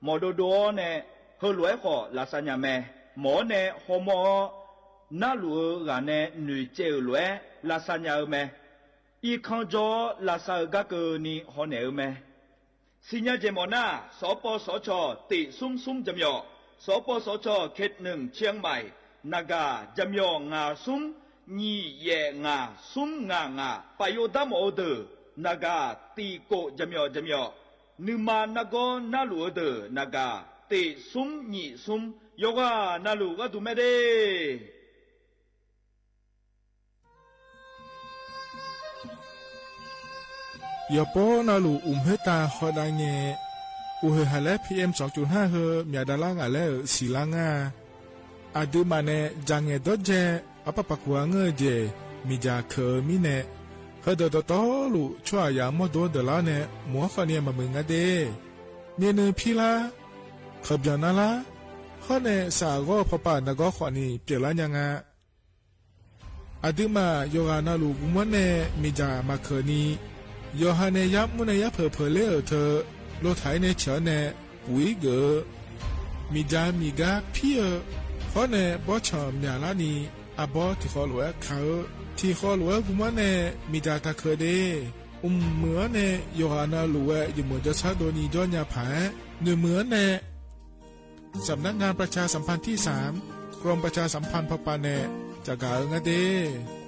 မီၣ်ဒိၣ်ဒိၣ်န့ၣ် ဟၢလွဲဃီၤလၢ်သၢညါမ့ၢ် မီၣ်န့ၣ်ဟီၣ်မီၣ် နၢ်လူၢ်ဧိၤဂၤန့ၣ် နွံစဲးဧိၤလွဲ လၢ်သၢညါဧိၤမ့ၢ် အံးခီၣ်ကၠီ လၢ်သၢဧိၤဂၤကၢၢ်နံၤ ဟီၣ်နဲၣ်ဧိၤမ့ၢ် စံၣ်ညီၣ်ကဲမီၣ်နၢ် စီၤပီစီၤခီၣ် တ့ၢ်သုမ်းသုမ်း ကၠီမၠီၣ် စီၤပီစီၤခီၣ် เขตหนึ่ง เชียงใหม่ နဂၤ ကၠီမၠီၣ် ငါးသုမ်း နံၣ်ယဲၢ် ငါးသုမ်း ငါး ငါး ပာ်ယိၣ်ဒါမီၣ်အိၣ်ဒၢး နဂၤ တံၢ်ကိၣ် ကၠီမၠီၣ် ကၠီမၠီၣ် နုာ်မၤနါဂီၢ်နၢ်လူၢ်အိၣ်ဒၢး နဂၤ တ့ၢ်သုမ်း နံၣ်သုမ်း ယွၤနၢ်လူၢ်ဂၤဒိၣ်မ့ၢ်ဒ့ၣ် ယပီနၢ်လူၢ် အိၣ်မူတၢ်ဟီၣ်ဒၣ်ညါ အိၣ်ဟ့ၣ်ဟးလၢ PM สองจุดห้า ဟဲ မၠးဒါလါဂၤလၢ စံၣ်လါငါ အဒုးမးန့ၣ် ကၠီငဲၣ်ဒီးကၠီ အပပာ်ကွၢ်အငိုၢ်အယဲၢ် မ့ၢ်ကၠီခဲအံၤမံၤန့ၣ် ဟဲဒီးတီတီလူၣ် ဆိအယၤမီၣ်ဒိၣ်ဒၢးလါန့ၣ် မုၢ်ဟီၣ်ဃီန့ၣ် မၤမုာ်ငါဒ့ၣ် မ့ၢ်နုၤဖံလါ ခီပညီနါလါ ဟီၣ်န့ၣ်စးအဂီၢ်ဖီပာ်နါဂီၢ်ဃီန့ၣ် ပျဲးလါညါငါ အဒုးမး ယွၤနၢ်လူၢ် ပူၤမီၣ်န့ၣ် မ့ၢ်ကၠီမၤခဲအံၤနံၤ ယိၤဟၣ်န့ၣ် ယါမူန့ၣ် ယါဖၢၣ်ဖၢၣ်လၢအၢၣ်ထၢ လိာ်ထးအံၤန့ၣ် ဆၢန့ၣ် ပူၤအံၤဂ့ၤ မ့ၢ်ကၠီမံၤဂၤဖံဧၢ ဟီၣ်န့ၣ် ဘီဆၣ်မၠးလါနံၤ အဘီထံၣ်ဃီလိာ်ဝဲခးဧၢ ထံၣ်ဃီလိာ်ဝဲပူၤမီၣ်န့ၣ် မ့ၢ်ကၠီတၢ်ခဲဒ့ၣ် အိၣ်မုၢ်အီၤန့ၣ် ယွၤနၢ်လူၢ်ဝဲ ယမုၢ်ကၠီဆၢဒိၣ်နံၤဒီးညါဖး နုာ်မုၢ်အီၤန့ၣ် สำนักงานประชาสัมพันธ์ที่สาม กรมประชาสัมพันธ์ ဖီပာ်န့ၣ် ကၠီဂၤအၢငါဒ့ၣ်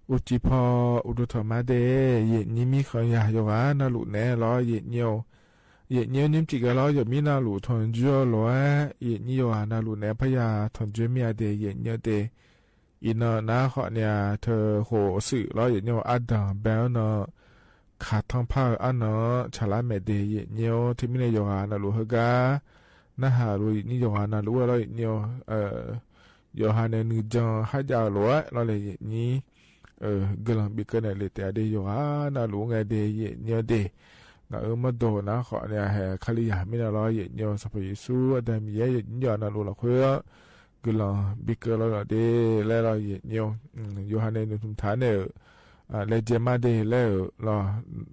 အိၣ်ကံၢ်ဖီ အိၣ်ဒိၣ်ထီၣ်မါဒဲး ယဲၢ်နံၣ်မံဃာ်ယၤ ယိၤဟၣ်နၢလူးနဲလီၤ ယဲၢ်နံၣ်ဧိၤ ယဲၢ်နံၣ်ဧိၤ နံၣ်မံကၠံးကဲလီၤ ယိၤမံနၢလူး ထီၣ်ယွၤလီၤဧါ ယဲၢ်နံၣ် ယိၤဟၣ်နၢလူးနဲ ဖဲယၤထီၣ်ယွၤမံယၤဒဲး ယဲၢ်နံၣ်ဧိၤဒဲး အံၤနီၤ နၤဃီးန့ၣ် ထၢၣ်ဃိးစုးလီၤ ယဲၢ်နံၣ်ဧိၤ အဒၢၣ်ဘဲနီၤ ခးထီၣ်ဖးအီၤနီၤ ဆၣ်လါမဲာ်ဒဲး ယဲၢ်နံၣ်ဧိၤ ထံၣ်မံန့ၣ် ယိၤဟၣ်နၢလူးဟဲဂၤ နဟးလူး ယဲၢ်နံၣ် ယိၤဟၣ်နၢလူးဝဲလီၤ ယဲၢ်နံၣ်ဧိၤ ယိၤဟၣ်န့ၣ် နုၢ်ကၠီၣ်ဟးယၢ်လီၤဝဲလီၤလၢ ယဲၢ်နံၣ် ဂုၢ်လီၤဘံၣ်ကၢန့ၣ် လဲၤတဲဒၣ်ယိၤဟၣ်နၢလူး ငဲဒဲး ယဲၢ်နံၣ်ဧိၤဒဲး နၤအၢမီၢ်ဒိၣ်နၤဃီးန့ၣ် ဟဲခါလံယၤမံနၤလီၤ ယဲၢ်နံၣ်ဧိၤ စီၤပီယ့ၣ်ၡူး အတၢ်မံၤယဲၢ် ယဲၢ်နံၣ် ယိၤဟၣ်နၢလူးလီၤဃိ ဂုၢ်လီၤဘံၣ်ကၢလီၤလီၤဒဲး လဲၤလီၤ ယဲၢ်နံၣ်ဧိၤ ယိၤဟၣ်န့ၣ် နုၢ်ထူၣ်ထါန့ၣ် လဲၤကဲမါဒဲး လဲၤဧိၤလီၤ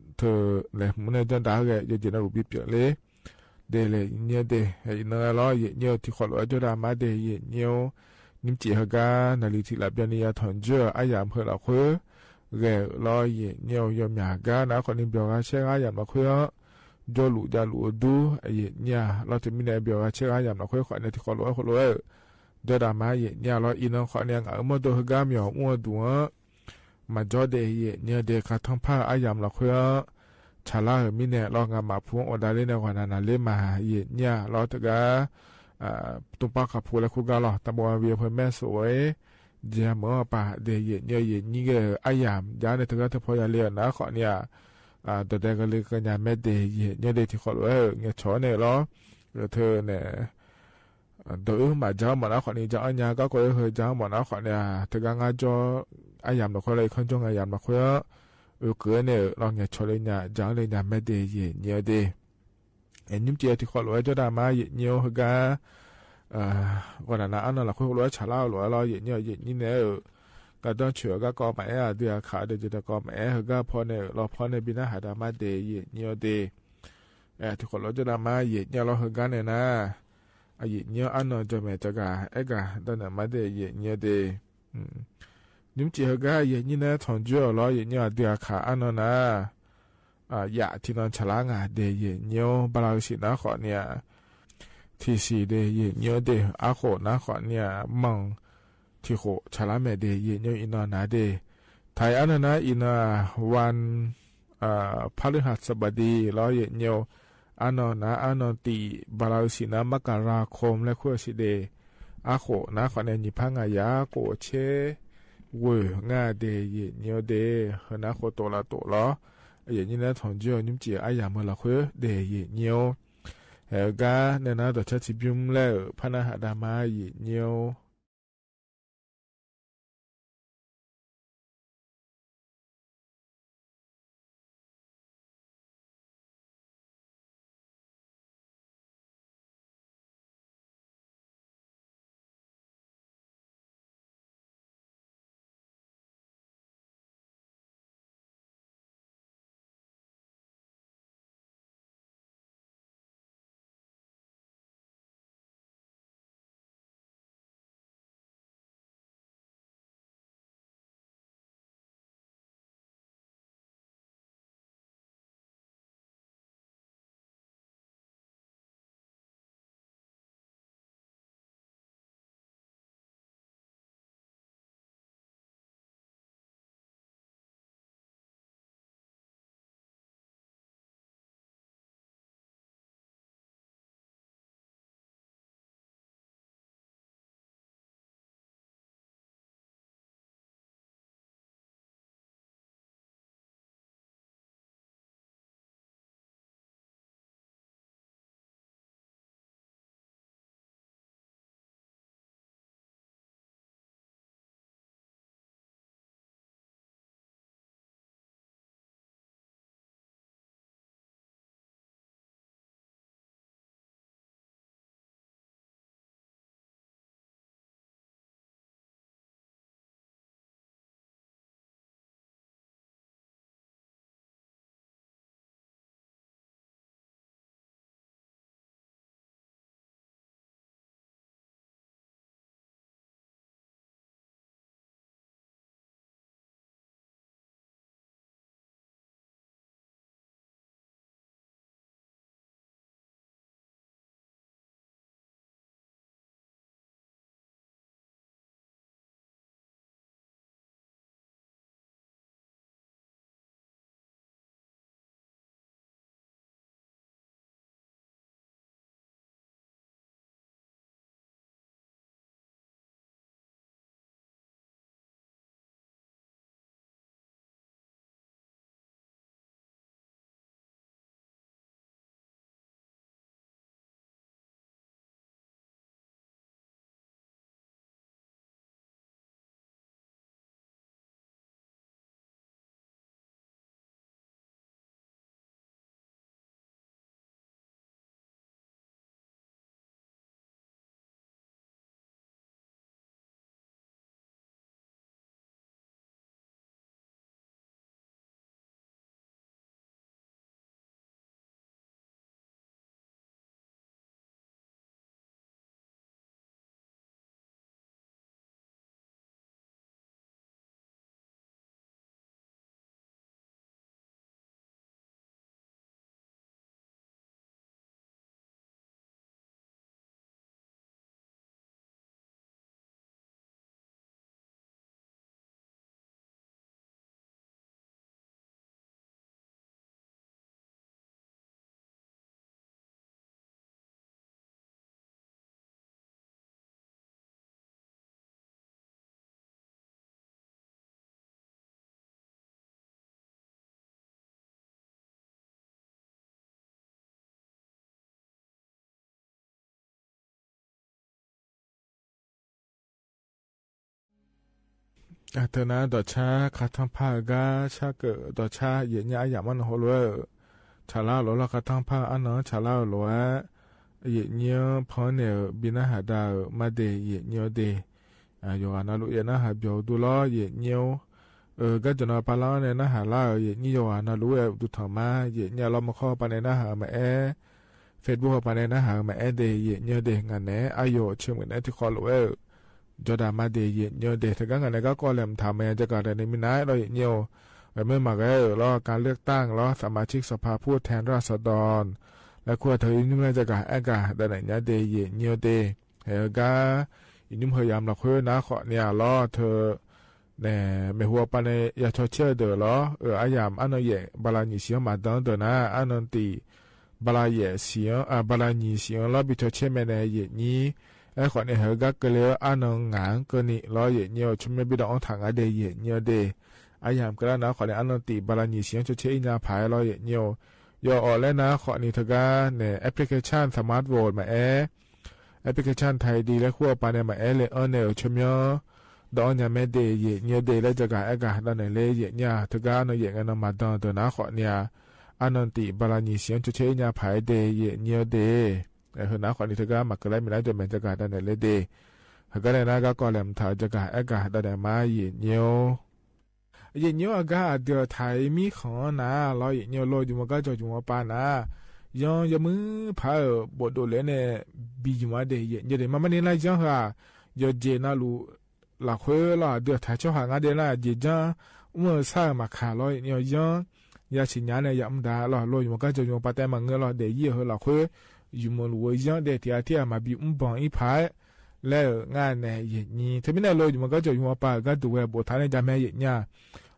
ထၢၣ်လဲၤမူန့ၣ် ကၠီၣ်တၢ်ဂဲၤ ယဲၢ်နံၣ်နၢလူးဘံၣ်ပၠၢၣ်လံ ဒဲးလဲၣ် ယဲၢ်နံၣ်ဧိၤဒဲး အံၤနီၤလီၤ ယဲၢ်နံၣ်ဧိၤ ထံၣ်ဃီးလိာ်ဝဲ ကၠီၣ်ဒၣ်မါဒဲး ယဲၢ်နံၣ်ဧိၤ နံၣ်မံကၠံးဟဲဂၤ နၤလံထံၣ်လၢပျၢၤန့ၣ် ယၤထီၣ်ယွၤ အယၣ်မုၢ်လီၤဃိ ဂဲၤဧိၤလီၤ ယဲၢ်နံၣ်ဧိၤ ယိၤမၠၣ်ဂၤ နၤဃီးန့ၣ် ဘျီဂၤဆဲးဂၤယၣ်မုၢ်လီၤဃိ ယိၤလူးယၣ်လူးအဒူ ယဲၢ်နံၣ်ဧိၤ လီၤတမံၤန့ၣ် ဘျီဂၤဆဲးဂၤယၣ်မုၢ်လီၤဃိ ဃီးန့ၣ် ထံၣ်ဃီးလိာ်ဝဲဃိးလိာ်ဝဲ ကၠီၣ်ဒၣ်မါ ယဲၢ်နံၣ်ဧိၤလီၤ အံၤနီၤဃီးန့ၣ် နၤအၢမီၢ်ဒိၣ်ဟဲဂၤ မ့ၢ်အီၤမူအဒူၣ်ဧိၤ မၤကၠီဒဲး ယဲၢ်နံၣ်ဧိၤဒဲး ခးထီၣ်ဖးအယၣ်မုၢ်လီၤဃိ ဆၣ်လါဧိၤမံန့ၣ်လီၤ ငါမၤဖူအိၣ်ဒၣ်လၢန့ၣ် ဂီၢ်နၤနၤလၢမၤ ယဲၢ်နံၣ်ဧိၤလီၤ တဂၤ တူၢ်ပာ်ခးဖူလၢခိၣ်ဂၤလီၤ တၢ်ဘီဝံၤအဖၢမဲၣ်စိးဝဲ ယဲၢ်မုၢ်အပၢ်ဒဲး ယဲၢ်နံၣ်ဧိၤ ယဲၢ်နံၣ်ဂ့ၤ အယၣ်ယၤန့ၣ် တဂၤတဖီယၤလံ နၤဃီးန့ၣ် ဒီးဒဲးကလၢကညးမဲာ်ဒဲး ယဲၢ်နံၣ်ဧိၤဒဲး ထံၣ်ဃီးလိာ်ဝဲ ငဲၤဆီန့ၣ်လီၤ ထၢၣ်န့ၣ် ဒီးအၢမၤကၠီမးနၤဃီးန့ၣ် ကၠီအီၣ်ညါ ကီၢ်ကီၢ်အၢဟၢကၠီမးနၤဃီးန့ၣ် တဂၤငါကၠီ အယၣ်မုၢ်လီၤဃိလီၤ ယခီၣ်ကၠီငါယၣ်မုၢ်လီၤဃိ အၢကၢန့ၣ်လီၤ ငဲၤဆီလၢညါ ကၠီလၢညါမဲာ်ဒဲး ယဲၢ်နံၣ်ဧိၤဒဲး နံၣ်မံကၠံးထံၣ်ဃီးလိာ်ဝဲ ကၠီၣ်ဒၣ်မါ ယဲၢ်နံၣ်ဧိၤဟဲဂၤ ဂီၢ်နၤနၤအါနီၤလီၤဃိ ဃိးလိာ်ဝဲ ဆၣ်လါလိာ်ဝဲလီၤ ယဲၢ်နံၣ်ဧိၤ ယဲၢ်နံၣ်န့ၣ် ကဒီဆၢၣ်အဂၤကီးမးအဲၣ် အဒုးအခးဒီး ယတကီးမးအဲၣ် ဟဲဂၤဖီန့ၣ် လီၤဖီန့ၣ် ဘံနၢ်ဟးဒၣ်မါဒဲး ယဲၢ်နံၣ်ဧိၤဒဲး ထံၣ်ဃီးလိာ် ကၠီၣ်ဒၣ်မါ ယဲၢ်နံၣ်လီၤ ဟဲဂၤန့ၣ်နၤ အယဲၢ်နံၣ်အါနီၤ ကၠီၣ်မဲာ်တဂၤ အဲၣ်ဂၤ ဒီးနၤမါဒဲး ယဲၢ်နံၣ်ဧိၤဒဲး နံၣ်မံကၠံးဟဲဂၤ ယဲၢ်နံၣ်န့ၣ် ထီၣ်ယွၤလီၤ ယဲၢ်နံၣ် အဒုးအခးအါနီၤနၤ ယဲၢ်ထံၣ်နီၤဆၣ်လါငါဒဲး ယဲၢ်နံၣ်ဧိၤ ဘၤလၤရူၤဆံၣ်နၤဃီးန့ၣ် ထံၣ်ဆံးဒဲး ယဲၢ်နံၣ်ဧိၤဒဲး အဃိးနၤဃီးန့ၣ် မီၢ် ထံၣ်ဃိးဆၣ်လါမဲာ်ဒဲး ယဲၢ်နံၣ်ဧိၤ အံၤနီၤနၤဒဲး ထံၣ်အါနီၤနၤ အံၤနီၤ วัน พฤหัสบดี လီၤ ယဲၢ်နံၣ်ဧိၤ အါနီၤနၤ အါနီၤတံၢ် ဘၤလၤရူၤဆံၣ်နၤ မကราคม လဲၤခွဲးဆံးဒဲး အဃိးနၤဃီးန့ၣ် နံၣ်ဖးငါယၤ ကိးဆဲး ဝဲၢ်ငါဒဲး ယဲၢ်နံၣ်ဧိၤဒဲး ဟဲနၤဃိးတိာ်လၢတိာ်လီၤ ယဲၢ်နံၣ်န့ၣ် ထီၣ်ယွၤ နံၣ်မံကၠံး အယၣ်မုၢ်လီၤဃိဒဲး ယဲၢ်နံၣ်ဧိၤ ဟဲဂၤန့ၣ်နၤ ဒီးဆၢထံၣ်ဘျုးမးလၢ ဖးနၤဟးဒၣ်မါ ယဲၢ်နံၣ်ဧိၤ အၢ တၢ်နာ် ဒိးဆါ ခါတၢၢ်ဖး အဂၤ ဆၢက့ၤ ဒိးဆါ ယဲၢ်ညိၣ် အယၣ်မၢ်နဟိုလိာ် ဆၣ်လၢ်လိာ်လီၤ ခါတၢၢ်ဖး အၢၣ်နၢ ဆၣ်လၢ်လိာ်ဝဲ ယဲၢ်ညိၣ် ဖီန့ၣ် ဘံနၢ်ဟးဒၣ် မၤဒ့ၣ် ယဲၢ်ညိၣ်ဒ့ၣ် ယွၤနၢ်လူၤ ယဲၢ်နၢ်ဟးဘျီဒူလီၤ ယဲၢ်ညိၣ် အၢ ကၠီနီၤ ပၢ်လၢ်န့ၣ် နၢ်ဟးလၢ် ယဲၢ်ညိၣ် ယွၤနၢ်လူၤ အဲၣ်ဒူထီၣ်မး ယဲၢ်ညိၣ် လီမခီပၤန့ၣ် နၢ်ဟးမၤအဲၣ် Facebook ပၤန့ၣ် နၢ်ဟးမၤအဲၣ်ဒ့ၣ် ယဲၢ်ညိၣ်ဒ့ၣ် ငါန့ၣ် အယိာ်ဆိမိၣ်န့ၣ် ထံကီၢ်လိာ်ဝဲ ကၠီဒၣ်မၤဒ့ၣ် ယဲၢ်ညိၣ်ဒ့ၣ် တဂၤငါန့ၣ် ကၠီကီၢ်လဲၣ် မတၤမၤ ယကၤဒၣ်န့ၣ် မံနၤလီၤ ယဲၢ်ညိၣ် မ့ၢ်မၤဂ့ၤလီၤ การเลือกตั้งလီၤ สมาชิกสภาผู้แทนราษฎร လၢခိၣ်အထၢ ယနုၢ်လၢ ယကၤအဲၣ်ကၤ ဒၣ်နဲၣ်ညါဒ့ၣ် ယဲၢ်ညိၣ်ဒ့ၣ် ဟဲဂၤ ယနုၢ်ဟဲယၢမ်ၢ်လီၤခွဲနၤ ဃိးနံၣ်လီၤ ထၢ န့ၣ် မ့ၢ်ဟူအပၤန့ၣ် ယၤဆီၣ်ဆဲၣ်ဒၢးလီၤ အၢ အယၣ် အၢၣ်နၢ ယဲၢ် ဘၤလးညံၣ်စံၣ်ဧိၤ မၤဒၢဒၢးနၤ အၢၣ်နၢတံၣ် ဘၤလးယဲၢ်စံၣ်ဧိၤ အၢ ဘၤလးညံၣ်စံၣ်ဧိၤလီၤ ဘံဆီၣ်ဆဲၣ်မ့ၢ်န့ၣ် ယဲၢ်ညိၣ် အဲၣ်ဃိးနံၣ် ဟဲဂၤကလဲၤ အၢၣ်နၢ ငါကနံၣ်လီၤ ယဲၢ်ညိၣ် ဆိမိၣ်ဘံဒီးအီထၣ်ငါဒ့ၣ် ယဲၢ်ညိၣ်ဒ့ၣ် အယၣ် မ့ၢ်ကလၢ်နၤ ဃိးနံၣ် အၢၣ်နၢတံၣ် ဘၤလးညံၣ်စံၣ်ဧိၤ ဆီၣ်ဆဲၣ်အံၤညါဖးလီၤ ယဲၢ်ညိၣ် ယအိၣ်လၢနၤ ဃိးနံၣ် တဂၤန့ၣ် application Smart Vote မၤအဲၣ် application ထံဒ်လၢခိၣ်အပၤန့ၣ် မၤအဲၣ်လၢအၢၣ်န့ၣ် ဆိမိၣ် ဒီးအီညါမ့ၢ်ဒ့ၣ် ယဲၢ်ညိၣ်ဒ့ၣ် လၢယကၤအဲၣ်ကၤ ဒၣ်နဲၣ်လၢ ယဲၢ်ညိၣ် တဂၤအၢၣ်နၢ ယဲၢ်ညိၣ်နၤ မၤဒၢဒၢးနၤ ဃိးနံၣ် အၢၣ်နၢတံၣ် ဘၤလးညံၣ်စံၣ်ဧိၤ ဆီၣ်ဆဲၣ်အံၤညါဖးဒ့ၣ် ယဲၢ်ညိၣ်ဒ့ၣ် ဟဲနၤ ဃိးနံၣ် တဂၤ မၤကလၢ်မံၤလၢ် ဒိၣ်မး ယကၤဒၣ်နဲၣ်လၢဒ့ၣ် ဟဲဂၤန့ၣ်နၤ ကၠီကီၢ်လဲၣ် မတၤ ယကၤအဲၣ်ကၤ ဒၣ်နဲၣ်မး ယဲၢ်ညိၣ် ယဲၢ်ညိၣ် အဂၤအဒၢးထၢၣ်မံဃီနၤလီၤ ယဲၢ်ညိၣ် လီၤယုမ်ၢ်ကၢ် ကၠီယုမ်ၢ်ပၢ်နၤ ယီၤ ယမုၢ်ဖးအၢၣ် ဘိးဒိၣ်လဲၣ်န့ၣ် ဘံယုမ်ၢ်မးဒ့ၣ် ယဲၢ်ညိၣ်ဒ့ၣ် မ့မ့ၢ်န့ၣ်နၤ ယီၤဧၢ ယီၤယဲၢ်နၤလူၤ လီၤခွဲလီၤ အဒၢးထၢၣ်ဆီဟးငါဒ့ၣ်နၤ ယဲၢ်ညိၣ် မုၢ်ဆၣ်မၤခးလီၤ ယဲၢ်ညိၣ် ယီၤ ယဆ့ၣ်ညါန့ၣ် ယမုၢ်ဒၣ်လီၤ လီၤယုမ်ၢ်ကၢ် ကၠီယုမ်ၢ်ပၢ် တဲမၤငၢၢ်လီၤ ဒ့ၣ်ယဲၢ်ဧၢ လီၤခွဲ ယုမ်ၢ်လူၤဝဲယီၤ ဒ့ၣ်ထံအါထံအါ မၤဘံအူဘီအံၤဖး လၢငါန့ၣ် ယဲၢ်ညိၣ် တမံၤန့ၣ် လီၤယုမ်ၢ်ကၢ် ကၠီယုမ်ၢ်ပၢ် ကၢ်ဒုးဝဲ ဘိးထါန့ၣ် ယၤမ့ၢ် ယဲၢ်ညိၣ်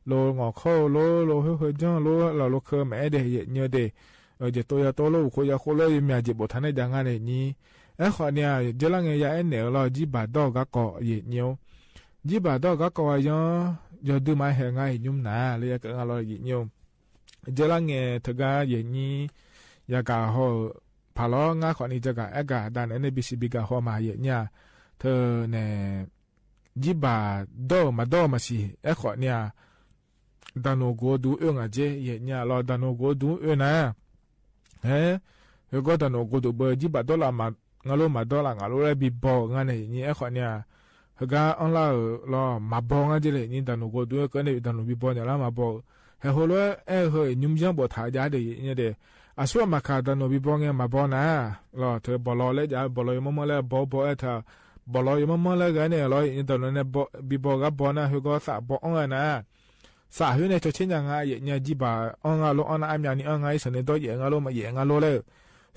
လီၤငီၢ်ခီၣ်လိၤ လီၤဟၢဟၢယီၤလိၤ လီၤလိၤခၢၣ်မၤအဲၣ်ဒ့ၣ် ယဲၢ်ညိၣ်ဒ့ၣ် ယတိယတိလိၤ ဃိယဃိလိၤ ယမ့ၢ်ယဲၢ်ဘိးထါန့ၣ် ယၤငါန့ၣ် ယဲၢ်ညိၣ် အဲၣ်ဃိးနံၣ် ယဲၢ်လၢ်ငယ် ယၤအဲၣ်နဲၣ်လီၤ ကၠံဘၣ်ဒီၣ်ဂၤကီၢ် ယဲၢ်ညိၣ် ကၠံဘၣ်ဒီၣ်ဂၤကီၢ်ဝဲယီၤ ယီၤဒုးမၤဟဲငါ ယညိၣ်နၤ လၢယကငါလီၤ ယဲၢ်ညိၣ် ယဲၢ်လၢ်ငယ် တဂၤ ယဲၢ်ညိၣ် ယကၤဟီၣ် ဖးလီၤ ငါဃိးနံၣ် ယကၤအဲၣ်ကၤ ဒၣ်နဲၣ်န့ၣ် ဘံစံးဘံကၤဟီၣ်မး ယဲၢ်ညိၣ် ထၢန့ၣ် ကၠံဘၣ်ဒီၣ်မၤဒီၣ်မၤဆံး အဲၣ်ဃိးနံၣ် ဒၣ်နိၣ်ကိးဒူအၢငါက့ ယဲၢ်ညိၣ်လီၤ ဒၣ်နိၣ်ကိးဒူအၢနၤ ဟဲ ဟဲဂီၢ်ဒၣ်နိၣ်ကိးဒူဘၣ် ကၠံဘၣ်ဒီၣ်လၢ ငါလိၤမၤဒီၣ်လၢ ငါလိၤလၢဘံဘီငါန့ၣ် ယဲၢ်ညိၣ် အဲၣ်ဃိးနံၣ် ဟဲဂၤအီၣ်လၢအၢၣ်လီၤ မၤဘီငါက့လၢ ယဲၢ်ညိၣ် ဒၣ်နိၣ်ကိးဒူအၢ ကဲန့ၣ် ဒၣ်နိၣ်ဘံဘီန့ၣ်လၢ မၤဘီ ဟဲဟိလိ အဲၣ်ဟၢ ယညိၣ်ယီၣ်ဘိးထါယၤဒ့ၣ် ယဲၢ်ညိၣ်ဒ့ၣ် အဆိမၤခး ဒၣ်နိၣ်ဘံဘီငဲ မၤဘီနၤ လီၤ ထၢဘီလီၤလၢယၤ ဘီလီၤယမီၢ်မီၢ်လၢ ဘီဘီအဲၣ်ထၢ ဘီလီၤယမီၢ်မီၢ်လၢဂၤန့ၣ်လီၤ ယဲၢ်ညိၣ် ဒၣ်နိၣ်န့ၣ် ဘံဘီဂၤဘီနၤ ဟဲဂီၢ်သးဘီအီၣ်ဂၤနၤ သးဟဲန့ၣ် ဆီၣ်ဆ့ၣ်ညါငါ ယဲၢ်ညိၣ် ကၠံဘၣ်အီၣ်ငါလိၤ အီၣ်နၤအါမံၤနံၤ အီၣ်ငါအံၤ စဲန့ၣ်ဒီး ယဲၢ်ငါလိၤ မ့ၢ်ယဲၢ်ငါလိၤလၢ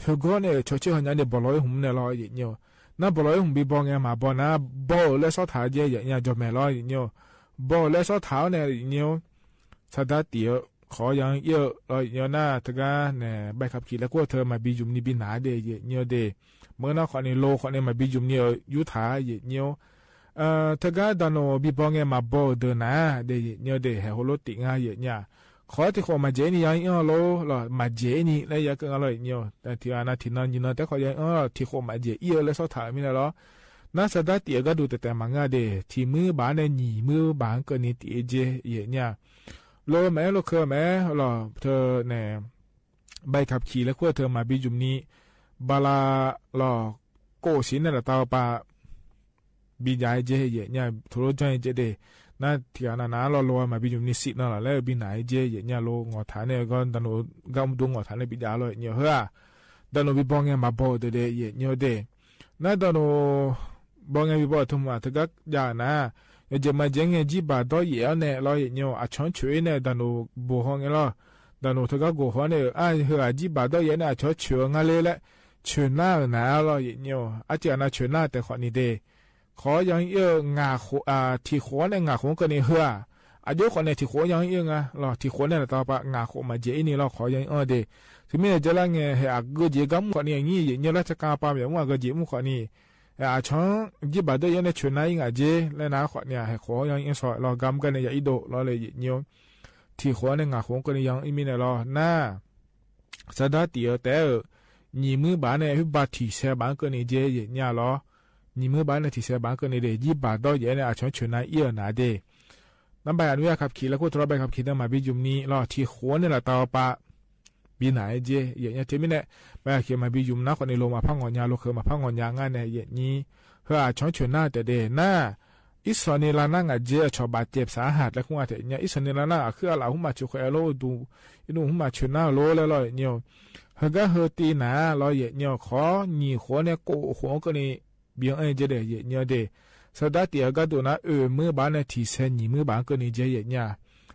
ဟဲဂီၢ်န့ၣ် ဆီၣ်ဆ့ၣ်ဟီၣ်ညါန့ၣ် ဘီလီၤယဟုမၢ်န့ၣ်လီၤ ယဲၢ်ညိၣ် နဘီလီၤယဟု ဘံဘီငဲ မၤဘီနၤ ဘီအၢၣ်လၢစီၤထၣ်က့ ယဲၢ်ညိၣ် ကၠီၣ်မဲာ်လီၤ ယဲၢ်ညိၣ် ဘီအၢၣ်လၢစီၤထၣ်န့ၣ် ယဲၢ်ညိၣ် ဆၢဒၣ်တံၢ်ဧၢ ခီယီၤအၢၣ်လီၤ ယဲၢ်ညိၣ်နၤ တဂၤန့ၣ် ใบขับขี่ လၢခိၣ်ထၢ မၤဘံယုမ်နံၤဘံနၤဒ့ၣ် ယဲၢ်ညိၣ်ဒ့ၣ် မ့ၢ်နၤဃိးနံၣ် လီၤဃိးနံၣ် မၤဘံယုမ်နံၤအၢ ယူၤထၣ် ယဲၢ်ညိၣ် တဂၤ ဒၣ်နိၣ်ဘံဘီငဲ မၤဘီအၢၣ်ဒၢးနၤဒ့ၣ် ယဲၢ်ညိၣ်ဒ့ၣ် ဟဲဟိလိတံၢ်ငါ ယဲၢ်ညိၣ် ခီထံၣ်ဃိးမၤစၢၤအံၤန့ၣ် ယီၤအၢၣ်လီၤ မၤစၢၤအံၤန့ၣ် လၢယကငါလီၤ ယဲၢ်ညိၣ် တထံၣ်အနၤထံၣ်နီၤ ယံၤနီၤ တဲခီယီၤအၢၣ်လီၤ ထံၣ်ဃိးမၤစၢၤအံၤအၢၣ်လၢစီၤထၣ်မံၤန့ၣ်လီၤ နၤ ဆၢဒၣ်တံၢ်အၢ ကၢ်ဒိၣ်တဲာ်တဲာ်မၤငါဒ့ၣ် ထံၣ်မုၢ်ဘၣ်န့ၣ် နံၣ်မုၢ်ဘၣ်ကနံၣ်တံၢ်အ့က့ ယဲၢ်ညိၣ် လီၤမၤအဲၣ်လီၤခၢၣ်မၤအဲၣ်လီၤ ထၢန့ၣ် ใบขับขี่ လၢခိၣ်ထၢ မၤဘံယုမ်နံၤ ဘၣ်လၢလီၤ ကိးစံးန့ၣ်လီၤ တၢ်ပာ် ဘံယၤအ့က့ ယဲၢ်ညိၣ် ထိၣ်လိကၠီအ့က့ဒ့ၣ် နၤထံၣ်အနၤနၤလီၤ လီၤမၤဘံယုမ်နံၤစံးနီၤလီၤ လၢဘံနၤအ့က့ ယဲၢ်ညိၣ် လီၤငီၢ်ထၣ်န့ၣ် ဂီၢ်ဒၣ်နိၣ် ဂီၢ်မုၢ်ဒိၣ်ငီၢ်ထၣ်န့ၣ် ဘံယၤလီၤ ယဲၢ်ညိၣ်ဧၢ ဒၣ်နိၣ်ဘံဘီငဲ မၤဘီအၢၣ်ဒၢးဒ့ၣ် ယဲၢ်ညိၣ်ဒ့ၣ် နၤ ဒၣ်နိၣ်ဘီငဲ ဘံဘီအၢၣ်ထူမး တဂၤယၤနၤ ယဲၢ်မၤကဲငဲ ကၠံဘၣ်ဒီၣ်ယဲၢ်အီၤန့ၣ်လီၤ ယဲၢ်ညိၣ် အဆီဆၢအံၤန့ၣ် ဒၣ်နိၣ်ဘိးဟီၣ်န့ၣ်လီၤ ဒၣ်နိၣ်တဂၤကိးဟီၣ်န့ၣ် အၢ ဟဲအကၠံဘၣ်ဒီၣ်ယဲၢ်န့ၣ် အဆီဆၢအီၤငါလဲၣ်လဲၣ် ဆၢနၤဧၢနၤလီၤ ယဲၢ်ညိၣ် အစံးအနၤဆၢနၤ တဲခီးနံၤဒ့ၣ် ခီယီၤအၢ ငါးဃိး အ ထံၣ်ဃိးန့ၣ်ငါးဃိးကနံၣ်ဟဲဧါ အဒိဃိးန့ၣ် ထံၣ်ဃိးယီၤအၢငါလီၤ ထံၣ်ဃိးန့ၣ်လီၤ တၢ်ပာ် ငါးဃိးမၤကဲအံၤန့ၣ်လီၤ ခီယီၤအၢဒ့ၣ် သုမ့ၢ်ယဲၢ်လၢ်ငဲ ဟဲအဂၢၢ်ကဲ ဂီၢ်မုၢ်ဃိးနံၣ်အံၤ ယဲၢ်ညိၣ်လၢတကးပာ် မ့ၢ်မုၢ်ဂၢၢ်ကဲမုၢ်ဃိးနံၣ် အဆီ ကၠံဘၣ်ဒီၣ်ယဲၢ်န့ၣ် ဆၢနၤအံၤငါကဲ လၢနၤဃိးနံၣ် ဟဲဃိးယီၤအၢစီလီၤ ဂီၢ်မုၢ်ကဲန့ၣ် ယၤအံၤဒိၣ်လီၤလၢယဲၢ်ညိၣ် ထံၣ်ဃိးန့ၣ် ငါးဃိးကနံၣ်ယီၤအံၤမံၤန့ၣ်လီၤ နၤ ဆၢဒၣ်တံၢ်အၢ တဲအၢ နံၣ်မုၢ်ဘၣ်န့ၣ် ဟဲဘၣ်ထံၣ်ဆဲးဘၣ်ကနံၣ်ကဲ ယဲၢ်ညိၣ်လီၤ နံၣ်မုၢ်ဘၣ်န့ၣ် ထံၣ်ဆဲးဘၣ်ကနံၣ်ဒ့ၣ် ကၠံဘၣ်ဒီၣ်ယဲၢ်န့ၣ် အဆီဆၢနၤအံၤအၢနၤဒ့ၣ် น้ำใบอนุญาตขับขี่ และควบตลอดใบขับขี่เดิมหมายบีหยุมนี้ลอ ถี่ขัวเนี่ยแหละเตาปะ ปี๋ไหนเจ เยียะเยียะ เทอมนี้แหละ ใบขับขี่หมายบีหยุมนะ ข้อนี้โลมาพักหงอนยา โลเคิงมาพักหงอนยา ง่ายแน่ เยียะนี้ เฮืออาจช้อนเฉินหน้าแต่เดหน้า อิสรณีลานั่งอ่ะเจ ฉอบาดเจ็บสาหัส และคุ้งอาเถเยียะ อิสรณีลานั่งอ่ะ คืออะหลาหุ้มมาเฉยแขวะโลดู อิหนุ่มหุ้มมาเฉินหน้าโลแล้วลอ เยียะเยียะ เฮอก้าเฮอตีหนาลอ เยียะเยียะ ขอหยี่ขัวเนี่ย โกะขัวก็นี่ เบียงเอ้ยเจเด เยียะเยียะเด สะดาติเฮอก้าดูนะ เออ มือบาเนี่ย ถี่แซหยี่มือบาก็นี่เจ เยียะเยียะ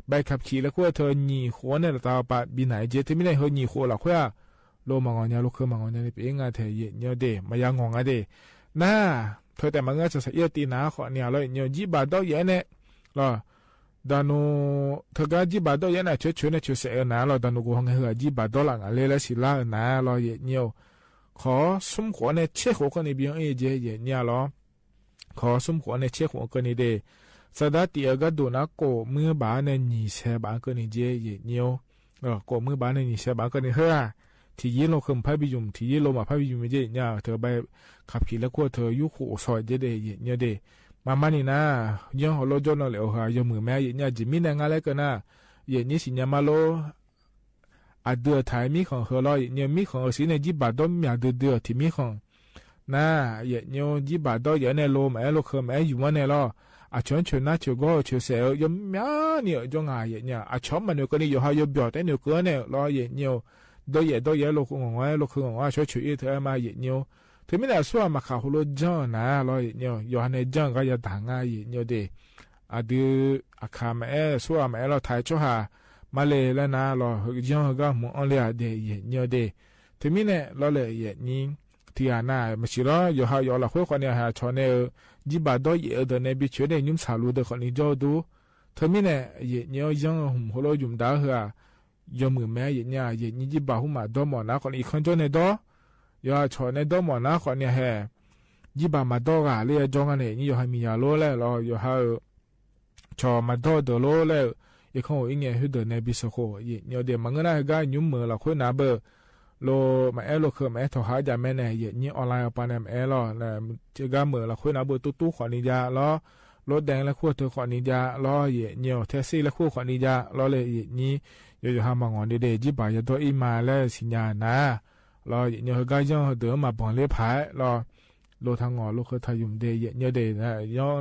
ใบขับขี่และควบเธอหยี่ขัวเนี่ย ตาปะ ปี๋ไหนเจ เทอมนี้แหละ เฮอหยี่ขัวละควบ โลมาหงอนยา โลเคิงมาหงอนยา นี่เป๋นง่ายแท้ เยียะเยียะเด มายางงองอ่ะเด หน้า เธอแต่มาเงื้อจะใส่เอี้ยตีหนา ข้อนี้ลอ เยียะเยียะ ยี่บาทดอกเยียะเนี่ย ลอ ดานู เธอก้ายี่บาทดอกเยียะเนี่ย เฉยเฉยเนี่ย เฉยแสเออหนาลอ ดานูกูฮ้องไงเฮือ ยี่บาทดอกหลังอ่ะ เลและศิลาเออหนาลอ เยียะเยียะ ขอสุมขัวเนี่ย เชขัวก็นี่ เบียงเอ้ยเจ เยียะเยียะลอ ขอสุมขัวเนี่ย เชขัวก็นี่เด สะดาติเฮอก้าดูนะ โกะมือบาเนี่ย หยี่แซบาก็นี่เจ เยียะเยียะ เออ โกะมือบาเนี่ย หยี่แซบาก็นี่ เฮือ ถี่ยี่โลเคิงพัดบีหยุม ถี่ยี่โลมาพัดบีหยุมเจ เยียะเยียะ เธอใบขับขี่และควบเธอ ยุคโขซอยเจเด เยียะเยียะเด มามานี่นะ เยื่องโหลดโจ้นเอาแหละ โอ้โห ยอมหื้อแม้ เยียะเยียะ จะมีแน่ ง่ายเหลือเกินนะ เยียะเยียะ สิญญามาโล อะเดือถ่ายมีของเฮอลอ เยียะเยียะ มีของเฮอสิเนี่ย ยี่บาทดอก มีอะเดือเดือ ถี่มีของ หน้า เยียะเยียะ ยี่บาทดอกเยียะเนี่ย โลมาแอ้ โลเคิงมาแอ้ อยู่ว่าแน่ลอ อะช้อนเฉินหน้า เฉินก็เฉินแสเออ ยอมมีเนี่ย จ้องอ่ะ เยียะเยียะ อะช้อนมาเนี่ยก็นี่ โยฮาโยเบียวแต่เนี่ยก็เนี่ยลอ เยียะเยียะ ดอกเยียะ ดอกเยียะ โลงงอย โลเคิงงอย อะช้อนเฉินเอี้ยเธอมา เยียะเยียะ เทอมนี้แหละ ซั่วมาข่าวโหลดเยื่องหนาลอ เยียะเยียะ โยฮาเนี่ยเยื่องก็อย่าด่างง่าย เยียะเยียะเด อะเดือ อะข่าวมาแอ้ ซั่วมาแอ้ลอ ถ่ายโจ้หา มาเลยแล้วนะลอ เยื่องก็หมุนอ่อนเลยอะเด เยียะเยียะเด เทอมนี้แหละ ลอเลย เยียะเยียะ ทีอาหน้า มาสิลอ โยฮาโยละ ข้อนี้ หาช้อนเนี่ย เออ ยี่บาทดอกเยียะเออ เดินในบีเฉยเนี่ย ยุ้มสาลูเดินข้อนี้โจ้ดู เทอมนี้แหละ เยียะเยียะ เยื่องหมุนโหลดหยุมดาเฮือ ยอมหื้อแม้ เยียะเยียะ เยียะเยียะ ยี่บาทหุ้มมาดอกหมอนะ ข้อนี้ อีกครั้งโจ้ในดอก โยฮาช้อนในดอกหมอนะ ข้อนี้แฮะ ยี่บาทมาดอกอ่ะ เลยจ้องอ่ะเนี่ย นี่โยฮามียาโลแล้วลอ โยฮา เออ ช้อนมาดอกเดินโลแล้ว อีกครั้ง โอ้ อีกแง่หื้อเดินในบีสะโค เยียะเยียะเด มาเงื้อหน้าเฮอก้า ยุ้มเหมือละคุยหนาเบอร์ โลมาแอ้ โลเคิงมาแอ้ โทรหาจ๋าแม่แน่ เยียะเยียะ ออนไลน์เอาปะเนี่ย มาแอ้ลอ นะ เฮอก้าเหมือละคุยหนาเบอร์ ตุ๊กตุ๊กข้อนี้ยาลอ รถแดงและควบเธอข้อนี้ยาลอ เยียะเยียะ แท็กซี่และควบข้อนี้ยาลอเลย เยียะเยียะ โยโยฮามางอนเดเด ยี่บาทยาดอกอี้มาแล้ว สิญญาหนาลอ เยียะเยียะ เฮอก้าเยื่องเฮอเดินมาบ่อนเล่ผายลอ โลทางงอ โลเคิงทางหยุมเด เยียะเยียะเดนะ เยื่อง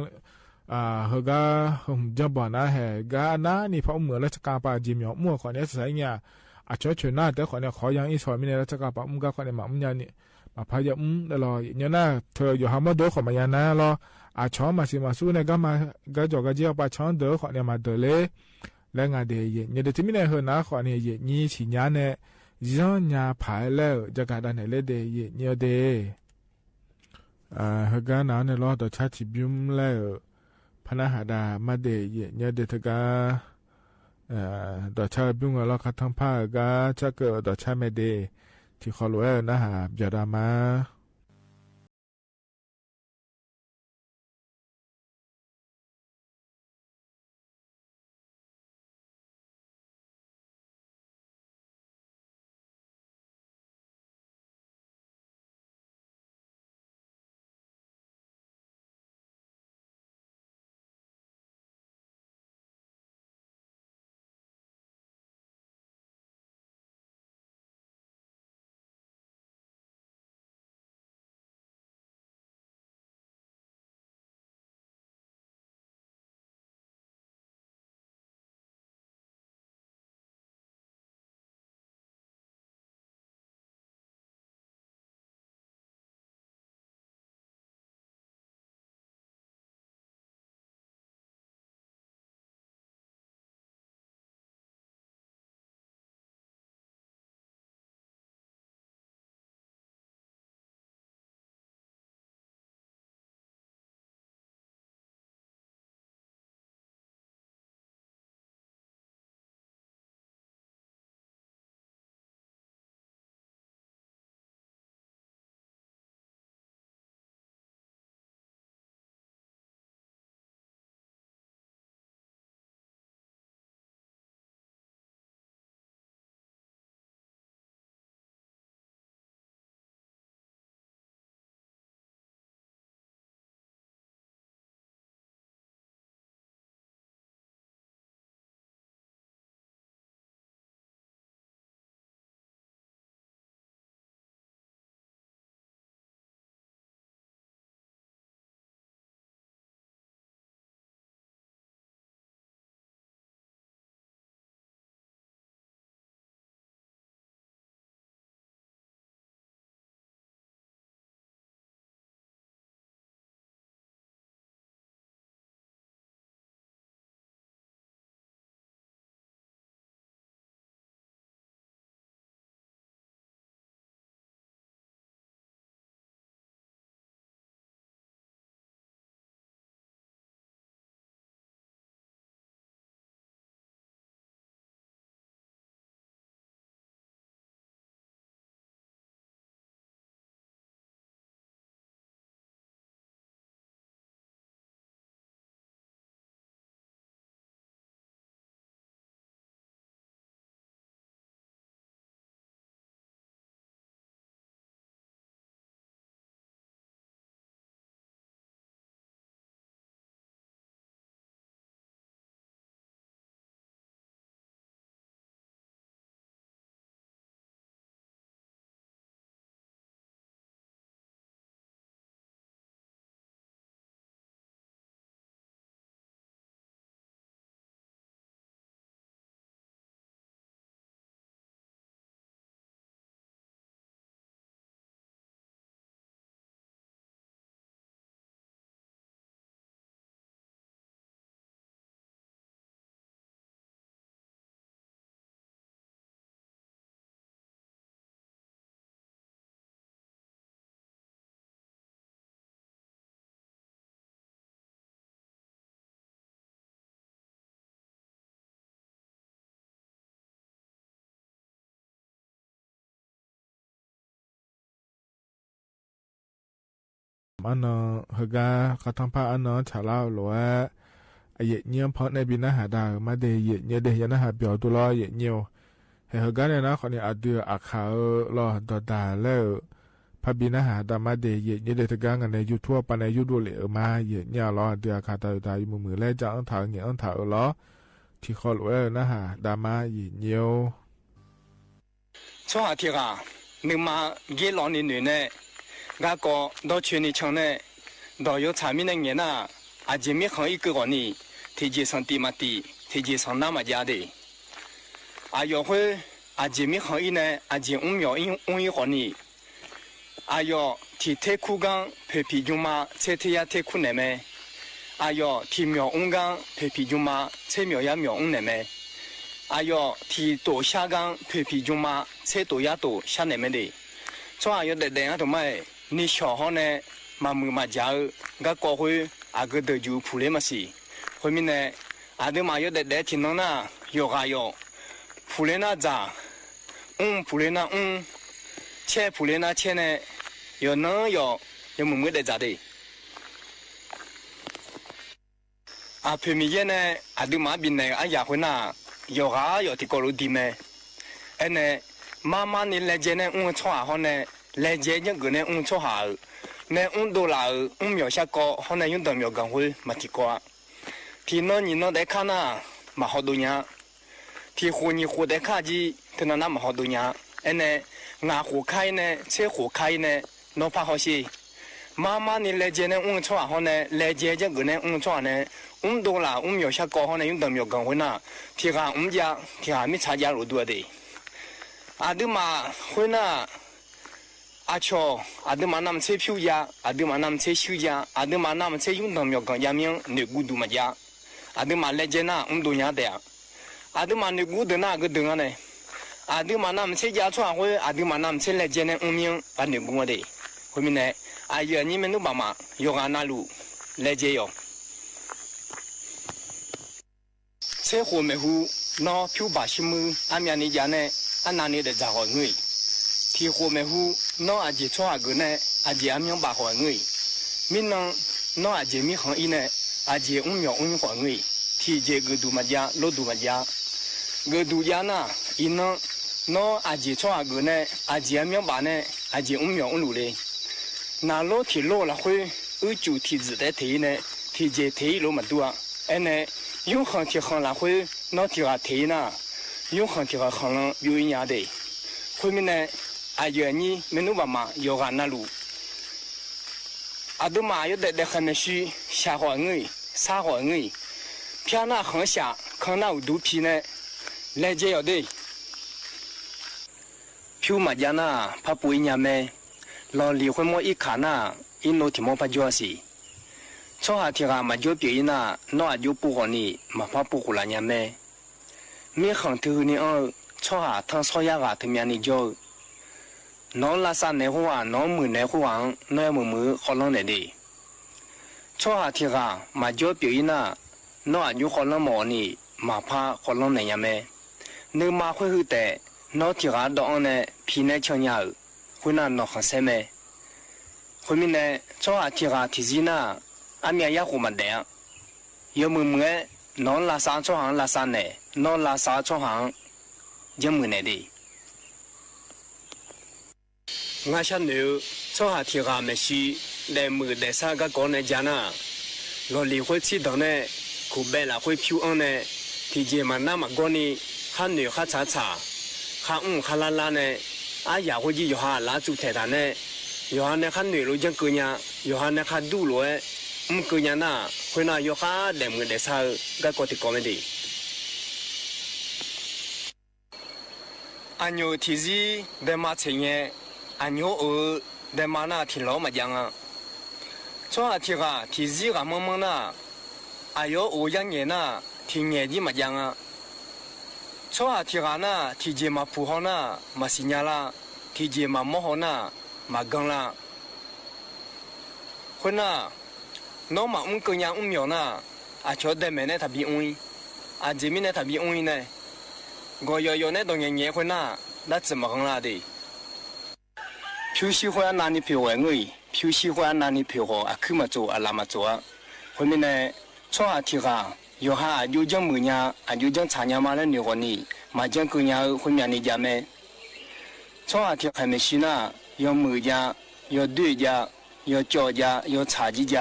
อ่า เฮอก้า เฮอหมุนเยื่องบ่อนนะ แฮะ ก้าหน้านี่ พอเหมือนราชการปาจีเหมียวมั่วข้อนี้ ใส่เนี่ย อะช้อนเฉินหน้า แต่ข้อนี้ ขอยังอี้ซอยมีในราชการปาอุ้มก้า ข้อนี้ มาอุ้มยานี่ มาพายาอุ้มได้ลอ เยียะเยียะหน้า เธอโยฮามอเดินข้อมายานะลอ อะช้อนมาสิมาสู้เนี่ย ก้ามา ก้าจ๋อก้าเจี๊ยบปาช้อนเดินข้อนี้ มาเดินเลย และงานเด เยียะเยียะเด เทอมนี้แหละ เฮอหนา ข้อนี้ เยียะเยียะ สิญญาเนี่ย เยื่องยาผายแล้ว จะกาดาไหนเลยเด เยียะเยียะเด อ่า เฮอก้าหนาวเนี่ยลอ ดอกช้าจีบยุ้มแล้ว พะนะหาดามาเด เยียะเยียะเด เธอก้า เอ่อ ดอกช้าบิ้งอ่ะลอ คัดทั้งผ้า เฮอก้า ช้าเกิด ดอกช้าแม่เด ที่ขอรู้แล้วนะฮะ อย่าดราม่า မၢနၢ ဟဲဂ့ၤ ခါထီၣ်ဖးအါနၢ ဆၣ်လၢ်လိၤဝဲ အယဲၢ်ညိပၢ်န့ၣ် ဘံၣ်နၢ်ဟးဒၣ်ဧၢ မၤဒ်ယဲၢ်ညိဒၣ် ယနၢ်ဟးပျီၤတူၢ်လီၤ ယဲၢ်ညိဧိၤ. ဟဲဟဲဂ့ၤန့ၣ် နၢ်ဃီန့ၣ် အဒုးအခါဧိၤလီၤ ဒီးတၢ်လဲၣ်ဧိၤ ဖးဘံၣ်နၢ်ဟးဒၣ် မၤဒ်ယဲၢ်ညိဒၣ်တဂၤ ဂၤန့ၣ် YouTube ပာ်န့ၣ် ယုၢ်ဒိၣ်လံဧိၤ မၤယဲၢ်ညိလီၤ အဒုးအခါတၢ်အုၣ်တၢ် ယမုာ်မုာ်လၢ ကၠၢ်အၢၣ်ထး ငဲၤအၢၣ်ထးဧိၤလီၤ. ထံၣ်ဃီလိာ်ဝဲနၢ်ဟးဒၣ် မၤယဲၢ်ညိဧိၤ. ဆီဟးထံးဂၤ နုာ်မၤဂ့ၤလီၤနံၤနုာ်နဲ ဂၤကီး ဒီးဆၢနံၤဆၢန့ၣ် ဒီးယိၤဆၣ်မ့ၢ်နဲငဲၤနၢ် အစ့မ့ၢ်ဃီအံၤက့ၤဂီၤနံၤ ထံးစ့ဆၣ်တံၢ်မၤတံၢ် ထံးစ့ဆၣ်နၢ်မၤယါဒၣ် အယီၤဃိ အစ့မ့ၢ်ဃီအံၤနဲ အစ့အူမျီၣ်အူအူအံၤဃီနံၤ အယီၤထံးထဲခူဂၤ ဖဲးဖံးယူမါ ဆဲထဲယါထဲခူနဲၣ်မဲ အယီၤထံးမျီၣ်အူဂၤ ဖဲးဖံးယူမါ ဆဲမျီၣ်ယါမျီၣ်အူနဲၣ်မဲ အယီၤထံးတိာ်ဆါဂၤ ဖဲးဖံးယူမါ ဆဲတိာ်ယါတိာ်ဆါနဲၣ်မဲဒၣ် ဆီဟးယိၤဒဲးဒဲးအါတမး နံၤဆီၣ်ဟီန့ၣ် မၤမုာ်မၤစၢၤဧိၤ ဂၤကီးဃိ အကဒုးယူၤဖုးလ့မၤစံၣ် ဃိမ့ၢ်နဲ အဒုးမးယိၤဒဲးဒဲးထံးနီၤနၢ် ယီၤဂၤယီၤ ဖုးလ့နၢ်စၢ် အူဖုးလ့နၢ်အူ ဆဲဖုးလ့နၢ်ဆဲနဲ ယီၤနၢယီၤ ယမုာ်မုာ်ဒဲးစၢ်ဒၣ် အဖဲးမံၤယဲၢ်နဲ အဒုးမးဘံၣ်နဲအယၣ်ဃိနၢ် ယီၤဂၤယီၤထံးကီးလိာ်ဒံးမဲ အဲန့ၣ် မါမါနံၤလဲၤကဲနဲအူဆီဟးဟီနဲ လဲၤကဲကၠၢ်ကုာ်နဲအူဆီဟးဧိၤ နဲအူဒိလၣ်ဧိၤ အူမျီၣ်ဆါကီးဟီနဲ ယူၢ်ဒၢၣ်မျီၣ်ကၣ်ဃိ မၤထံးကီး ထံးနီၤနံၤနီၤဒဲးခါနၢ် မၤဟီဒိညါ ထံးဃိးနံၤဃိးဒဲးခါကံ တနီၤနၢ်မၤဟီဒိညါ အဲန့ၣ် ငါးဃိးခါအံၤနဲ ဆဲဃိးခါအံၤနဲ နီၤဖးဟီၣ်ရှ့ မါမါနံၤလဲၤကဲနဲအူဆီဟးဟီနဲ လဲၤကဲကၠၢ်ကုာ်နဲအူဆီဟးနဲ အူဒိလၣ် အူမျီၣ်ဆါကီးဟီနဲ ယူၢ်ဒၢၣ်မျီၣ်ကၣ်ဃိနၢ် ထံးဂၤအူယါ ထံးဂၤမ့ၢ်ဆါယါလိာ်ဒိၣ်ဒၣ် အဒုးမးဃိနၢ် အဆီၣ် အဒုးမးနၢ်မ့ၢ်ဆဲဖၠူယါ အဒုးမးနၢ်မ့ၢ်ဆဲဆှုယါ အဒုးမးနၢ်မ့ၢ်ဆဲယူၢ်ဒၢၣ်မျီၣ်ကၣ်ယါမံၤ နုာ်ကူဒုးမးယါ အဒုးမးလဲၤကဲနၢ် အူဒိညါဒဲး အဒုးမးနုာ်ကူဒုးနၢ် အကဒုးနၢ်န့ၣ် အဒုးမးနၢ်မ့ၢ်ဆဲယါ ဆီဟးဃိ အဒုးမးနၢ်မ့ၢ်ဆဲလဲၤကဲနဲအူမံၤ ပှၤနုာ်ကူမးဒၣ် ဃိမ့ၢ်နဲ အယၢၢ်နံၤမ့ၢ်နုာ်ဘၣ်မး ယီၤဂၤနၢ်လူၤ လဲၤကဲယီၤ ဆဲဃိးမဲာ်ဟူ နီၢ်ဖၠူဘၣ်ဆံမုၢ် အါမံၤနံၤယါနဲ အနၢ်နံၤဒဲးစၢ်ဃီၤအငိုၢ် ထံးဃိးမဲာ်ဟူ နီၢ်အစ့ဆီဟးကုာ်နဲ အစ့အါမံၤဘၣ်ဃီၤအငိုၢ် မံနီၤ နီၢ်အစ့မံဃီၤအံၤနဲ အစ့အူမျီၣ်အူဃီၤအငိုၢ် ထံးစ့ကဒုးမးယါ လိဒုးမးယါ ကဒုးယါနၢ် အံၤနီၤ နီၢ်အစ့ဆီဟးကုာ်နဲ အစ့အါမံၤဘၣ်နဲ အစ့အူမျီၣ်အူလူၤလံ နၤလိထံးလိလီၤဃိ အုၣ်ကူထံးစ့တဲထဲအံၤနဲ ထံးစ့ထဲအံၤလိမးဒူဧါ အဲန့ၣ် ယူၢ်ဃီၤထံးဃီၤလီၤဃိ နီၢ်ထံးဂၤထဲအံၤနၢ် ယူၢ်ဃီၤထံးဂၤဃီၤလီၤ ယူၢ်အံၤညါဒဲး ဃိမ့ၢ်နဲ အယၢၢ်နံၤမ့ၢ်နုာ်ဘၣ်မး ယီၤဂၤနၢ်လူၤ အဒုးမးယိၤဒဲးဒဲးဃဲမဲာ်ဆှံ ဆၣ်ဃီၤအငိုၢ် ဆါဃီၤအငိုၢ် ဖၠါနၢ်ဃီၤဆၣ် ခီနၢ်အူဒူဖံးနဲ လဲၤကဲယီၤဒၣ် ဖၠူမးယါနၢ် ဖါပူအံၤညါမဲ လီၤလံၤဃိမိၢ်အံၤခးနၢ် အံၤနိထံးမိၢ်ဖါကၠီအစံၣ် ဆီဟးထံးဂၤမၤကၠီပၠးအံၤနၢ် နီၢ်အကၠိပူဃီၤနံၤ မၤဖါပူဃုာ်လၢညါမဲ မ့ၢ်ဃီၤထုးနံၤအီၤ ဆီဟးထီၣ်ဆီယါဂၤထုးမံၤနံၤကၠီဧိၤ နီၢ်လါစးနဲဃိဧါ နီၢ်မုာ်နဲဃိဧါ နီၢ်ယမုာ်မုာ် ဃီလီနဲၣ်ဒၣ် ဆီဟးထံးဂၤ မၤကၠီပၠးအံၤနၢ် နီၢ်အကၠိဃီလီမီၤအီၤနံၤ မၤဖါဃီလီနဲၣ်ညါမဲ နုာ်မၤဃုာ်ဟုၣ်တဲာ် နီၢ်ထံးဂၤဒီးအီၤနဲ ဖံးနဲဆၢညါဧိၤ ဃုနၢ်နီၢ်ဃီၤဆဲမဲ ဃုမံၤနဲ ဆီဟးထံးဂၤထံးစံနၢ် အါမံၤယါဃိးမးဒဲးဧါ ယမုာ်မုာ် နီၢ်လါစးဆီဟးလါစးနဲၣ် နီၢ်လါစးဆီဟး ယမုာ်နဲၣ်ဒၣ် ငါဆၢနုာ် ဆီဟးထံးဂၤမဲာ်ဆှံ ဒဲးမုာ်ဒဲးဆါဂၤကီးနဲၣ်ယါနၢ် လီၤလံၤဃိဆံဒီးနဲၣ် ခိၣ်ဘဲလးဃိဖၠူအီၤနဲၣ် ထံးယဲၢ်မၤနၢ်မၤကီန့ၣ် ဃါနုာ်ဃါဆးဆး ဃါအူၣ်ဃါလါလါနဲၣ် အါယၤဃိယံၤယီၤဟါလါစူၣ်ထဲးတၢ်နဲၣ် ယီၤဟါနဲၣ်ဃါနုာ်လိာ်ယဲၢ်ကၢညါ ယီၤဟါနဲၣ်ဃါဒူၣ်လိာ်ဝဲ မုၢ်ကၢညါနၢ် ဃုနၢ်ယီၤဃါဒဲးမုာ်ဒဲးဆါဧိၤ ဂၤကီးတံၤကီးမ့ၢ်ဒၣ် အညိၣ်ထံးစံ ဒဲးမၤဆဲးညဲ အညိၣ်အၢ ဒဲးမၤနၢ်ထံးလီၤမးယါနၢ် ဆီဟးထံးဂၤထံးစံဂၤမၢမၢနၢ် အယီၢ်အိၣ်ယါညဲနၢ် ထံးညဲယံမးယါနၢ် ဆီဟးထံးဂၤနၢ် ထံးယဲၢ်မၤဖုးဟီနၢ် မၤစံၣ်ညါလၢ ထံးယဲၢ်မၤမီၢ်ဟီနၢ် မၤကၢလၢ ဃုနၢ် နီၢ်မၤအူၣ်ကၢညါအူၣ်မၠီၣ်နၢ် အဆီဒဲးမဲာ်နဲၣ်ထးဘံအူ အစ့မံၤနဲၣ်ထးဘံအူအံၤနဲၣ် ဂီၤယီၤယီၤနဲၣ်ဒီးညဲညဲဃုနၢ် ဒၣ်စၢၤမၤကၢလၢဒၣ် ဖၠူးသီးဃိအနၢ်န့ၣ် ဖျိးဃိၢ်ငိုၢ်အံၤ ဖၠူးသီးဃိအနၢ်န့ၣ် ဖျိးဃိၢ် အခုမၤစိး အလၢ်မၤစိးဧါ. ဃိမ့ၢ်န့ၣ် ဆီဟၣ်ထံးဃာ် ယွၤဟးအယိၣ်ယၢမ်းမုာ်ညါ အယိၣ်ယၢမ်းဆးညါမး လၢနုာ်ဃီၤန့ၣ် မၤယၢမ်းကုညါဧါ ဃိမ့ၢ်န့ၣ်ယၤမ့ၢ် ဆီဟၣ်ထံးဃာ်မ့ၢ်ဆံးနၢ် ယွၤမုာ်ယၤ ယွၤဒွဲၣ်ယၤ ယွၤကၠီယၤ ယွၤဆးယံၤယၤ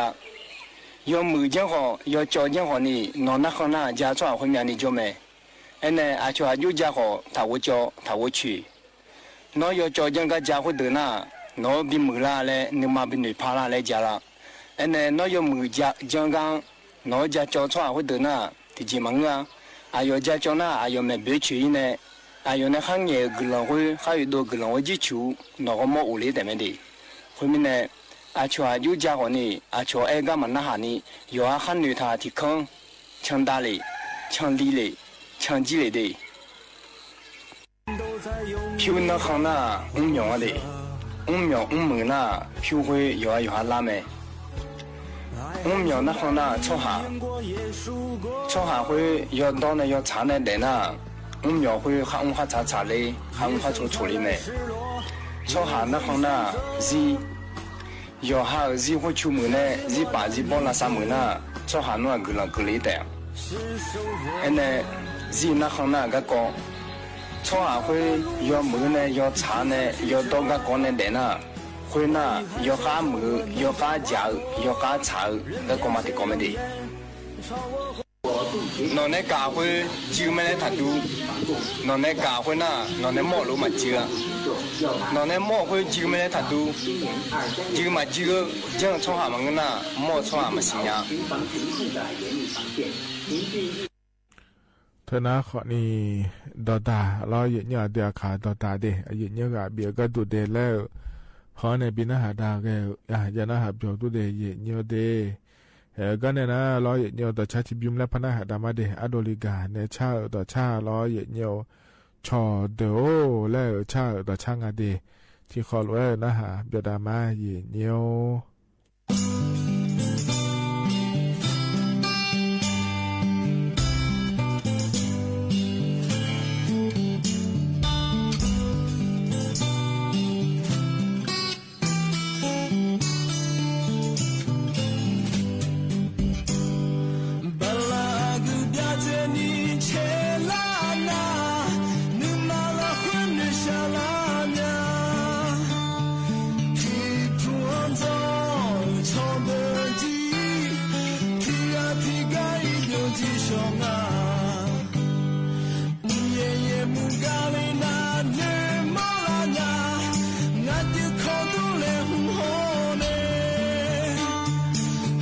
ယွၤမုာ်ယၢမ်းဃီ ယွၤကၠီယၢမ်းဃီန့ၣ် နီၢ်နၢ်ဃၢ်နၢ် ယၤဆီဟၣ်ဃိမ့ၢ်န့ၣ်ယိၣ်မ့ၢ် အဲၣ်န့ၣ် အဆိၣ်အယိၣ်ယၤဃီ ထးဝဲကၠီ ထးဝဲဆံး နီၢ်ယွၤကၠီယၢမ်းကါယၤဃိဒၢးနၢ် နီၢ်ဘံမုာ်လၢ်လၢ နမၤဘံနုာ်ဖးလၢ်လၢယၤလၢ်. အဲၣ်န့ၣ် နီၢ်ယွၤမုာ်ယၤကါ နီၢ်ယၤကၠီဆီဟၣ်ဃိဒၢးနၢ် တယံာ်မးငါ အယွၤယၤကၠီနၢ် အယွၤမ့ၢ်ဘၣ်ဆံးအံၤန့ၣ် အယွၤန့ၣ်ဃါငဲၤဂုၢ်လီၤဃိ ဃါအုးဒီးဂုၢ်လီၤဝဲယုၢ်ဆူ နီၢ်ဂီၢ်မီၢ်အိၣ်လံတဲမ့ၢ်ဒံး. ဃိမ့ၢ်န့ၣ် အဆိၣ်အယိၣ်ယၤဃီန့ၣ် အဆိၣ်အဲၣ်ဂၤမၤနၢ်ဟးန့ၣ် ယွၤဟးဃါနုာ်ထးထံးခၢၣ် ဆၢဒၣ်လံ ဆၢဒံလံ ဆၢဒံလံဒံး ဖၠူးနၢ်ဃၢ်နၢ် အူမျီၣ်ဝဲဒံး အူမျီၣ်အူမုာ်နၢ် ဖၠူးဃိ ယွၤယွၤဟးလၢ်မ့ၢ် အူမျီၣ်နၢ်ဃၢ်နၢ် ဆီဟၣ် ဆီဟၣ်ဃိ ယွၤဒီးန့ၣ် ယွၤဆးန့ၣ်ဒဲးနၢ် အူမျီၣ်ဃိ ဃါအူဃါဆးဆးလံ ဃါအူဃါဆိးဆိးလံမ့ၢ် ဆီဟၣ်နၢ်ဃၢ်နၢ် ဇံ ယွၤဟးအုးဇံဃိဆူမုာ်န့ၣ် ဇံပာ်ဇံဘီလၢ်စးမုာ်နၢ် ဆီဟၣ်နွံဂုၢ်လီၤကုာ်လံတဲ အဲၣ်န့ၣ် ဇံနၢ်ဃၢ်နၢ် ဂၤကီ ဆီဟၣ်ဃိ ယွၤမုာ်န့ၣ် ယွၤဆးန့ၣ် ယွၤဒီးဂၤကီန့ၣ်ဒဲးနၢ် ဃိနၢ် ယွၤဃါမုာ် ယွၤဃါစး ယွၤဃါဆး ဂၤကီမၤတံၤကီၢ်မ့ၢ်ဒံး နီၢ်နဲကၤဃိ စုမ့ၢ်လၢထးဒူ နီၢ်နဲကၤဃိနၢ် နီၢ်နဲမီၢ်လိာ်မၤစုဧါ နီၢ်နဲမီၢ်ဃိ စုမ့ၢ်လၢထးဒူ စုမၤစုဧါ ယဲၢ်ဆီဟၣ်မၤငါနၢ် မီၢ်ဆီဟၣ်မၤဆံးညါ ထဲနၤဃီန့ၣ် ဒီးတၢ်လီၤ ယဲၢ်ညိၣ်အဒ့အခါ ဒီးတၢ်ဒ့ၣ် အယဲၢ်ညိၣ်ဂၤဘံးအကဒူၣ်ဒ့ၣ်လၢ ဖီန့ၣ် ဘံးနၢ်ဟးတၢ်ဂ့ၢ် ယနၢ်ဟးပျီၤတူၢ်ဒ့ၣ် ယဲၢ်ညိၣ်ဒ့ၣ် ဟဲကီန့ၣ်နၤ လီၤယဲၢ်ညိၣ်ဒီးဆါထံဘျုးမလဲၣ် ဖးနၢ်ဟးတၢ်မးဒ့ၣ် အါဒိၣ်လံဂၤ နဲဆၣ်ဧိၤဒီးဆၣ်လီၤ ယဲၢ်ညိၣ် ဆီၣ်ဒၢဧိၤ လၢဆၣ်ဧိၤဒီးဆၣ်ငါဒ့ၣ် ထံဃီလိာ်ဝဲနၢ်ဟး ပျီၤတၢ်မး ယဲၢ်ညိၣ် ဘၣ်လၢအဂုၤဒၣ်တနံၤ ဆဲးလၢနၤ နမၤလၢဃုနုာ်စှၤလၢနၤ ထံထူအီၤဒီး ဆီၣ်ဒၢတံၢ် ထံဂၤထံဂၤအံၤ ဒိၣ်တံၢ်ဆီၣ်ငါ ယဲယဲမုၢ်ဂၤလၢနၤ နမၤလၢနၤ ငါဒုးခီဒူလဲၣ်ဟူဟီၣ်န့ၣ်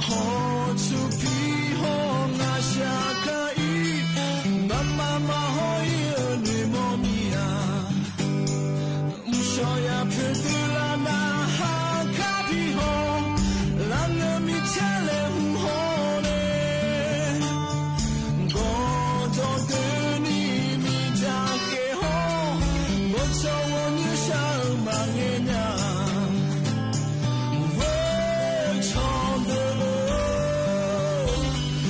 ဟီၣ်ဆူဖံဟီၣ်ငါစှၤခါအံၤ မၤမၤမၤဟီၣ်အံၤ နမၤမံၤဧါ မုၢ်ဆီယၤဖုးတုၤလၢနၤ ဟါခါဖံဟီၣ် လၢနမံၤဆဲးလဲၣ်ဟူဟီၣ်န့ၣ် ကီၢ်ဒီတနံၤမံၤတၢ်ကဲဟီၣ် ဘီၣ်ဆီဝီၤမုၢ်စှၤမၤငဲညါ ဝဲဆီၣ်ဒၢ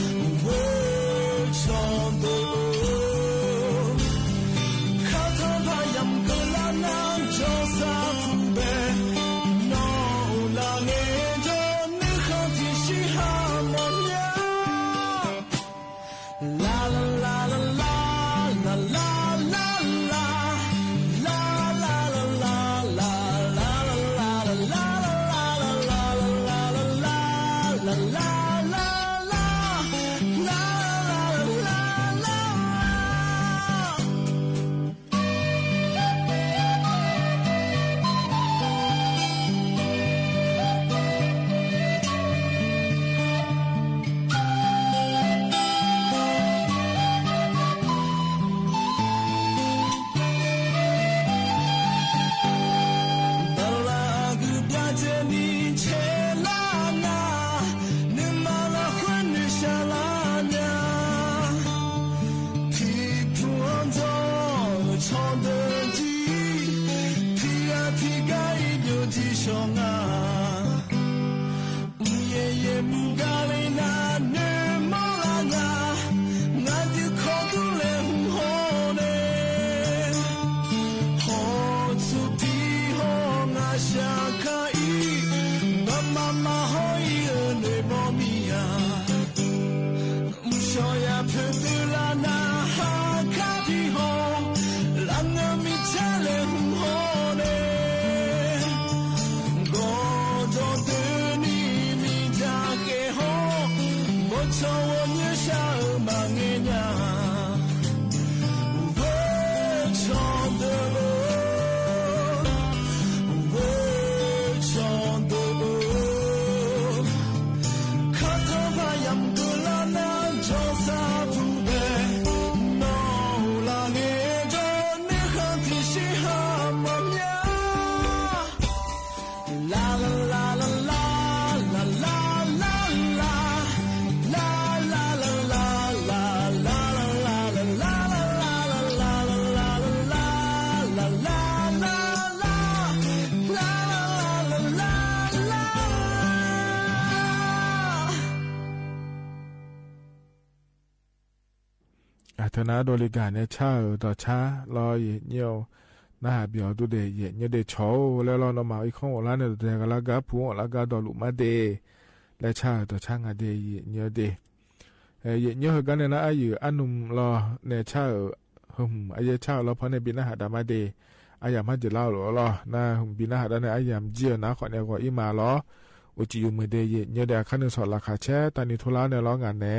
ဧိၤ ဝဲဆီၣ်ဒၢဧိၤ ခါထီၣ်ဖးယံၤကလၢနၤ ကၠီသးဖူဘဲ နီၢ်အိၣ်လၢန့ၣ်ဒီးနခီၣ်ထံးဆံဟးမီၢ်မၠါ ဘၣ်လၢအဂုၤဒၣ်တနံၤ ဆဲးလၢနၤ နမၤလၢဃုနုာ်စှၤလၢနၤ ထံထူအီၤဒီး ဆီၣ်ဒၢတံၢ် ထံဂၤထံဂၤအံၤ ဒိၣ်တံၢ်ဆီၣ်ငါ ယဲယဲမုၢ်ဂၤလၢနၤ နမၤလၢနၤ ငါဒုးခီဒူလဲၣ်ဟူဟီၣ်န့ၣ် ဟီၣ်ဆူဖံဟီၣ်ငါစှၤ အတၢ်နာ်ဒိးလီၤဂာ် နဲဆၣ်ဧၢ ဒီးဆၣ်လီၤ ယဲၢ်ညိၣ် နဟးဘျီဒူဒဲး ယဲၢ်ညိၣ်ဒဲး ဆီၣ်ဧိၤ လဲၤလီၤနီၢ်မၤအီၣ် အံၣ်ခိၣ်အိၣ်လၢ်န့ၣ် တတဲကလၢ်ဂၤ ဖုအိၣ်လၢ်ဂၤ ဒီးလူၤမးဒဲး လဲၤဆၣ်ဧၢ ဒီးဆၣ်ငါဒဲး ယဲၢ်ညိၣ်ဒဲး ယဲၢ်ညိၣ်ဟဲကါန့ၣ် နအါယုာ်အါနုာ်လီၤ နဲဆၣ်ဧၢ ဟၢၣ် အယဲၢ်ဆၣ်ဧၢလီၤ ဖဲန့ၣ် ဘံနၢ်ဟးဒၣ်မးဒဲး အယၤမးဒ်လၢ်လီၤလီၤ နဟၢၣ် ဘံနၢ်ဟးဒၣ်န့ၣ် အယၤမးဒ်နၤ ဃီန့ၣ် ဂီၤအံၤမးလီၤ အိၣ်ကံယုာ်မုာ်ဒဲး ယဲၢ်ညိၣ်ဒဲး အခါနုာ်စီၤလၢ်ခးဆဲး တၢ်နံၤထူလၢ်န့ၣ်လီၤ ငါနဲ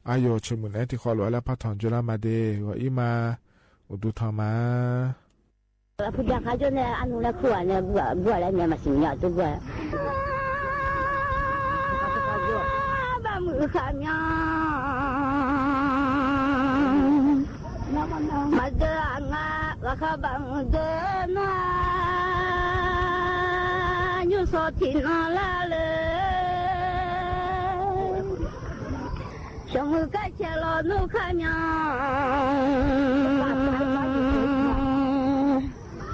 အါယိာ်ဆိၣ်မုၢ်နဲ တံၤဃီလိာ်အါလၢ ဖးထီၣ်ကၠိလၢ်မးဒဲး ဂီၤအံၤမး အိၣ်ဒူထီၣ်မး ဖုဒၣ်ခါကၠိန့ၣ် အနုာ်လၢခူၣ်ဧါန့ၣ် ဘုၣ်ဘုၣ်လၢန့ၣ် မၤစံၣ်ညီၣ်တူၢ်ဘၣ် ဘၣ်မုာ်ခါမး မၤဒၢအငါ လၢခါဘၣ်မုာ်ဒၢနၤ ညိၣ်စီၤထံၣ်နီၢ်လၢ်လၢ ဆိၣ်မုၢ်ကဆဲးလီၤနုၢ်ခါမး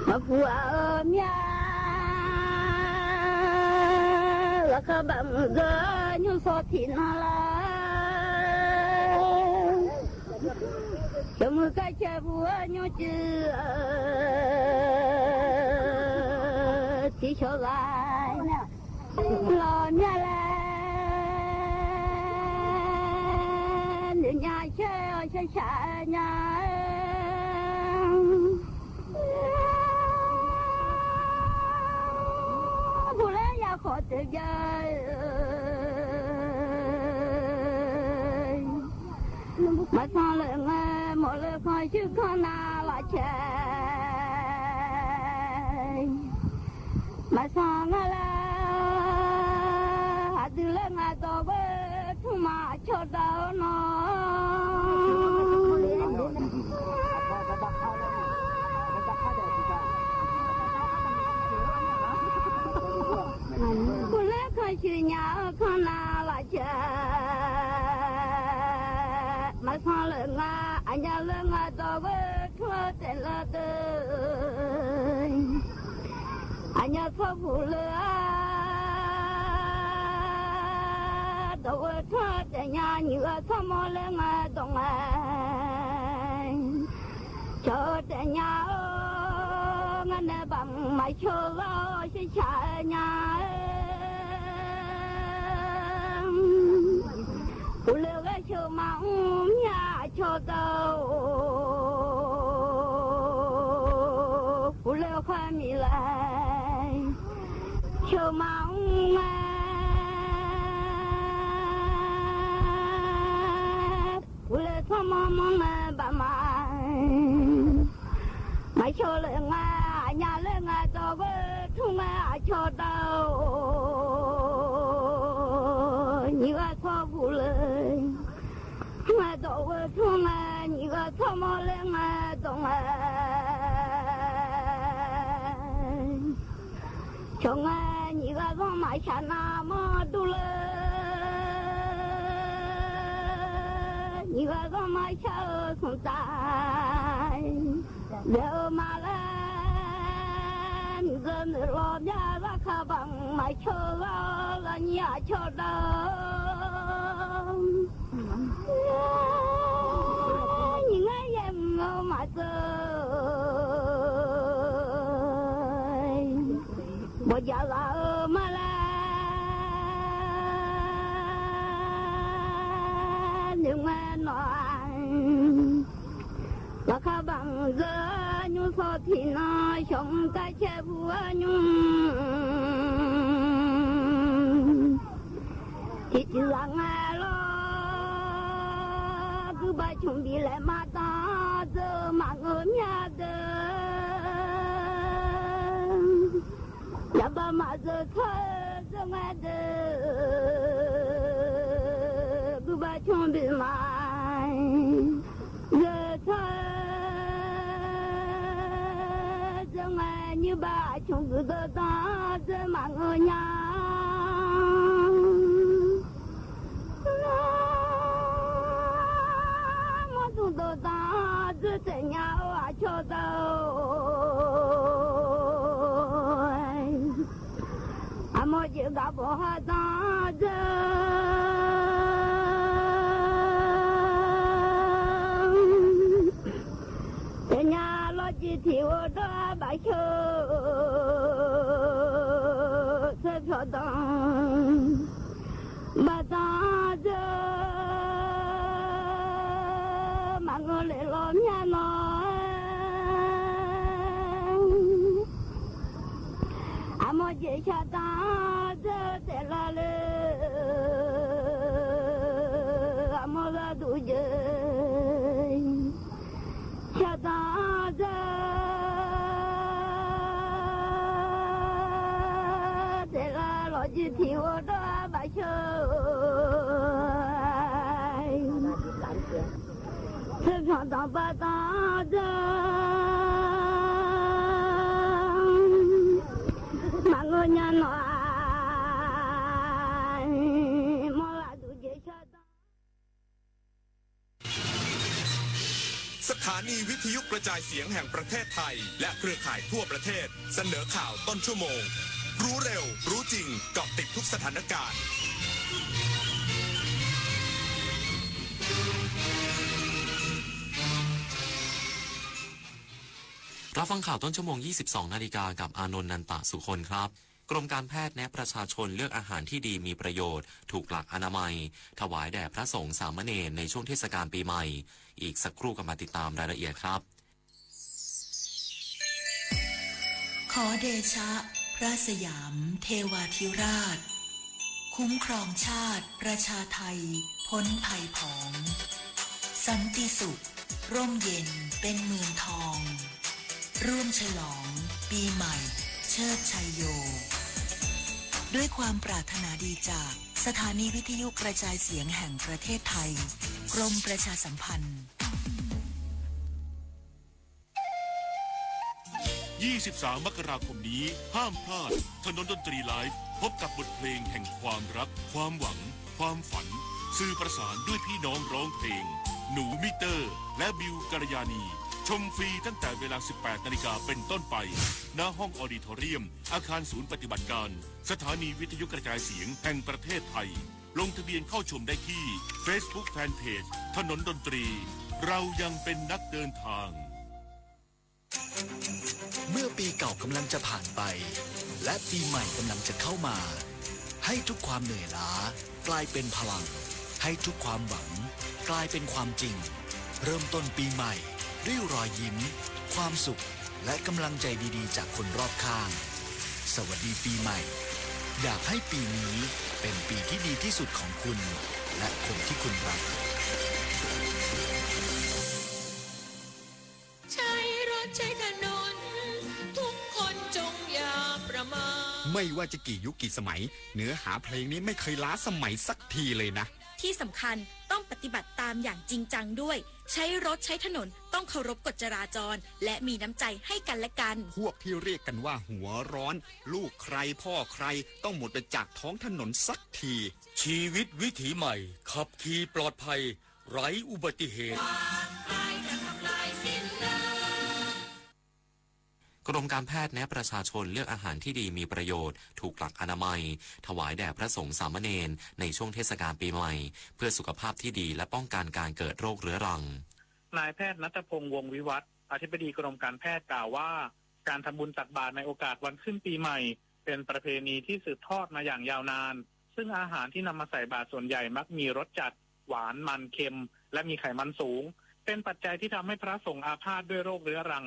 မၤပူၤအၢမး လၢခါဘၣ်မုာ်ဒၢ ညိၣ်စီၤထံၣ်နီၢ်လၢ် ဆိၣ်မုၢ်ကဆဲးပူၤ ညိၣ်စု ထံၣ်ဆိၣ်ဂၤ လီၤမးလဲၣ် နညါဆဲးအီၤဆဲးဆဲးညါ ပူၤလၢယၤခီၣ်တဘျီ မၤသီလၢငါ မိၢ်လၢခီၣ်ဆူၣ်ခီၣ်နၢ်လီၤဆဲး မၤသီငါလၢ အဒုးလၢငါဒီးဝဲ ထူမၤဆီဒီးနီၤ ပူၤလၢခီၣ်ဆူၣ်ညါခီၣ်နၢ်လီၤဆဲး မၤသီလၢငါ အညါလၢငါဒီးဝဲ ထူတဲလၢတၢ် အညါသီပူၤလၢ ဒီးဝဲထီၣ်တဲညါ နံၤအသီမီၤလၢငါဒီးငါ ဆိၣ်တဲညါဧၢ ငါန့ၣ်ဘၣ်မုာ်မၤဆိၣ်လီၤ ဆဲးဆဲးညါဧၢ ပူၤလၢဂဲၤဆိၣ်မၤအူမၠါဆိၣ်ဒီး ပူၤလၢဃီမံၤလဲၣ် ဆိၣ်မၤအူမၠါ ပူၤလၢသီမီၤမီၤမ့ၢ်ဘၣ်မၤ မၤဆိၣ်လၢငါ အညါလၢငါဒီးဝဲ ထူမၤဆိၣ်ဒီး နံၤအသီပူၤလၢ ငါဒီးဝဲထူမၤ နံၤအသီမီၤလၢငါဒီးငါ ဆိၣ်ငါ နံၤအသီမၤဆါနၤမီၤဒူလၢ နံၤအသီမၤဆါဧၢ သူၣ်တၢ် လဲၤဧၢမးလၢ နံၤအသီနုာ်လီၤမၠါ လၢခါဘၣ်မုာ်မၤဆိၣ်လီၤ လၢနံၤအဆိၣ်ဒီး နံၤငါယဲၢ်မုာ်မၤတၢ် ဘီၣ်ယၢ်လၢအၢမးလၢ နုာ်ငါနီၢ် လၢခါဘၣ်မုာ်ဒၢ ညိၣ်စီၤထံၣ်နီၢ် ဆိၣ်မုၢ်ကဆဲးပူၤအညိၣ် ထံၣ်တုၤလၢငါလီၤ ဒုးဘၣ်ဆိၣ်ဘံၣ်လဲၤမၤတၢ် ဒုးမၤငိုမၠါဒၢ ယဘၣ်မၤစၢၤထီၣ်စၢၤငါဒၢ ဘုဘၣ်ဆိၣ်ဘံၣ်မၤ စၢၤထီၣ်စၢၤငါညိ ဘႃး ၶျွင်ႈၵိုတ်း တၢင်းၸိူဝ်း မၢၵ်ႇငိူဝ်ႈၺႃး မၢၵ်ႇတုမ်ႉတိူဝ်ႉ တၢင်းၸိူဝ်း တၺႃး ဢေႃး ဢၶျေႃးတႂ် အမိၢ် ယႃႇၵပ်ႉပေႃး ႁႃတၢင်းၸိူဝ်း တၺႃး လေႃးၵျီး ထီႇဢူဝ်း တေႃး ဘႃႇၶျိူဝ်း သိူဝ်ၽႅဝ်တၢင်း ဘႃႇတၢင်းၸိူဝ်း မၢၵ်ႇငိူဝ်ႈ လႄႇလေႃးမျၢတ်ႈၼေႃႈ ဢမိူဝ်ႈၸေႇၶျႃႇတၢင်း ၸိူဝ်းတေလႃႈလိူဝ် ဢမိူဝ်ႈလႃႈတူၺ်း ၶျႃႇတၢင်း ၸိူဝ်းတေလႃႈ လေႃးၵျီး ထီႇဢူဝ်း တေႃး ဘႃႇၶျိူဝ်း သိူဝ်ၽႅဝ်တၢင်း ပႃႇတၢင်းၸိူဝ်း မၢၵ်ႇငိူဝ်ႈၺႃးၼေႃႈ မေႃလႃႈတူၺ်း ၶျႃႇတၢင်း สถานีวิทยุกระจายเสียงแห่งประเทศไทย และเครือข่ายทั่วประเทศ เสนอข่าวต้นชั่วโมง รู้เร็ว รู้จริง เกาะติดทุกสถานการณ์ รับฟังข่าวต้นชั่วโมง ยี่สิบสองนาฬิกา กับอานนท์ นันตะสุคนครับ กรมการแพทย์แนะประชาชนเลือกอาหารที่ดีมีประโยชน์ ถูกหลักอนามัย ถวายแด่พระสงฆ์สามเณรในช่วงเทศกาลปีใหม่ อีกสักครู่กลับมาติดตามรายละเอียดครับ ขอเดชะพระสยามเทวาธิราช คุ้มครองชาติประชาไทยพ้นภัยผอง สันติสุขร่มเย็นเป็นเมืองทอง ร่วมฉลองปีใหม่เชิดชัยโย ด้วยความปรารถนาดีจากสถานีวิทยุกระจายเสียงแห่งประเทศไทย กรมประชาสัมพันธ์ ยี่สิบสาม มกราคมนี้ ห้ามพลาด ถนนดนตรีไลฟ์ พบกับบทเพลงแห่งความรัก ความหวัง ความฝัน สื่อประสานด้วยพี่น้องร้องเพลง หนูมิเตอร์ และบิวกัลยาณี ชมฟรีตั้งแต่เวลา สิบแปดนาฬิกาเป็นต้นไป ณ ห้องออดิทอเรียม อาคารศูนย์ปฏิบัติการ สถานีวิทยุกระจายเสียงแห่งประเทศไทย ลงทะเบียนเข้าชมได้ที่ Facebook Fanpage ถนนดนตรี เรายังเป็นนักเดินทาง เมื่อปีเก่ากำลังจะผ่านไป และปีใหม่กำลังจะเข้ามา ให้ทุกความเหนื่อยล้ากลายเป็นพลัง ให้ทุกความหวังกลายเป็นความจริง เริ่มต้นปีใหม่ด้วยรอยยิ้ม ความสุข และกำลังใจดีๆ จากคนรอบข้าง สวัสดีปีใหม่ อยากให้ปีนี้เป็นปีที่ดีที่สุดของคุณ และคนที่คุณรัก ใช้รถใช้ถนน ทุกคนจงอย่าประมาท ไม่ว่าจะกี่ยุคกี่สมัย เนื้อหาเพลงนี้ไม่เคยล้าสมัยสักทีเลยนะ ที่สำคัญต้องปฏิบัติตามอย่างจริงจังด้วย ใช้รถใช้ถนนต้องเคารพกฎจราจร และมีน้ำใจให้กันและกัน พวกที่เรียกกันว่าหัวร้อน ลูกใครพ่อใคร ต้องหมดไปจากท้องถนนสักที ชีวิตวิถีใหม่ ขับขี่ปลอดภัย ไร้อุบัติเหตุ กรมการแพทย์แนะประชาชนเลือกอาหารที่ดีมีประโยชน์ ถูกหลักอนามัย ถวายแด่พระสงฆ์สามเณรในช่วงเทศกาลปีใหม่ เพื่อสุขภาพที่ดีและป้องกันการเกิดโรคเรื้อรัง นายแพทย์ณัฐพงษ์ วงศ์วิวัฒน์ อธิบดีกรมการแพทย์กล่าวว่า การทำบุญตักบาตรในโอกาสวันขึ้นปีใหม่ เป็นประเพณีที่สืบทอดมาอย่างยาวนาน ซึ่งอาหารที่นำมาใส่บาตรส่วนใหญ่มักมีรสจัด หวาน มัน เค็ม และมีไขมันสูง เป็นปัจจัยที่ทำให้พระสงฆ์อาพาธด้วยโรคเรื้อรัง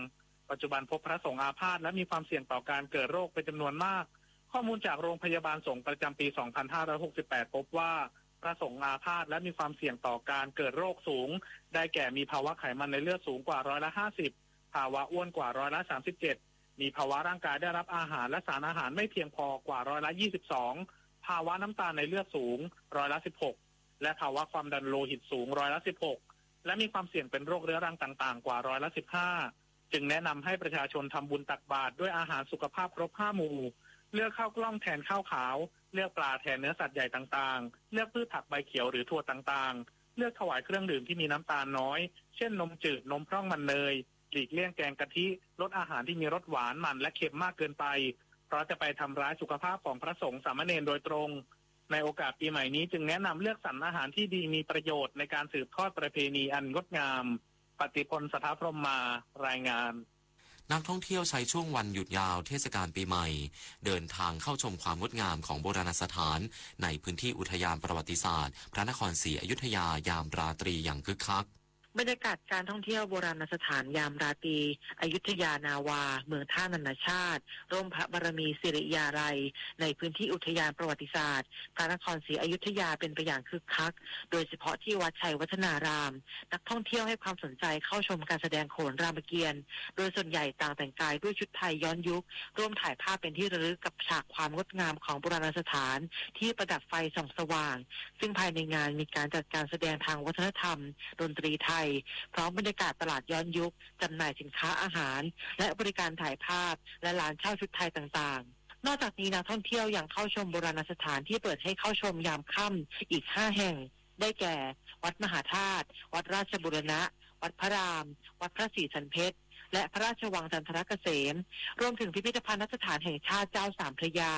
ปัจจุบันพบพระสงฆ์อาพาธและมีความเสี่ยงต่อการเกิดโรคเป็นจำนวนมาก ข้อมูลจากโรงพยาบาลสงฆ์ประจำปี สองพันห้าร้อยหกสิบแปด พบว่า พระสงฆ์อาพาธและมีความเสี่ยงต่อการเกิดโรคสูง ได้แก่มีภาวะไขมันในเลือดสูงกว่าร้อยละห้าสิบ ภาวะอ้วนกว่าร้อยละสามสิบเจ็ด มีภาวะร่างกายได้รับอาหารและสารอาหารไม่เพียงพอกว่าร้อยละยี่สิบสอง ภาวะน้ำตาลในเลือดสูงร้อยละสิบหก และภาวะความดันโลหิตสูงร้อยละสิบหก และมีความเสี่ยงเป็นโรคเรื้อรังต่างๆ กว่าร้อยละสิบห้า จึงแนะนำให้ประชาชนทำบุญตักบาตรด้วยอาหารสุขภาพครบห้าหมู่ เลือกข้าวกล้องแทนข้าวขาว เลือกปลาแทนเนื้อสัตว์ใหญ่ต่างๆ เลือกพืชผักใบเขียวหรือถั่วต่างๆ เลือกถวายเครื่องดื่มที่มีน้ำตาลน้อย เช่น นมจืด นมพร่อง มันเนย หลีกเลี่ยงแกงกะทิ ลดอาหารที่มีรสหวาน มัน และเค็มมากเกินไป เพราะจะไปทำร้ายสุขภาพของพระสงฆ์สามเณรโดยตรง ในโอกาสปีใหม่นี้จึงแนะนำเลือกสรรอาหารที่ดีมีประโยชน์ในการสืบทอดประเพณีอันงดงาม ปฏิพล สถาพรหมมา รายงาน นักท่องเที่ยวใช้ช่วงวันหยุดยาวเทศกาลปีใหม่ เดินทางเข้าชมความงดงามของโบราณสถานในพื้นที่อุทยานประวัติศาสตร์พระนครศรีอยุธยายามราตรีอย่างคึกคัก บรรยากาศการท่องเที่ยวโบราณสถานยามราตรี อยุธยานาวา เมืองท่านานาชาติ ร่มพระบารมีสิริยาลัย ในพื้นที่อุทยานประวัติศาสตร์พระนครศรีอยุธยาเป็นไปอย่างคึกคัก โดยเฉพาะที่วัดชัยวัฒนาราม นักท่องเที่ยวให้ความสนใจเข้าชมการแสดงโขนรามเกียรติ์ โดยส่วนใหญ่ต่างแต่งกายด้วยชุดไทยย้อนยุค ร่วมถ่ายภาพเป็นที่ระลึกกับฉากความงดงามของโบราณสถานที่ประดับไฟส่องสว่าง ซึ่งภายในงานมีการจัดการแสดงทางวัฒนธรรม ดนตรีไทย พร้อมบรรยากาศตลาดย้อนยุค จำหน่ายสินค้าอาหาร และบริการถ่ายภาพ และร้านเช่าชุดไทยต่างๆ นอกจากนี้นักท่องเที่ยวยังเข้าชมโบราณสถานที่เปิดให้เข้าชมยามค่ำอีกห้าแห่ง ได้แก่ วัดมหาธาตุ วัดราชบูรณะ วัดพระราม วัดพระศรีสันเพชร และพระราชวังจันทรเกษม รวมถึงพิพิธภัณฑสถานแห่งชาติเจ้าสามพระยา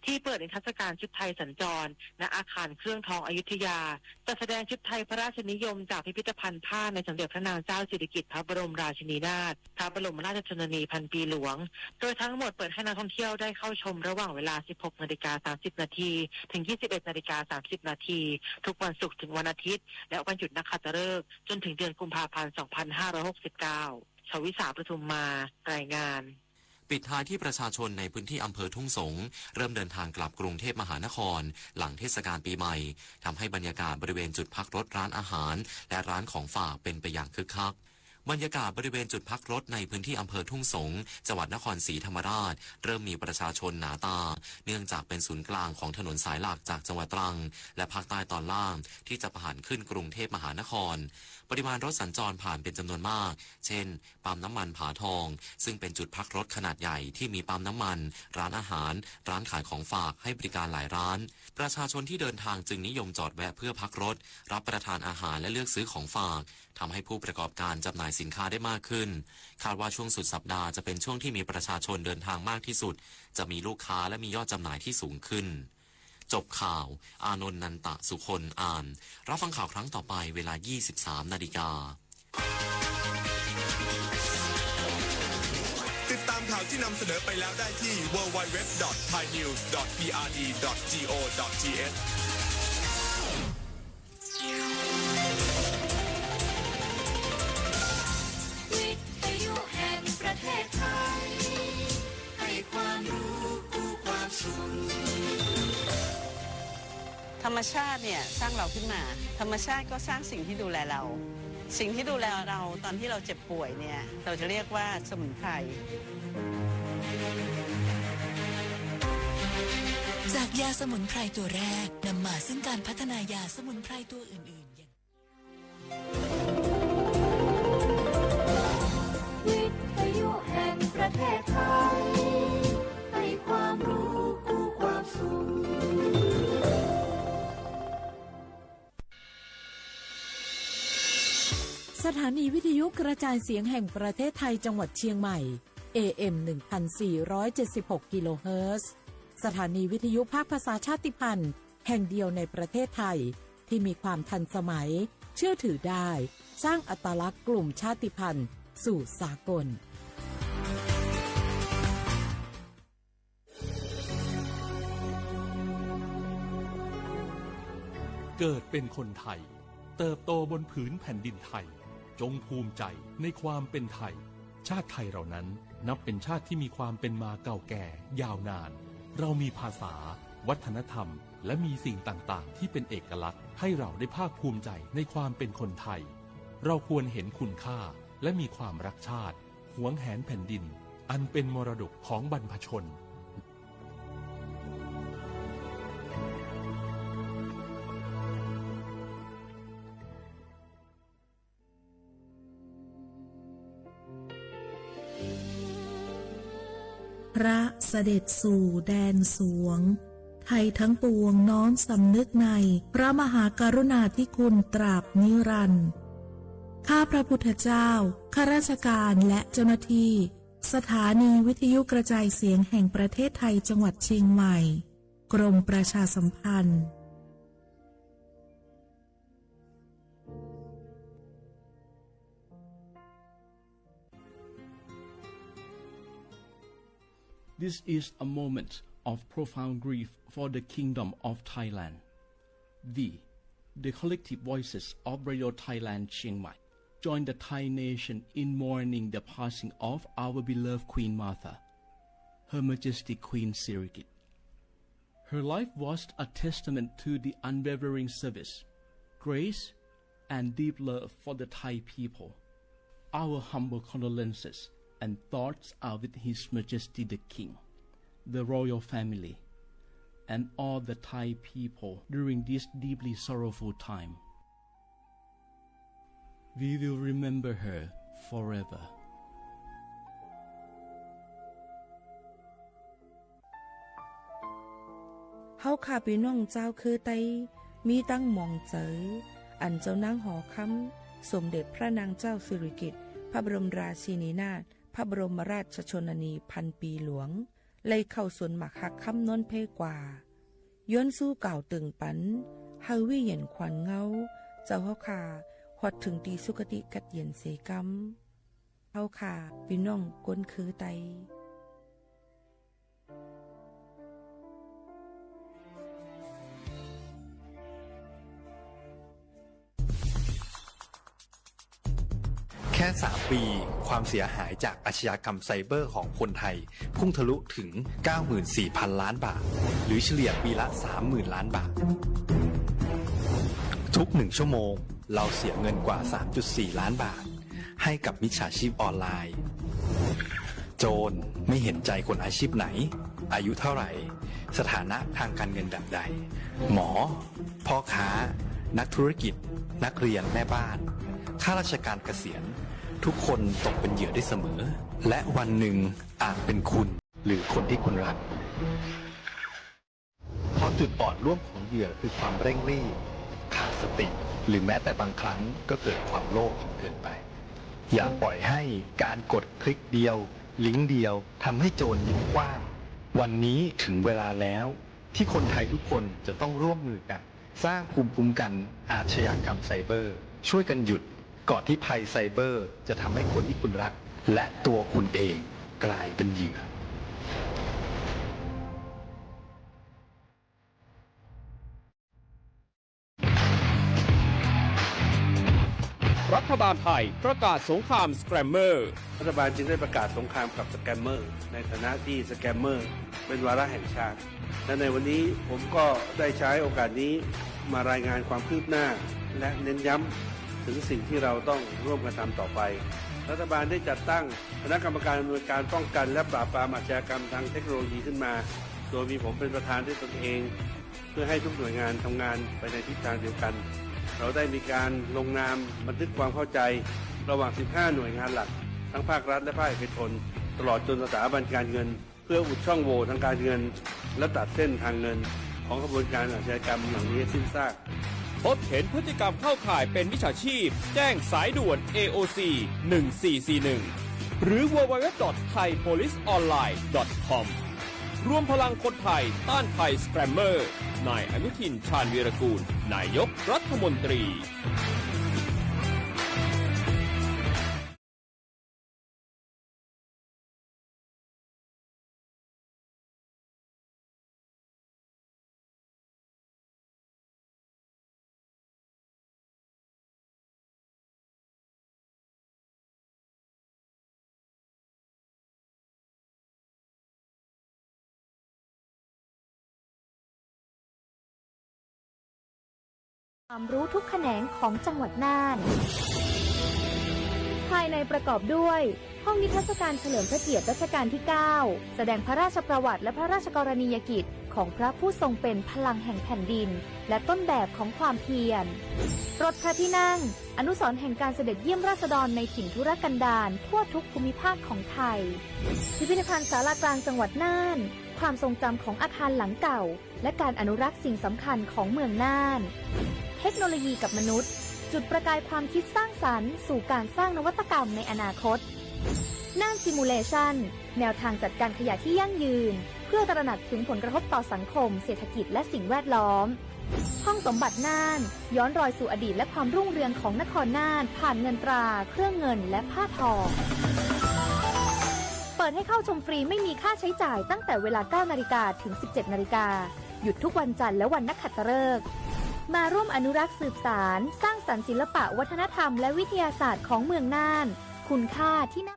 ที่เปิดนิทรรศการชุดไทยสัญจร ณ อาคารเครื่องทองอยุธยา จัดแสดงชุดไทยพระราชนิยมจากพิพิธภัณฑ์ผ้าในสมเด็จพระนางเจ้าสิริกิติ์พระบรมราชินีนาถ พระบรมราชชนนีพันปีหลวง โดยทั้งหมดเปิดให้นักท่องเที่ยวได้เข้าชมระหว่างเวลา สิบหกนาฬิกาสามสิบนาที ถึง ยี่สิบเอ็ดนาฬิกาสามสิบนาที ทุกวันศุกร์ถึงวันอาทิตย์ และวันหยุดนักขัตฤกษ์ จนถึงเดือนกุมภาพันธ์ สองพันห้าร้อยหกสิบเก้า ชวิสา ประทุมมา รายงาน ปิดท้ายที่ประชาชนในพื้นที่อำเภอทุ่งสง เริ่มเดินทางกลับกรุงเทพมหานคร หลังเทศกาลปีใหม่ ทำให้บรรยากาศบริเวณจุดพักรถ ร้านอาหาร และร้านของฝากเป็นไปอย่างคึกคัก บรรยากาศบริเวณจุดพักรถในพื้นที่อำเภอทุ่งสง จังหวัดนครศรีธรรมราช เริ่มมีประชาชนหนาตา เนื่องจากเป็นศูนย์กลางของถนนสายหลักจากจังหวัดตรัง และภาคใต้ตอนล่าง ที่จะผ่านขึ้นกรุงเทพมหานคร ปริมาณรถสัญจรผ่านเป็นจำนวนมาก เช่น ปั๊มน้ำมันผาทอง ซึ่งเป็นจุดพักรถขนาดใหญ่ที่มีปั๊มน้ำมัน ร้านอาหาร ร้านขายของฝากให้บริการหลายร้าน ประชาชนที่เดินทางจึงนิยมจอดแวะเพื่อพักรถ รับประทานอาหาร และเลือกซื้อของฝาก ทำให้ผู้ประกอบการจำหน่ายสินค้าได้มากขึ้น คาดว่าช่วงสุดสัปดาห์จะเป็นช่วงที่มีประชาชนเดินทางมากที่สุด จะมีลูกค้าและมียอดจำหน่ายที่สูงขึ้น จบข่าว อานนท์ นันตะสุคน อ่าน รับฟังข่าวครั้งต่อไปเวลา ยี่สิบสามนาฬิกา ติดตามข่าวที่นำเสนอไปแล้วได้ที่ ดับเบิลยู ดับเบิลยู ดับเบิลยู ดอท ไทยนิวส์ ดอท พีอาร์ดี ดอท จี โอ ดอท ที เอช วิทยุแห่งประเทศไทย ให้ความรู้คู่ความสุข ธรรมชาติเนี่ยสร้างเราขึ้นมา ธรรมชาติก็สร้างสิ่งที่ดูแลเรา สิ่งที่ดูแลเราตอนที่เราเจ็บป่วยเนี่ย เราจะเรียกว่าสมุนไพร จากยาสมุนไพรตัวแรก นำมาซึ่งการพัฒนายาสมุนไพรตัวอื่นๆ อย่าง วิทยุแห่งประเทศไทย ให้ความรู้คู่ความสุข สถานีวิทยุกระจายเสียงแห่งประเทศไทยจังหวัดเชียงใหม่ เอ เอ็ม หนึ่งพันสี่ร้อยเจ็ดสิบหก กิโลเฮิรตซ์ สถานีวิทยุภาคภาษาชาติพันธุ์แห่งเดียวในประเทศไทย ที่มีความทันสมัย เชื่อถือได้ สร้างอัตลักษณ์กลุ่มชาติพันธุ์สู่สากล เกิดเป็นคนไทย เติบโตบนผืนแผ่นดินไทย จงภูมิใจในความเป็นไทย ชาติไทยเรานั้นนับเป็นชาติที่มีความเป็นมาเก่าแก่ยาวนาน เรามีภาษา วัฒนธรรม และมีสิ่งต่างๆ ที่เป็นเอกลักษณ์ ให้เราได้ภาคภูมิใจในความเป็นคนไทย เราควรเห็นคุณค่า และมีความรักชาติ หวงแหนแผ่นดิน อันเป็นมรดกของบรรพชน พระเสด็จสู่แดนสวง ไทยทั้งปวงน้อมสำนึกในพระมหากรุณาธิคุณตราบนิรันดร์ ข้าพระพุทธเจ้า ข้าราชการและเจ้าหน้าที่ สถานีวิทยุกระจายเสียงแห่งประเทศไทยจังหวัดเชียงใหม่ กรมประชาสัมพันธ์ This is a moment of profound grief for the Kingdom of Thailand. We, the collective voices of Radio Thailand Chiang Mai, join the Thai nation in mourning the passing of our beloved Queen Mother, Her Majesty Queen Sirikit. Her life was a testament to the unwavering service, grace, and deep love for the Thai people. Our humble condolences and thoughts are with His Majesty the King, the royal family, and all the Thai people during this deeply sorrowful time. We will remember her forever. เฮาข้าปี้น้องจาวเครือไต มีตังหมองเจอ อันเจ้านางหอคำ สมเด็จพระนางเจ้าสิริกิติ์ พระบรมราชินีนาถ พระบรมราชชนนีพันปีหลวง ไล่เข้าสวนหมากฮักคำนนท์แพร่กว่า ย้อนสู้กล่าวเติ่งปัน หื้อวิญญาณขวัญเงา เจ้าเฮาข้า ฮอดเถิงตี้สุคติกัดเย็นเสกำ เฮาข้าปี้น้องคนเครือไต แค่สามปี ความเสียหายจากอาชญากรรมไซเบอร์ของคนไทย พุ่งทะลุถึง เก้าหมื่นสี่พันล้านบาท หรือเฉลี่ยปีละ สามหมื่นล้านบาท ทุกหนึ่งชั่วโมง เราเสียเงินกว่า สามจุดสี่ล้านบาท ให้กับมิจฉาชีพออนไลน์ โจรไม่เห็นใจคนอาชีพไหน อายุเท่าไหร่ สถานะทางการเงินแบบใด หมอ พ่อค้า นักธุรกิจ นักเรียน แม่บ้าน ข้าราชการเกษียณ ทุกคนตกเป็นเหยื่อได้เสมอ และวันหนึ่งอาจเป็นคุณ หรือคนที่คุณรัก เพราะจุดอ่อนร่วมของเหยื่อคือความเร่งรีบ ขาดสติ หรือแม้แต่บางครั้งก็เกิดความโลภจนเกินไป อย่าปล่อยให้การกดคลิกเดียว ลิงก์เดียว ทำให้โจรยิ้มกว้าง วันนี้ถึงเวลาแล้ว ที่คนไทยทุกคนจะต้องร่วมมือกัน สร้างภูมิคุ้มกันอาชญากรรมไซเบอร์ ช่วยกันหยุด ก่อนที่ภัยไซเบอร์จะทำให้คนที่คุณรัก และตัวคุณเองกลายเป็นเหยื่อ รัฐบาลไทยประกาศสงครามสแกมเมอร์ รัฐบาลจึงได้ประกาศสงครามกับสแกมเมอร์ ในฐานะที่สแกมเมอร์เป็นวาระแห่งชาติ และในวันนี้ผมก็ได้ใช้โอกาสนี้มารายงานความคืบหน้า และเน้นย้ำถึงสิ่งที่เราต้องร่วมกันทำต่อไป รัฐบาลได้จัดตั้งคณะกรรมการอำนวยการป้องกันและปราบปรามอาชญากรรมทางเทคโนโลยีขึ้นมา โดยมีผมเป็นประธานด้วยตนเอง เพื่อให้ทุกหน่วยงานทำงานไปในทิศทางเดียวกัน เราได้มีการลงนามบันทึกความเข้าใจระหว่าง สิบห้า หน่วยงานหลัก ทั้งภาครัฐและภาคเอกชน ตลอดจนสถาบันการเงิน เพื่ออุดช่องโหว่ทางการเงิน และตัดเส้นทางเงินของขบวนการอาชญากรรมเหล่านี้ให้สิ้นซาก พบเห็นพฤติกรรมเข้าข่ายเป็นมิจฉาชีพ แจ้งสายด่วน เอ โอ ซี หนึ่งสี่สี่หนึ่ง หรือ ดับเบิลยู ดับเบิลยู ดับเบิลยู ดอท ไทยโพลิสออนไลน์ ดอท คอม รวมพลังคนไทยต้านภัยสแกมเมอร์ นายอนุทิน ชาญวีรกูล นายกรัฐมนตรี ความรู้ทุกแขนงของจังหวัดน่าน ภายในประกอบด้วย ห้องนิทรรศการเฉลิมพระเกียรติรัชกาลที่ เก้า แสดงพระราชประวัติและพระราชกรณียกิจ ของพระผู้ทรงเป็นพลังแห่งแผ่นดิน และต้นแบบของความเพียร รถพระที่นั่ง อนุสรณ์แห่งการเสด็จเยี่ยมราษฎรในถิ่นทุรกันดารทั่วทุกภูมิภาคของไทย พิพิธภัณฑ์ศาลากลางจังหวัดน่าน ความทรงจำของอาคารหลังเก่า และการอนุรักษ์สิ่งสำคัญของเมืองน่าน เทคโนโลยีกับมนุษย์ จุดประกายความคิดสร้างสรรค์สู่การสร้างนวัตกรรมในอนาคต น่าน Simulation แนวทางจัดการขยะที่ยั่งยืน เพื่อตระหนักถึงผลกระทบต่อสังคม เศรษฐกิจ และสิ่งแวดล้อม ห้องสมบัติน่าน ย้อนรอยสู่อดีตและความรุ่งเรืองของนครน่าน ผ่านเงินตรา เครื่องเงิน และผ้าทอ เปิดให้เข้าชมฟรีไม่มีค่าใช้จ่ายตั้งแต่เวลา เก้านาฬิกา ถึง สิบเจ็ดนาฬิกา หยุดทุกวันจันทร์และวันนักขัตฤกษ์ มาร่วมอนุรักษ์สืบสาน สร้างสรรค์ศิลปะวัฒนธรรมและวิทยาศาสตร์ของเมืองน่าน คุณค่าที่น่า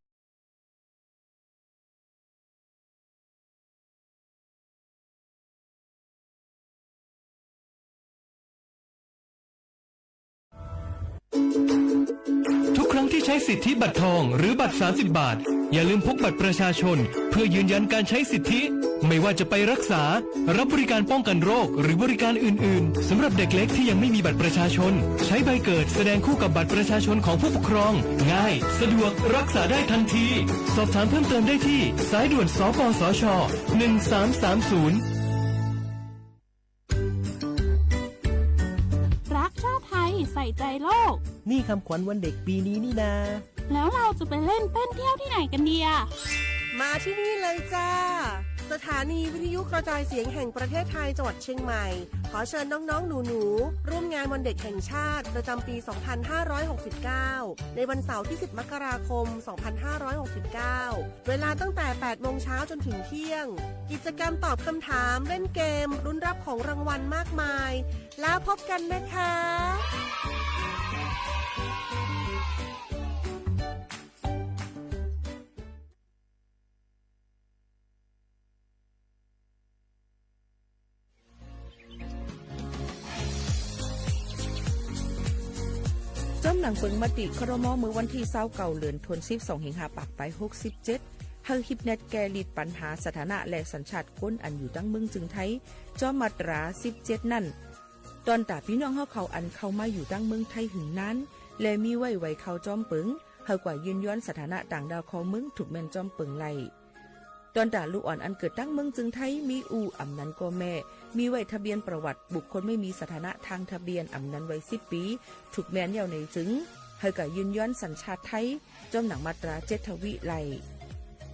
ทุกครั้งที่ใช้สิทธิบัตรทองหรือบัตร สามสิบ บาท อย่าลืมพกบัตรประชาชน เพื่อยืนยันการใช้สิทธิ ไม่ว่าจะไปรักษา รับบริการป้องกันโรค หรือบริการอื่นๆ สำหรับเด็กเล็กที่ยังไม่มีบัตรประชาชน ใช้ใบเกิดแสดงคู่กับบัตรประชาชนของผู้ปกครอง ง่าย สะดวก รักษาได้ทันที สอบถามเพิ่มเติมได้ที่สายด่วน สปสช. หนึ่งสามสามศูนย์ รักชาติไทย ใส่ใจโลก นี่คำขวัญวันเด็กปีนี้นี่นา แล้วเราจะไปเล่นเต้นเที่ยวที่ไหนกันดีอะ มาที่นี่เลยจ้า สถานีวิทยุกระจายเสียงแห่งประเทศไทย จังหวัดเชียงใหม่ ขอเชิญน้องๆ หนูๆ ร่วมงานวันเด็กแห่งชาติประจำปี สองพันห้าร้อยหกสิบเก้า ในวันเสาร์ที่ สิบ มกราคม สองพันห้าร้อยหกสิบเก้า เวลาตั้งแต่ แปดโมงเช้าจนถึงเที่ยง กิจกรรมตอบคำถาม เล่นเกม ลุ้นรับของรางวัลมากมาย แล้วพบกันนะคะ จ้อมหนังเปิงมติ ครม. เมื่อวันตี้ ซาวเก้า เดือนธันวาคม สองพันห้าร้อยหกสิบเจ็ด หื้อฮิปแนทแก้ลิดปัญหาสถานะและสัญชาติคนอันอยู่ตังเมืองจึงไทย จ้อมมาตรา สิบเจ็ด นั้น ตอนต๋าปี้น้องเฮาเขาอันเข้ามาอยู่ตังเมืองไทยหึงนาน และมีไว้ไวเข้าจ้อมเปิง หื้อกว่ายื่นย้อนสถานะต่างด้าวเข้าเมือง ถูกแม่นจ้อมเปิงไล่ ตอนต๋าลูกอ่อนอันเกิดตังเมืองจึงไทย มีอู้อำนั้นก็แม่ มีไว้ทะเบียนประวัติบุคคลไม่มีสถานะทางทะเบียน อำนั้นวัย สิบ ปี๋ ถูกแม่นแล้วในจึง หื้อกว่ายื่นย้อนสัญชาติไทย จ้อมหนังมาตรา เจ็ด ทวีไล่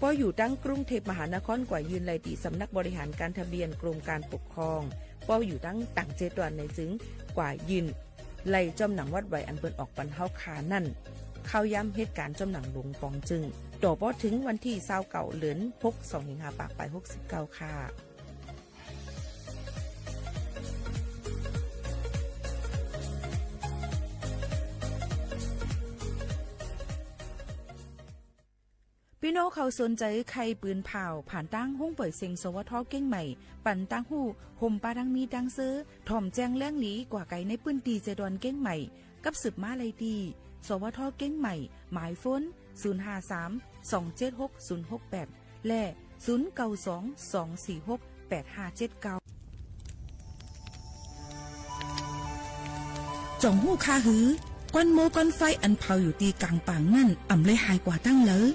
ปออยู่ตังกรุงเทพมหานคร กว่ายื่นไล่ตี้สำนักบริหารการทะเบียน กรมการปกครอง ปออยู่ตังต่างเจตวันในจึง กว่ายื่นไล่จ้อมหนังวัดไวอันเปิ้นออกปันเฮาคานั้น เข้าย้ำเหตุการณ์จ้อมหนังหลวงป๋องจึง ต่อปอเถิงวันตี้ ซาวเก้า เดือนหก สองพันห้าร้อยหกสิบเก้า ค่ะ ปี้น้องเขาสนใจ๋ใค่ปืนผ่าว ผ่านตางห้องป่อยเซ็ง สวท. เก๊งใหม่ ปันตางฮู้ ห่มปาตังมีตังเซอ ถ่อมแจ้งแหล่งหลีกว่าไก๋ในปื้นตี้เจดอนเก๊งใหม่ กับสืบมาไล่ตี้ สวท. เก๊งใหม่ หมายโฟน ศูนย์ ห้า สาม สอง เจ็ด หก ศูนย์ หก แปด และ ศูนย์ เก้า สอง สอง สี่ หก แปด ห้า เจ็ด เก้า จ่องฮู้คาหือ ก้อนโม้ก้อนไฟอันเผาอยู่ตี้ก๋างป่างนั้น อ่ำเลยหายกว่าตังเหลอ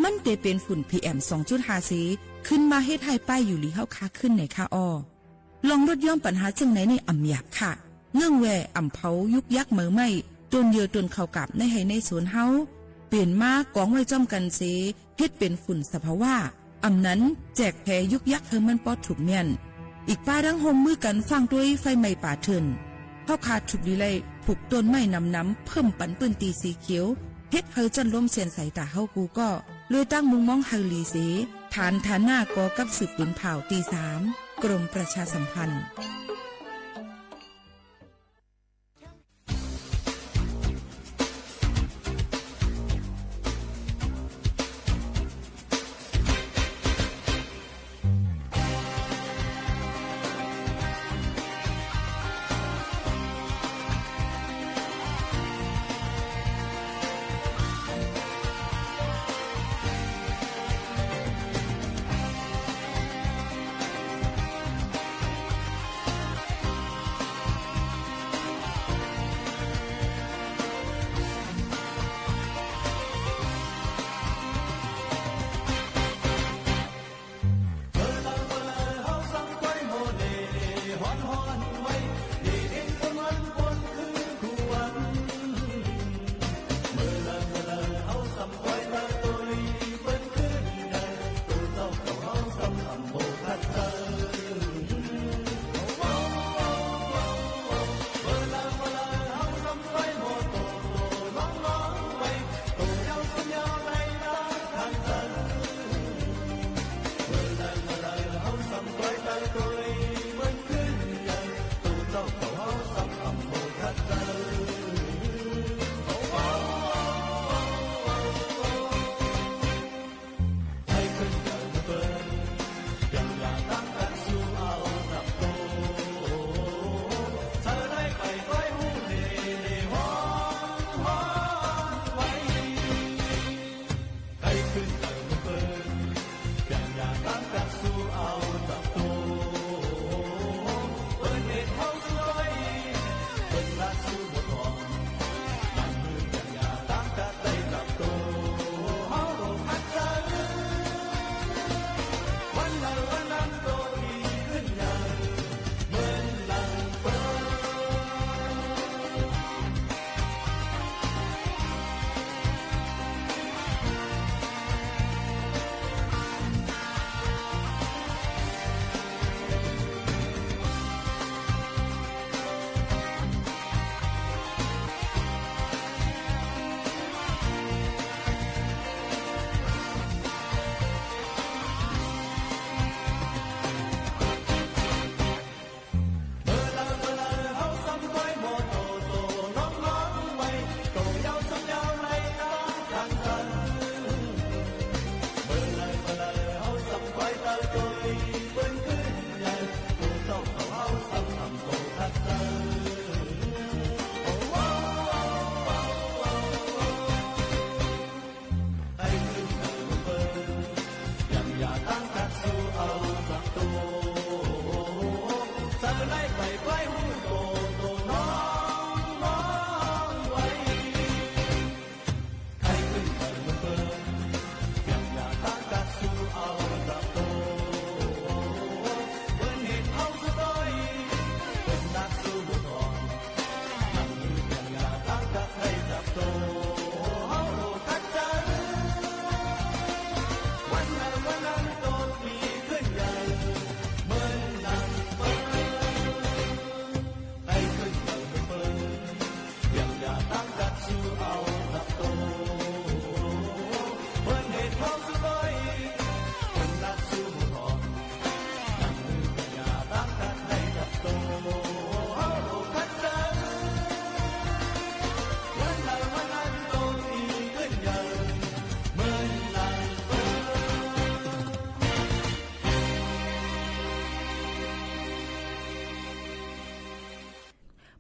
มันเตเป๋นฝุ่น PM สองจุดห้า เส ขึ้นมาเฮ็ดหื้อป้ายอยู่หลีเฮาคาขึ้นไหนคาออ ลองลดย้อมปัญหาเจิ่งไหนนี่อ่ำหยาบค่ะ เนื่องแว่อ่ำเผายุกยักเหมอไหม้ ต้นเยื่อต้นข้าวกาบในไฮ่ในสวนเฮา เป๋นมากองไว้จ้อมกั๋นเส เฮ็ดเป๋นฝุ่นสภาวะ อ่ำนั้นแจกแผยุกยักหื้อมันปอถูกเมี้ยน อีกป้าดั้งฮ่วมมือกั๋นฟั่งตวยไฟไหม้ป่าเถื่อน เฮาคาถูกดีไล่ผูกต้นไม้หนำๆ เพิ่มปันปื้นตี้สีเขียว เฮ็ดหื้อจ้อนลมเสี้ยนสายต๋าเฮากูก็ เลยตั้งมุมมองหื้อหลีเส ฐานฐานะก่อกับสืบปืนผ่าวตี้สาม กรมประชาสัมพันธ์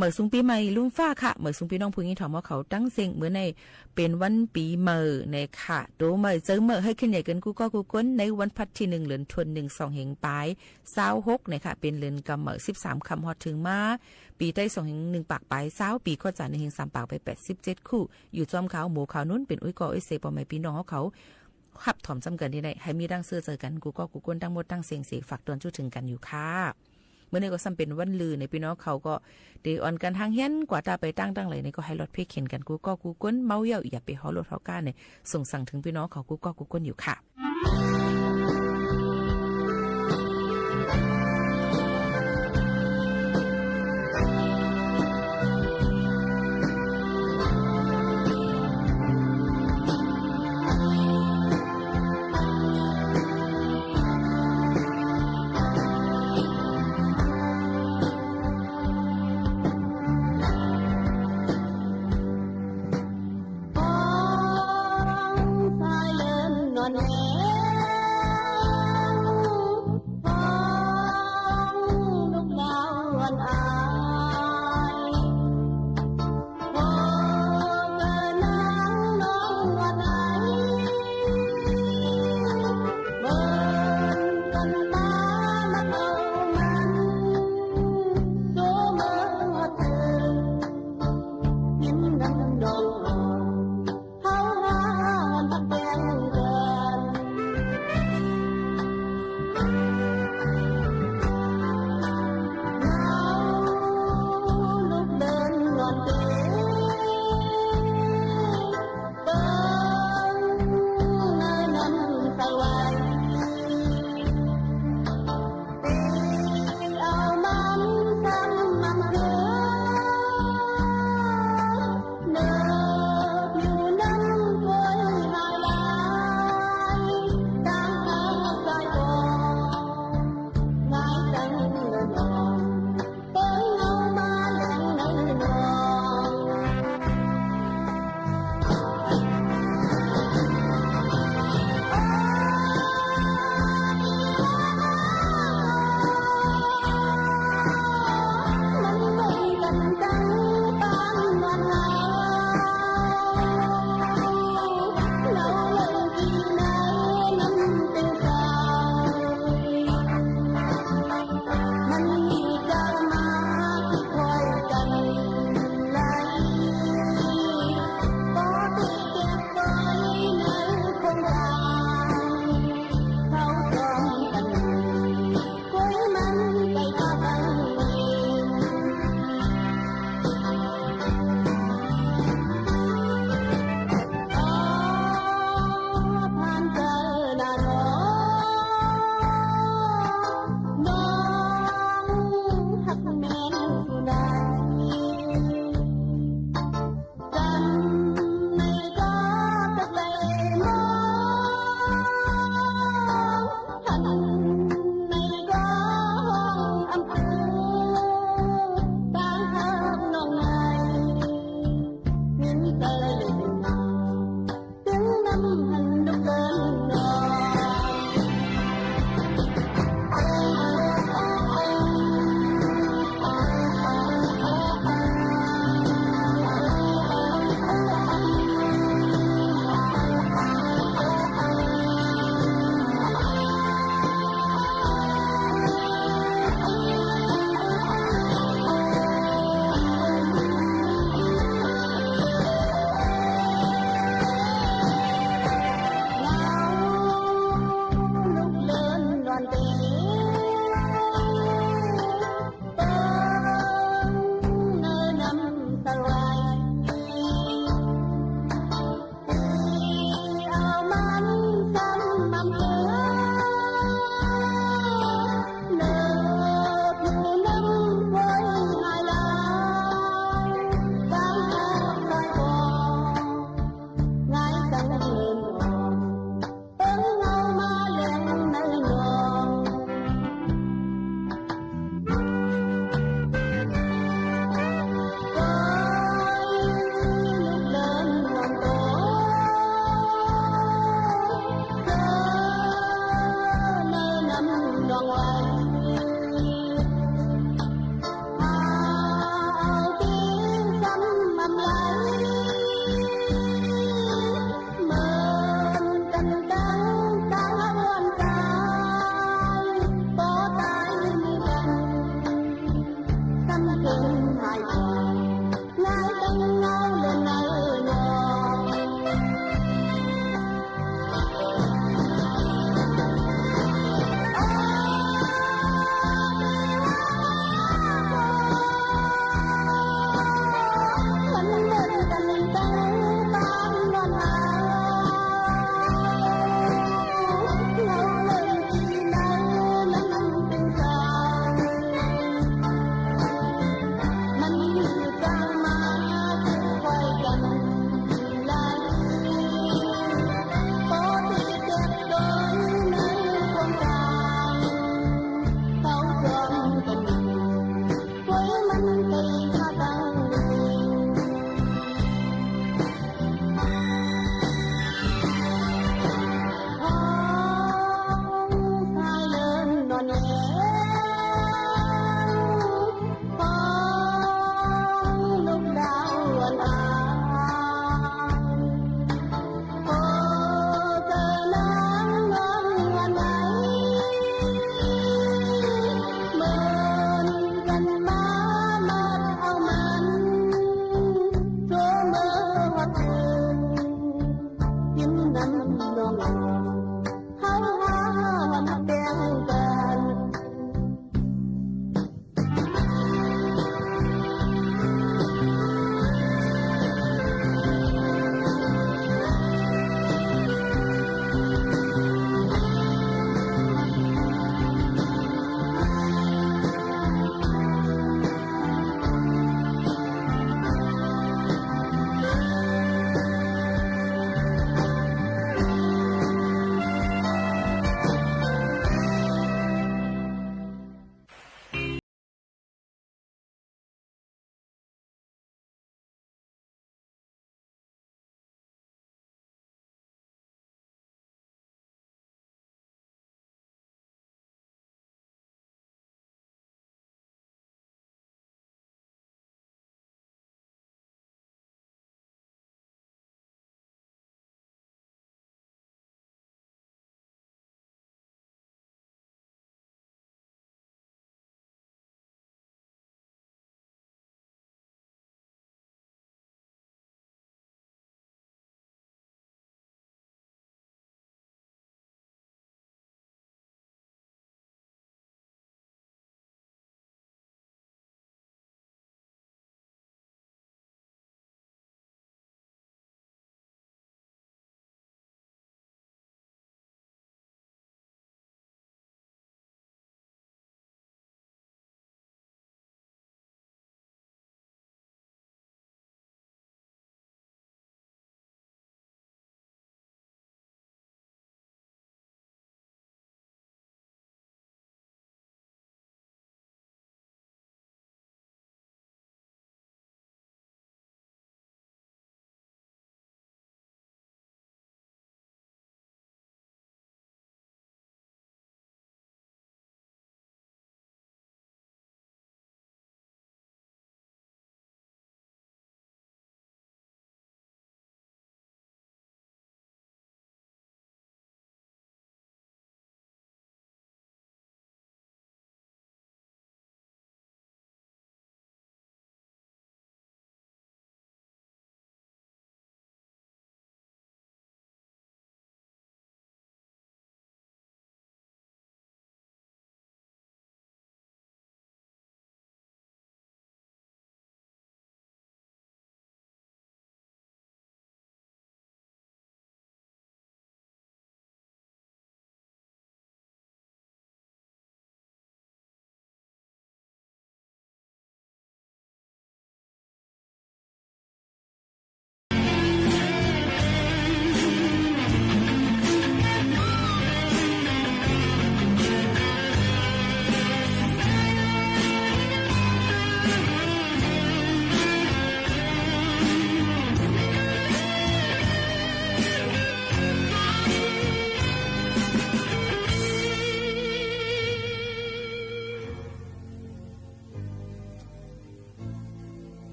เหมยสูงปี๋ใหม่ลุงฟ้าค่ะ เหมยสูงปี้น้องผู้ยินถวายเฮาเขาตังเซ็ง มื้อนี้เป๋นวันปี๋ใหม่นะคะ ตั๋วใหม่เจ้าใหม่หื้อขึ้นใหญ่กั๋นกู้ก้อกู้คน ในวันพัดตี้หนึ่ง เดือนธันวา สองเฮงปายซาวหกนะคะ เป๋นเดือนก๋ำเนิดสิบสามค่ำ ฮอดเถิงมา ปี๋ไต้สองเฮงหนึ่งปากปายซาว ปี๋คอดจ๋าหนึ่งเฮงสามปากไปแปดสิบเจ็ดคู่ อยู่จ้อมข่าวหมู่ข่าวนุ่น เป๋นอุ้ยก่ออุ้ยเซ ป้อแม่ปี้น้องเฮาเขา ฮับถอมซ้ำกั๋นตี้ใด หื้อมีดั่งเสื้อเจือกั๋น กู้ก้อกู้คนตังหมดตังเสียงเสีย ฝากตวนจู้เถิงกั๋นอยู่ค่ะ มื้อนี้ก็ซ้ำเป๋นวันลือ ในปี้น้องเขาก็เตอ่อนกั๋นห่างเหียน กว่าต๋าไปตางตังไหล ในก็หื้อลดเพเข็ญกั๋นกู้ก้อกู้คน เมาเยี่ยวอย่าไปฮ้อรถฮ้อก้า ในส่งสังเถิงปี้น้องเขากู้ก้อกู้คนอยู่ค่ะ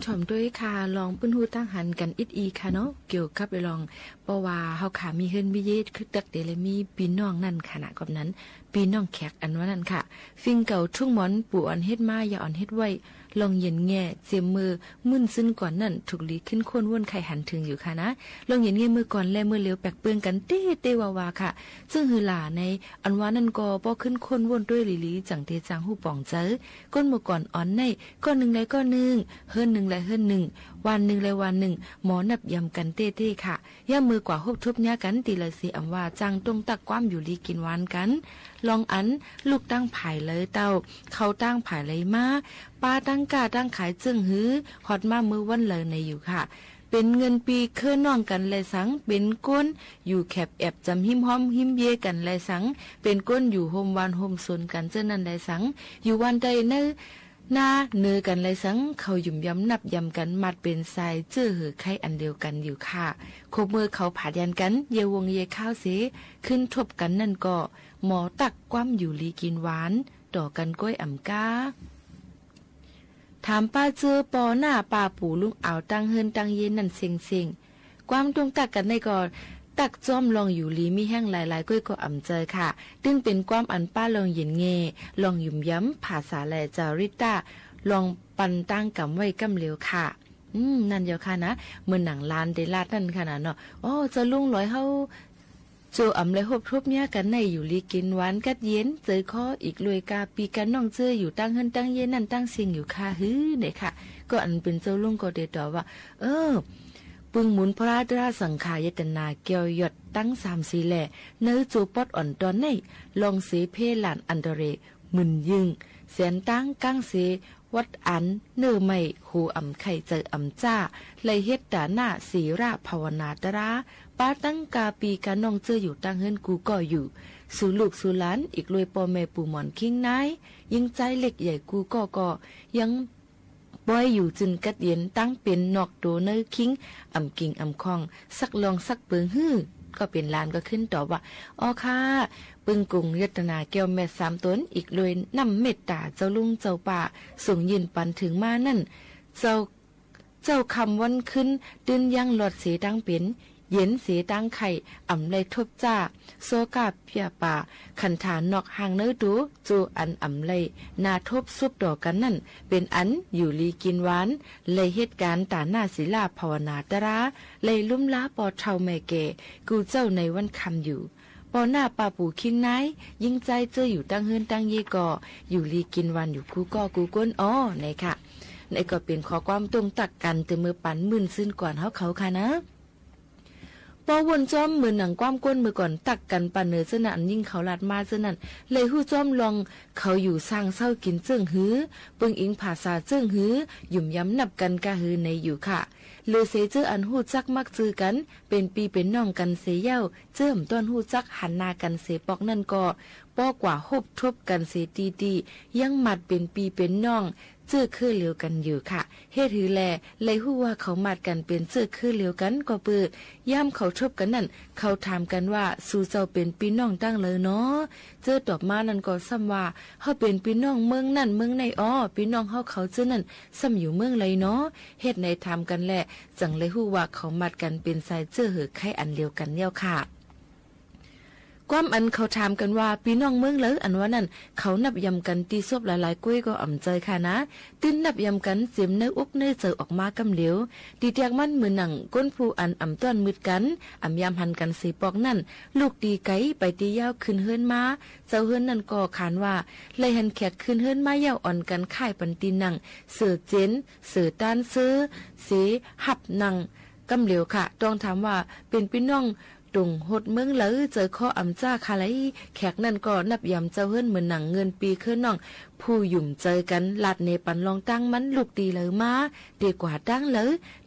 ถ่อมตวยค่ะ ลองปื้นฮู้ตั้งหันกั๋นอิดอีกค่ะเนาะ เกี่ยวกับเรื่อง เพราะว่าเฮาค่ะมีเฮือนมีเย้ คือตั๊กเต๋และมีปี้น้องนั่นค่ะนะ กอบนั้น ปี้น้องแขกอันว่านั้นค่ะ สิ่งเก่าทุกหมอน ปู่อ่อนเฮ็ดมา ย่าอ่อนเฮ็ดไว้ ลองเหยียนแง่ เจียมเมื่อมื่นซืนก่อนนั้น ถูกหลีขึ้นควนวนใค่หันเถิงอยู่ค่ะนะ ลองเหยียนแง่เมื่อก่อนและเมื่อเหลียวแปลกเปิงกั๋นเต๊ๆ ว่าๆ ค่ะ เซิ่งหื้อหล่าใน อันว่านั้นก็ป้อขึ้นควนวนตวยหลีๆ จั่งเตจางฮู้ป่องใจ๋ คนเมื่อก่อนอ่อนใน ก้อนนึ่งแลก้อนนึ่ง เฮือนนึ่งแลเฮือนนึ่ง วานนึ่งแลวานนึ่ง หมอนับยำกั๋นเต๊ๆ ค่ะ ยามเมื่อกว่าฮบทบเยียะกั๋นตี้ใดเสีย อำว่าจ้างต้องตั๊กความอยู่ดีกิ๋นหวานกั๋น ลองอัน ลูกตั้งผายใดเต้า เข้าตั้งผายใดมา ปาตั้งก้าตั้งขายเจิ่งหื้อ ฮอดมาเมื่อวันใดในอยู่ค่ะ เป๋นเงินปี้เคืองน้องกั๋นแลสัง เป๋นคนอยู่แข็บแอบจ๋ำฮิมฮอมฮิมเย้กั๋นแลสัง เป๋นคนอยู่โฮมวานโฮมสนกั๋นเจ้านั้นแลสัง อยู่วานใดเน่อ หน้าเน่อกั๋นแลสัง เขาหยุมยำนับยำกั๋น มัดเป๋นสายเจื้อหื้อใค่อันเดียวกั๋นอยู่ค่ะ ครบเมื่อเขาผาดยันกั๋น เยียะวงเยียะคาวเส ขึ้นทบกั๋นนั้นก็ หมอตั๊กความอยู่ดีกิ๋นหวาน ต่อกั๋นก้อยอ่ำก้า ถามป้าเจื้อป้อหน้าป้าปู่ลุงอาวตั้งเฮือนตั้งเย้นั่นเซ็งๆ ความต้องตั๊กกั๋นในก็ ตั๊กจ้อมลองอยู่ดีมีแฮงหลายๆ ก้อยก็อ่ำใจ๋ค่ะ ตึงเป๋นความอันป้าลองเหยียนแง่ ลองหยุมยำ ภาษาและจาริตะ ลองปันตางกำไว้ก้ำเหลียวค่ะ อืม นั่นเยียะค่ะนะ เหมือนหนังหลานเต๋ลาดนั่นค่ะนะเนาะ อ้อ เจ้าลุงหลอยเฮา โจอ่ำไลฮบทบเยียะกั๋นในอยู่ดีกิ๋นหวานกั๊ดเย็น เจอข้ออีกลวยกาปี้กั๋นน้องเจื้ออยู่ตั้งเฮือนตั้งเย้นั่นตั้งเซ็งอยู่ค่ะหื้อ เนี่ยค่ะ ก็อันเป๋นเจ้าลุงก็เต๋ตอบว่า เออ ปึงหมุนพระตราสังฆายตนาแก้วยอดตั้งสามสีแล เน่อโจปอดอ่อนตอนใน ลองเสเพหลานอันตะเรก หมื่นยึง แสนตางก้างเส วัดอันเน่อไม้ หูอ่ำใค่ใจ๋อ่ำจ้า ไลเฮ็ดต๋าหน้าศีลภาวนาตรา ปาตั้งกาปี้กั๋นน้องเจื้ออยู่ตั้งเฮือนกู้ก็อยู่ สู่ลูกสู่หลาน อีกลวยป้อแม่ปู่หมอนคิงนาย ยิงใจ๊เล็กใหญ่กู้ก็ก็ ยัง ป้อยอยู่จื้นกั๊ดเย็น ตั้งเป๋นนอกโตเน่อคิง อ่ำกิ่งอ่ำคอง สักลองสักเปิงหื้อ ก็เป๋นหลานก็ขึ้นตอบว่า อ้อค่ะ ปึงกุงยตนาแก้วแม่สามต๋น อีกลวยน้ำเมตต๋าเจ้าลุงเจ้าป้า ส่งยื่นปันเถิงมานั้น เจ้า เจ้าค่ำวันคืน ตื้นยังหลอดเสตั้งเป๋น เย็นเสตั้งไข้ อ่ำไลทบจ้า ซ้อกาเปี้ยป่า ขันถานอกห่างเน่อโต โจอันอ่ำไลนาทบสุบต่อกั๋นนั้น เป๋นอันอยู่ดีกิ๋นหวาน ไลเฮ็ดก๋านต๋าหน้าศีลภาวนาตรา ไลลุ่มลาป้อเฒ่าแม่แก่ กู้เจ้าในวันค่ำอยู่ ป้อหน้าป้าปู่คิงนาย ยิงใจ๊เจื้ออยู่ตั้งเฮือนตั้งเย้ก็ อยู่ดีกิ๋นหวานอยู่กู้ก็กู้ก้นอ้อ เนี่ยค่ะ เนี่ยก็เป๋นข้อความต้องตั๊กกั๋นเตื้อเมื่อปันมื่นซืนก่อนเฮาเขาค่ะนะ ป้อว่นจ้อมเหมือนหนังความก้นเมื่อก่อนตั๊กกั๋นปานเน่อเจ้านั้น ยิ่งเขาลาดมาเจ้านั้น เลยฮู้จ้อมลองเขาอยู่สร้างเซ้ากิ๋นเจิ่งหื้อ ปึงอิงภาษาเจิ่งหื้อ หยุมยำนับกั๋นก้าหื้อในอยู่ค่ะ เหลือเสเจ้ออันฮู้จักมักจื้อกั๋น เป๋นปี้เป๋นน้องกั๋นเสเย้า เจิ่มต้อนฮู้จักหันหน้ากั๋นเสปอกนั้นก็ ป้อกว่าฮบทบกั๋นเสตี้ๆ ยังมัดเป๋นปี้เป๋นน้อง เจื้อเคือเหลียวกั๋นอยู่ค่ะ เฮ็ดหื้อแล ไลฮู้ว่าเขามัดกั๋นเป๋นเจื้อเคือเหลียวกั๋นก็เปื้อ ยามเขาทบกั๋นนั้น เขาถามกั๋นว่า สูเจ้าเป๋นปี้น้องตังใดเนาะ เจ้อตอบมานั้นก็ซ้ำว่า เฮาเป๋นปี้น้องเมืองนั้นเมืองในอ้อ ปี้น้องเฮาเขาเจ้อนั้น ซ้ำอยู่เมืองใดเนาะ เฮ็ดไหนถามกั๋นแล จั่งไลฮู้ว่าเขามัดกั๋นเป๋นสายเจื้อหื้อใค่อันเหลียวกั๋นเยียะค่ะ ความอันเขาถามกั๋นว่า ปี้น้องเมืองใดอันว่านั้น เขานับยำกั๋นตี้ซบหลายๆ ก้วยก็อ่ำใจ๋ค่ะนะ ตื้นนับยำกั๋นเจียมเน่ออกเน่อใจ๋ออกมาก้ำเหลียว ตี้เตียกมันเหมือนหนังก้นผู้อันอ่ำต้อนมืดกั๋น อ่ำยามหันกั๋นเสปอกนั้น ลูกตี้ไก๋ไปตี้ยาวขึ้นเฮือนมา เจ้าเฮือนนั้นก็ขานว่า ไลหันแขกขึ้นเฮือนมาเย้า อ่อนกั๋นค่ายปันตี้นั่ง เสื่อเจน เสื่อต้านเสื้อ เสฮับนั่ง ก้ำเหลียวค่ะ ต้องถามว่า เป๋นปี้น้องต๋งฮดเมืองใด เจอข้ออ่ำจ้าค่ะไล แขกนั้นก็นับยำเจ้าเฮือนเหมือนหนังเงินปี้เคือน้อง ผู้หยุมใจ๋กั๋น ลาดเนปันลองตั้งมัน ลูกตี้ใดมา เตกว่าตั้งใด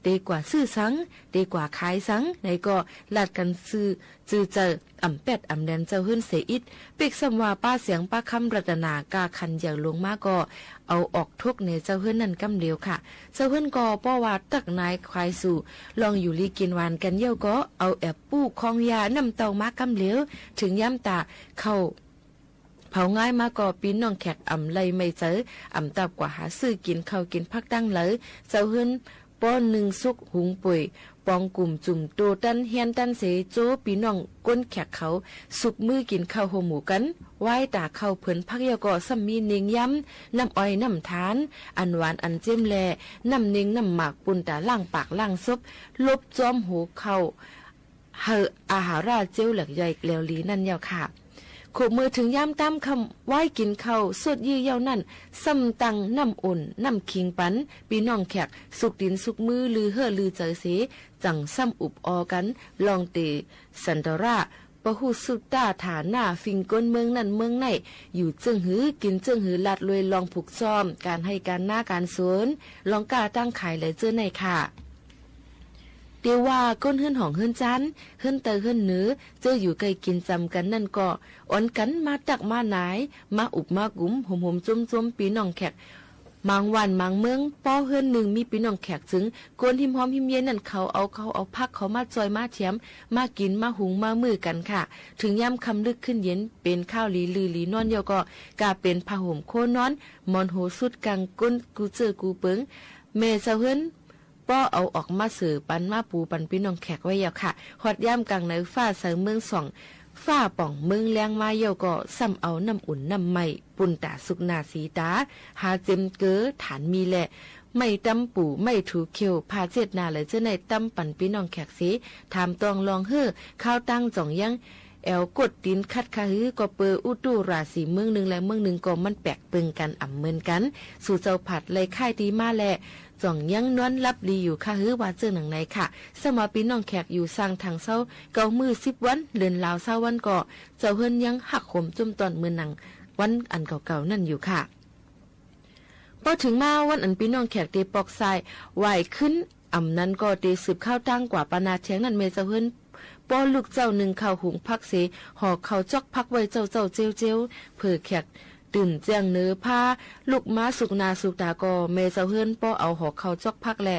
เตกว่าซื้อสัง เตกว่าขายสัง ไหนก็ลาดกั๋นซื่อ จื้อเจ้อ อ่ำแป๊ดอ่ำแดนเจ้าเฮือนเสอิด เป๊กซ้ำว่าป้าเสียงป้าคำรัตนากาขันใหญ่ลงมาก็ เอาออกทกเนเจ้าเฮือนนั้นก้ำเหลียวค่ะ เจ้าเฮือนก็ป้อว่าตั๊กนายขายสู่ ลองอยู่ดีกิ๋นหวานกั๋นเยียะก็ เอาแอบปู้คองยาน้ำเต้ามาก้ำเหลียว เถิงยามต๋าเข้า ผ เขาง่ายมาก็ ปี้น้องแขกอ่ำไล่ไม่เจอ อ่ำตับกว่าหาซื้อกิ๋นข้าวกิ๋นผักตังหลาย เจ้าเฮือนป้อนึ่งสุกหุงป่วย ปองกุ่มจุ่มโตตันเฮียนตันเส โจ้ปี้น้องก้นแขกเขา สุกมื้อกิ๋นข้าวโฮมหมู่กั๋น ไหว้ต๋าข้าวเผินผักเยี่ยวก็ ซ้ำมีเน็งยำ น้ำอ้อยน้ำถาน อันหวานอันเจ๊มแล น้ำเน็งน้ำหมาก ปูนต๋าล้างปากล้างซบ ลบจ้อมหัวข้าว หื้ออาหาราเจ๊วแหลกย่อยแล้วลีนั่นเยี่ยวค่ะ ขบเมื่อเถิงยามต๋ามค่ำ ไหว้กิ๋นข้าวสดยื้อเยี่ยวนั้น ซ้ำตั้งน้ำอุ่นน้ำขิงปัน ปี้น้องแขก สุกตี๋นสุกมือ ลือเฮ่อลือเจอเส จั่งซ้ำอุบออกั๋น ลองเต๋สันตรา ปะฮู้สุดต้าฐานะ ฟิงก้นเมืองนั้นเมืองใน อยู่เจิ่งหือ กิ๋นเจิ่งหือ ลาดลวยลองผูกซ่อม ก๋านไฮ่ก๋านนาก๋านสวน ลองก้าตั้งขายหลายเจ้อในค่ะ เตียวว่าก้นเฮือนหองเฮือนจัน เฮือนใต้เฮือนเหนือ เจ้ออยู่ใก้กิ๋นจ๋ำกั๋นนั้นก็ อ่อนกั๋นมาตักมาหนาย มาอุบมากุ๋ม โฮมๆ จ้มๆ ปี้น้องแขก หมางหว่านหมางเมือง ป้อเฮือนนึ่งมีปี้น้องแขกจึง คนฮิมฮอมฮิมเยนั้นเขาเอาข้าวเอาผักเขามาจ่อยมาแถม มากิ๋นมาหุงมามื้อกั๋นค่ะ เถิงยามค่ำลึกขึ้นเย็น เป๋นข้าวหลีลือหลีนอนเยี่ยวก็ ก้าเป๋นผ้าห่มโคนอน หมอนโหสุดกังก้นกู้เจ้อกู้เปิง แม่เจ้าเฮือน ป้อเอาออกมาเสิร์ฟปันมาปูปันปี้น้องแขกไว้เยี่ยวค่ะ ฮอดยามก๋างในฟ้าใสเมืองส่อง ฟ้าป่องเมืองแลงมาเยี่ยวก็ ซ้ำเอาน้ำอุ่นน้ำไหม้ ปูนต๋าสุกหน้าสีต๋า หาเจ็มเกลือถานมีแล ไม้ตำปู ไม้ถูเขียว ผ้าเจ็ดหน้าหลายเจ้อในตำปันปี้น้องแขกเส ถามตองลองเฮ่อ ข้าวตังจ่องยัง แอ๋วกดตี๋นขัดคะหือ ก็เปื้ออุตุราศีเมืองนึ่งและเมืองนึ่งก็มันแปลกเปิงกั๋นอ่ำเหมือนกั๋น สู่เจ้าผัดไล่ค่ายตี้มาแล จ่องยังนอนหลับดีอยู่คะหือ ว่าเจ้อหนังในค่ะ ซ้ำว่าปี้น้องแขกอยู่ซ่างถางเซา เก้ามื้อสิบวัน เดือนลาวซาววันก็ เจ้าเฮือนยังฮักโหมจ้มต้อนเหมือนหนังวันอันเก่าๆ นั้นอยู่ค่ะ ป้อเถิงมาวันอันปี้น้องแขกเตปอกทราย ไหว้ขึ้น อ่ำนั้นก็เตสืบข้าวตังกว่าปานาแถงนั้น แม่เจ้าเฮือน ป้อลูกเจ้านึ่งข้าวหุงผักเส ห่อข้าวจ๊อกผักไว้เจ้าๆ เจ๊วๆ เผื่อแขกตื่นแจ้งเนอ พาลุกมาสุกหน้าสุกต๋าก็ แม่เจ้าเฮือนป้อเอาห่อข้าวจ๊อกผักและ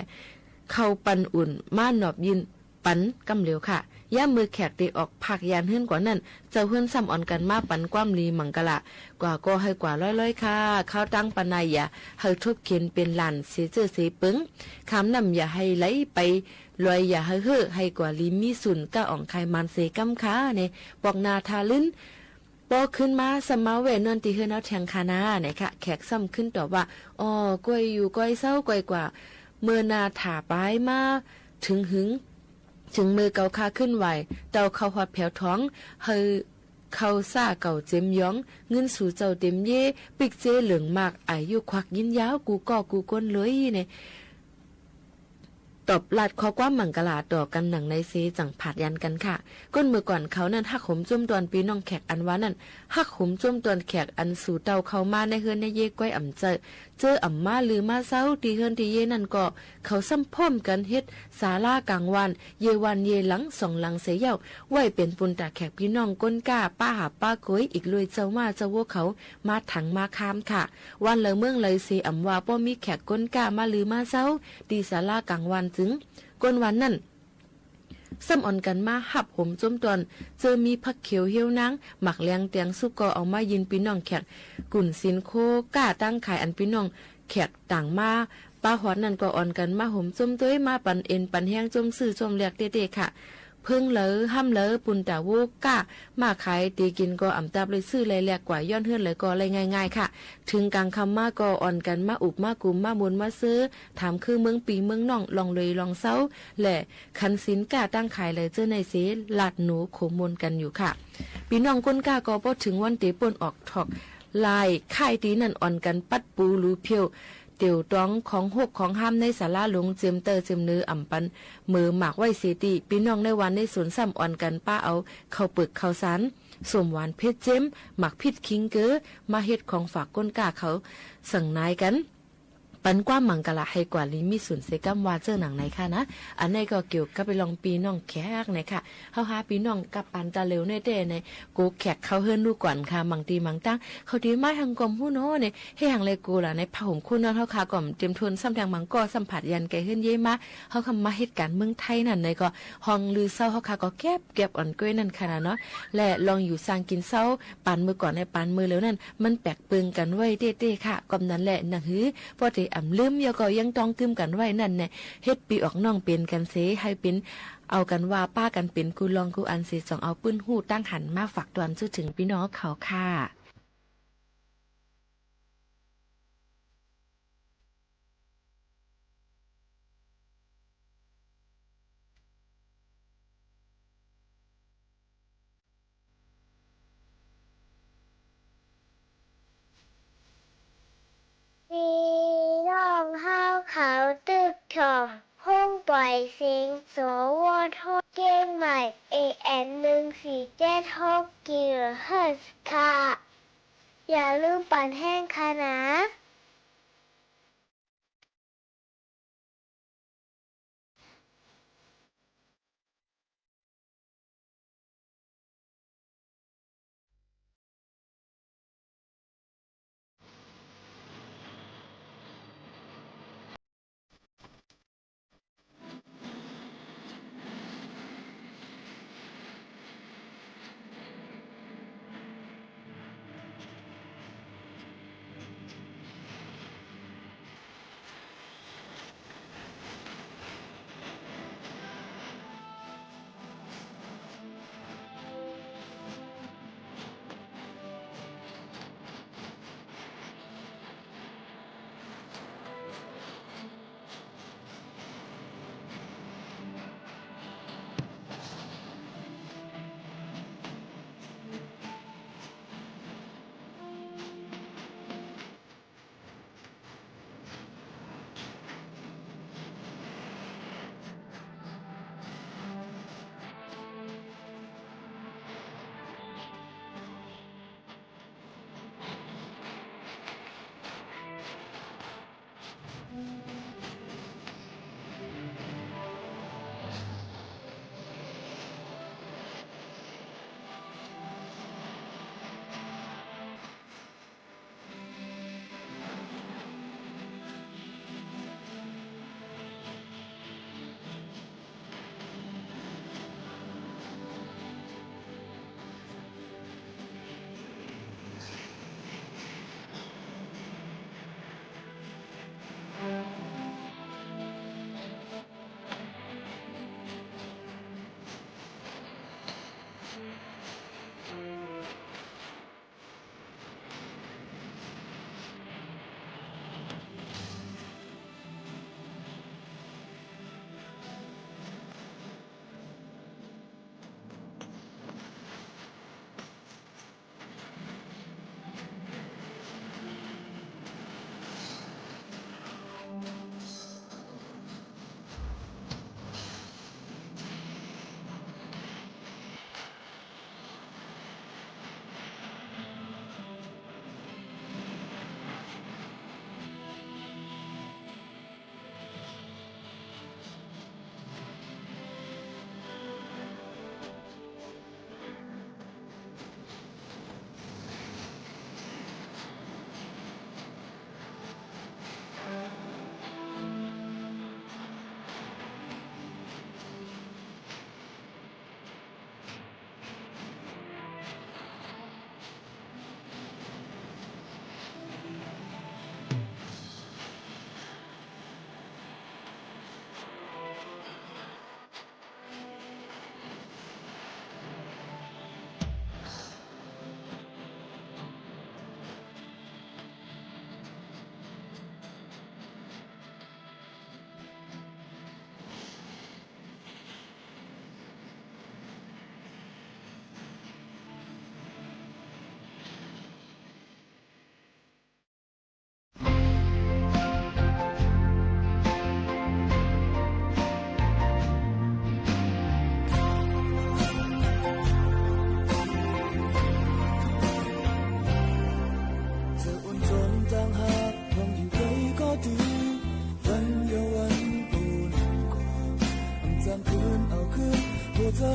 ข้าวปันอุ่นมาหนอบยื่นปันกำเหลียวค่ะ ยามเมื่อแขกเตออกผากยานเฮือนกว่านั้น เจ้าเฮือนซ้ำอ่อนกั๋นมาปันความดีมังกะละ กว่าก็หื้อกว่าร้อยๆ ค่ะ ข้าวตังปานาอย่าหื้อทบเข็ญเป๋นหลานเสียเจ้อเสียเปิง ขามน้ำอย่าหื้อไหลไปลอย อย่าหื้อเฮ่อ หื้อกว่าลีมีสุน ก้าอ่องคายหมานเสก้ำค่ะ เน่ ปอกหน้าทาลื่น ป้อขึ้นมาซ้ำมาแว่นอนตี้เฮือนเอาแถงค่ะนา เน่ค่ะ แขกซ้ำขึ้นตอบว่า อ๋อ ก้อยอยู่ก้อยเซา ก้อยกว่า เมื่อหน้าถ่าปายมา เถิงหึง เถิงเมื่อเก่าข้าขึ้นไหว้ เต้าเข้าฮอดแผวท้อง หื้อเข้าซ่าเก่าเจ็มหยอง เงินสู่เจ้าเต็มเย้ ปิ๊กเจ๊เหลืองมาก อายุควักยืนยาว กู้ก้อกู้ก้นเลย เน่ ตอบลาดข้อความมังกะลาต่อกั๋นหนังในเส จั่งผาดยันกั๋นค่ะ ก้นเมื่อก่อนเขานั้นฮักโหมจ้มต้อนปี้น้องแขกอันว่านั้น ฮักโหมจ้มต้อนแขกอันสู่เต้าเข้ามาในเฮือนในเย้ก้อยอ่ำเจอ เจออ่ำมาลือมาเซา ตี้เฮือนตี้เย้นั้นก็ เขาซ้ำพร้อมกั๋นเฮ็ดศาลาก๋างวาน เย้วานเย้หลังสองหลังเสียเย้า ไว้เป๋นปูนต๋าแขกปี้น้องก้นก้า ป้าหาบป้าก๋วย อีกลุยเจ้าม่าเจ้าวัวเขา มาถังมาคามค่ะ วานไหลเมืองไหลเส อ่ำว่าป้อมีแขกก้นก้ามาลือมาเซา ตี้ศาลาก๋างวานจึง ก้นวานนั้น ซ้ำอ่อนกั๋นมาฮับโหมจ้มต้อน เจอมีผักเขียวเหี่ยวนาง หมากแลงแตงสุกก็เอามายื่นปี้น้องแขก กุ๋นสินโคก้าตั้งขายอันปี้น้องแขกต่างมาปะฮอดนั้นก็อ่อนกั๋นมาโหมจ้มตวย มาปันเอ็นปันแฮงจ้มซื้อจ้มแลกเต๊ๆ ค่ะ เพิ่งเหลอห้ำเหลอ ปูนต๋าวัวก้า มาขายเต๋กิ๋นก็อ่ำตับเลยซื้อเลยแลกกว่าย้อนเฮือนเลยก็เลยง่ายๆ ค่ะ เถิงก๋างค่ำมาก็อ่อนกั๋นมาอุบมากุมมามุนมาเซ้อ ถามคือเมืองปี้เมืองน้อง ลองเลยลองเซา และ ขันสินก้าตั้งขายเลยเจ้อในเส ลาดหนูโขมมนกั๋นอยู่ค่ะ ปี้น้องก้นก้าก็ป้อเถิงวันเตป้นออกถอก ลายค่ายตี้นั้นอ่อนกั๋นปัดปูหลูเผียว เตียวตองของฮกของห้ามในศาลาหลวง เจิมเตอร์เจิมเนืออ่ำปัน เหมือหมากไว้เสตี้ ปี้น้องในวานในสวนซ้ำอ่อนกั๋นป้าเอา ข้าวเปิกข้าวสาร ส้มหวานเผ็ดเจ๊ม หมากผิดคิงเกอ มาเฮ็ดของฝากก้นก้าเขา สั่งนายกั๋น ปันความมังกะละให้กว่าลีมีสุนเสียก้ำว่าเจ้าหนังในค่ะนะ อันนี้ก็เกี่ยวกับไปลองปี้น้องแขกในค่ะ เฮาหาปี้น้องกับปานตะเหลวแน่แต๊ใน โกแขกเข้าเฮือนดูก่อนค่ะ บางตี้บางตั้ง เขาตี้มาหังก่อมฮู้เนาะใน เฮหังแลโกล่ะใน ผ้าห่มคู่นอนเฮาค่ะก่อมเตรียมทน ซ้ำแทงบางก้อซ้ำผาดยานไกเฮือนเย้ยมา เฮาคำมาเฮ็ดก๋านเมืองไทยนั่นในก็ ห้องลือเซาเฮาค่ะก็แก็บแก็บอ่อนก้วยนั่นค่ะนะเนาะ และลองอยู่ซางกิ๋นเซา ปานเมื่อก่อนและปานเมื่อเหลียวนั่น มันแปลกเปิงกั๋นไว้เต๊ๆ ค่ะ ก้อมนั้นแหละ หนังหื้อป้อเต๋อำลืม เยียะก็ยังต้องกึ๊มกั๋นไว้นั่นแหละ เฮ็ดปี้ออกน้องเป๋นกั๋นเส หื้อเป๋น เอากั๋นว่าป้ากั๋นเป๋นกู้ลองกู้อันเส จ่องเอาปื้นฮู้ตังหันมาฝากตวน สู่เถิงปี้น้องเขาค่ะ ปี้น้องเฮาเขาตึกถ่อม ห้องปล่อยเสียง สวท เจียงใหม่ เอเอ็ม หนึ่งสี่เจ็ดหก กิโลเฮิรตซ์ค่ะ อย่าลืมปั่นแฮงค่ะนะ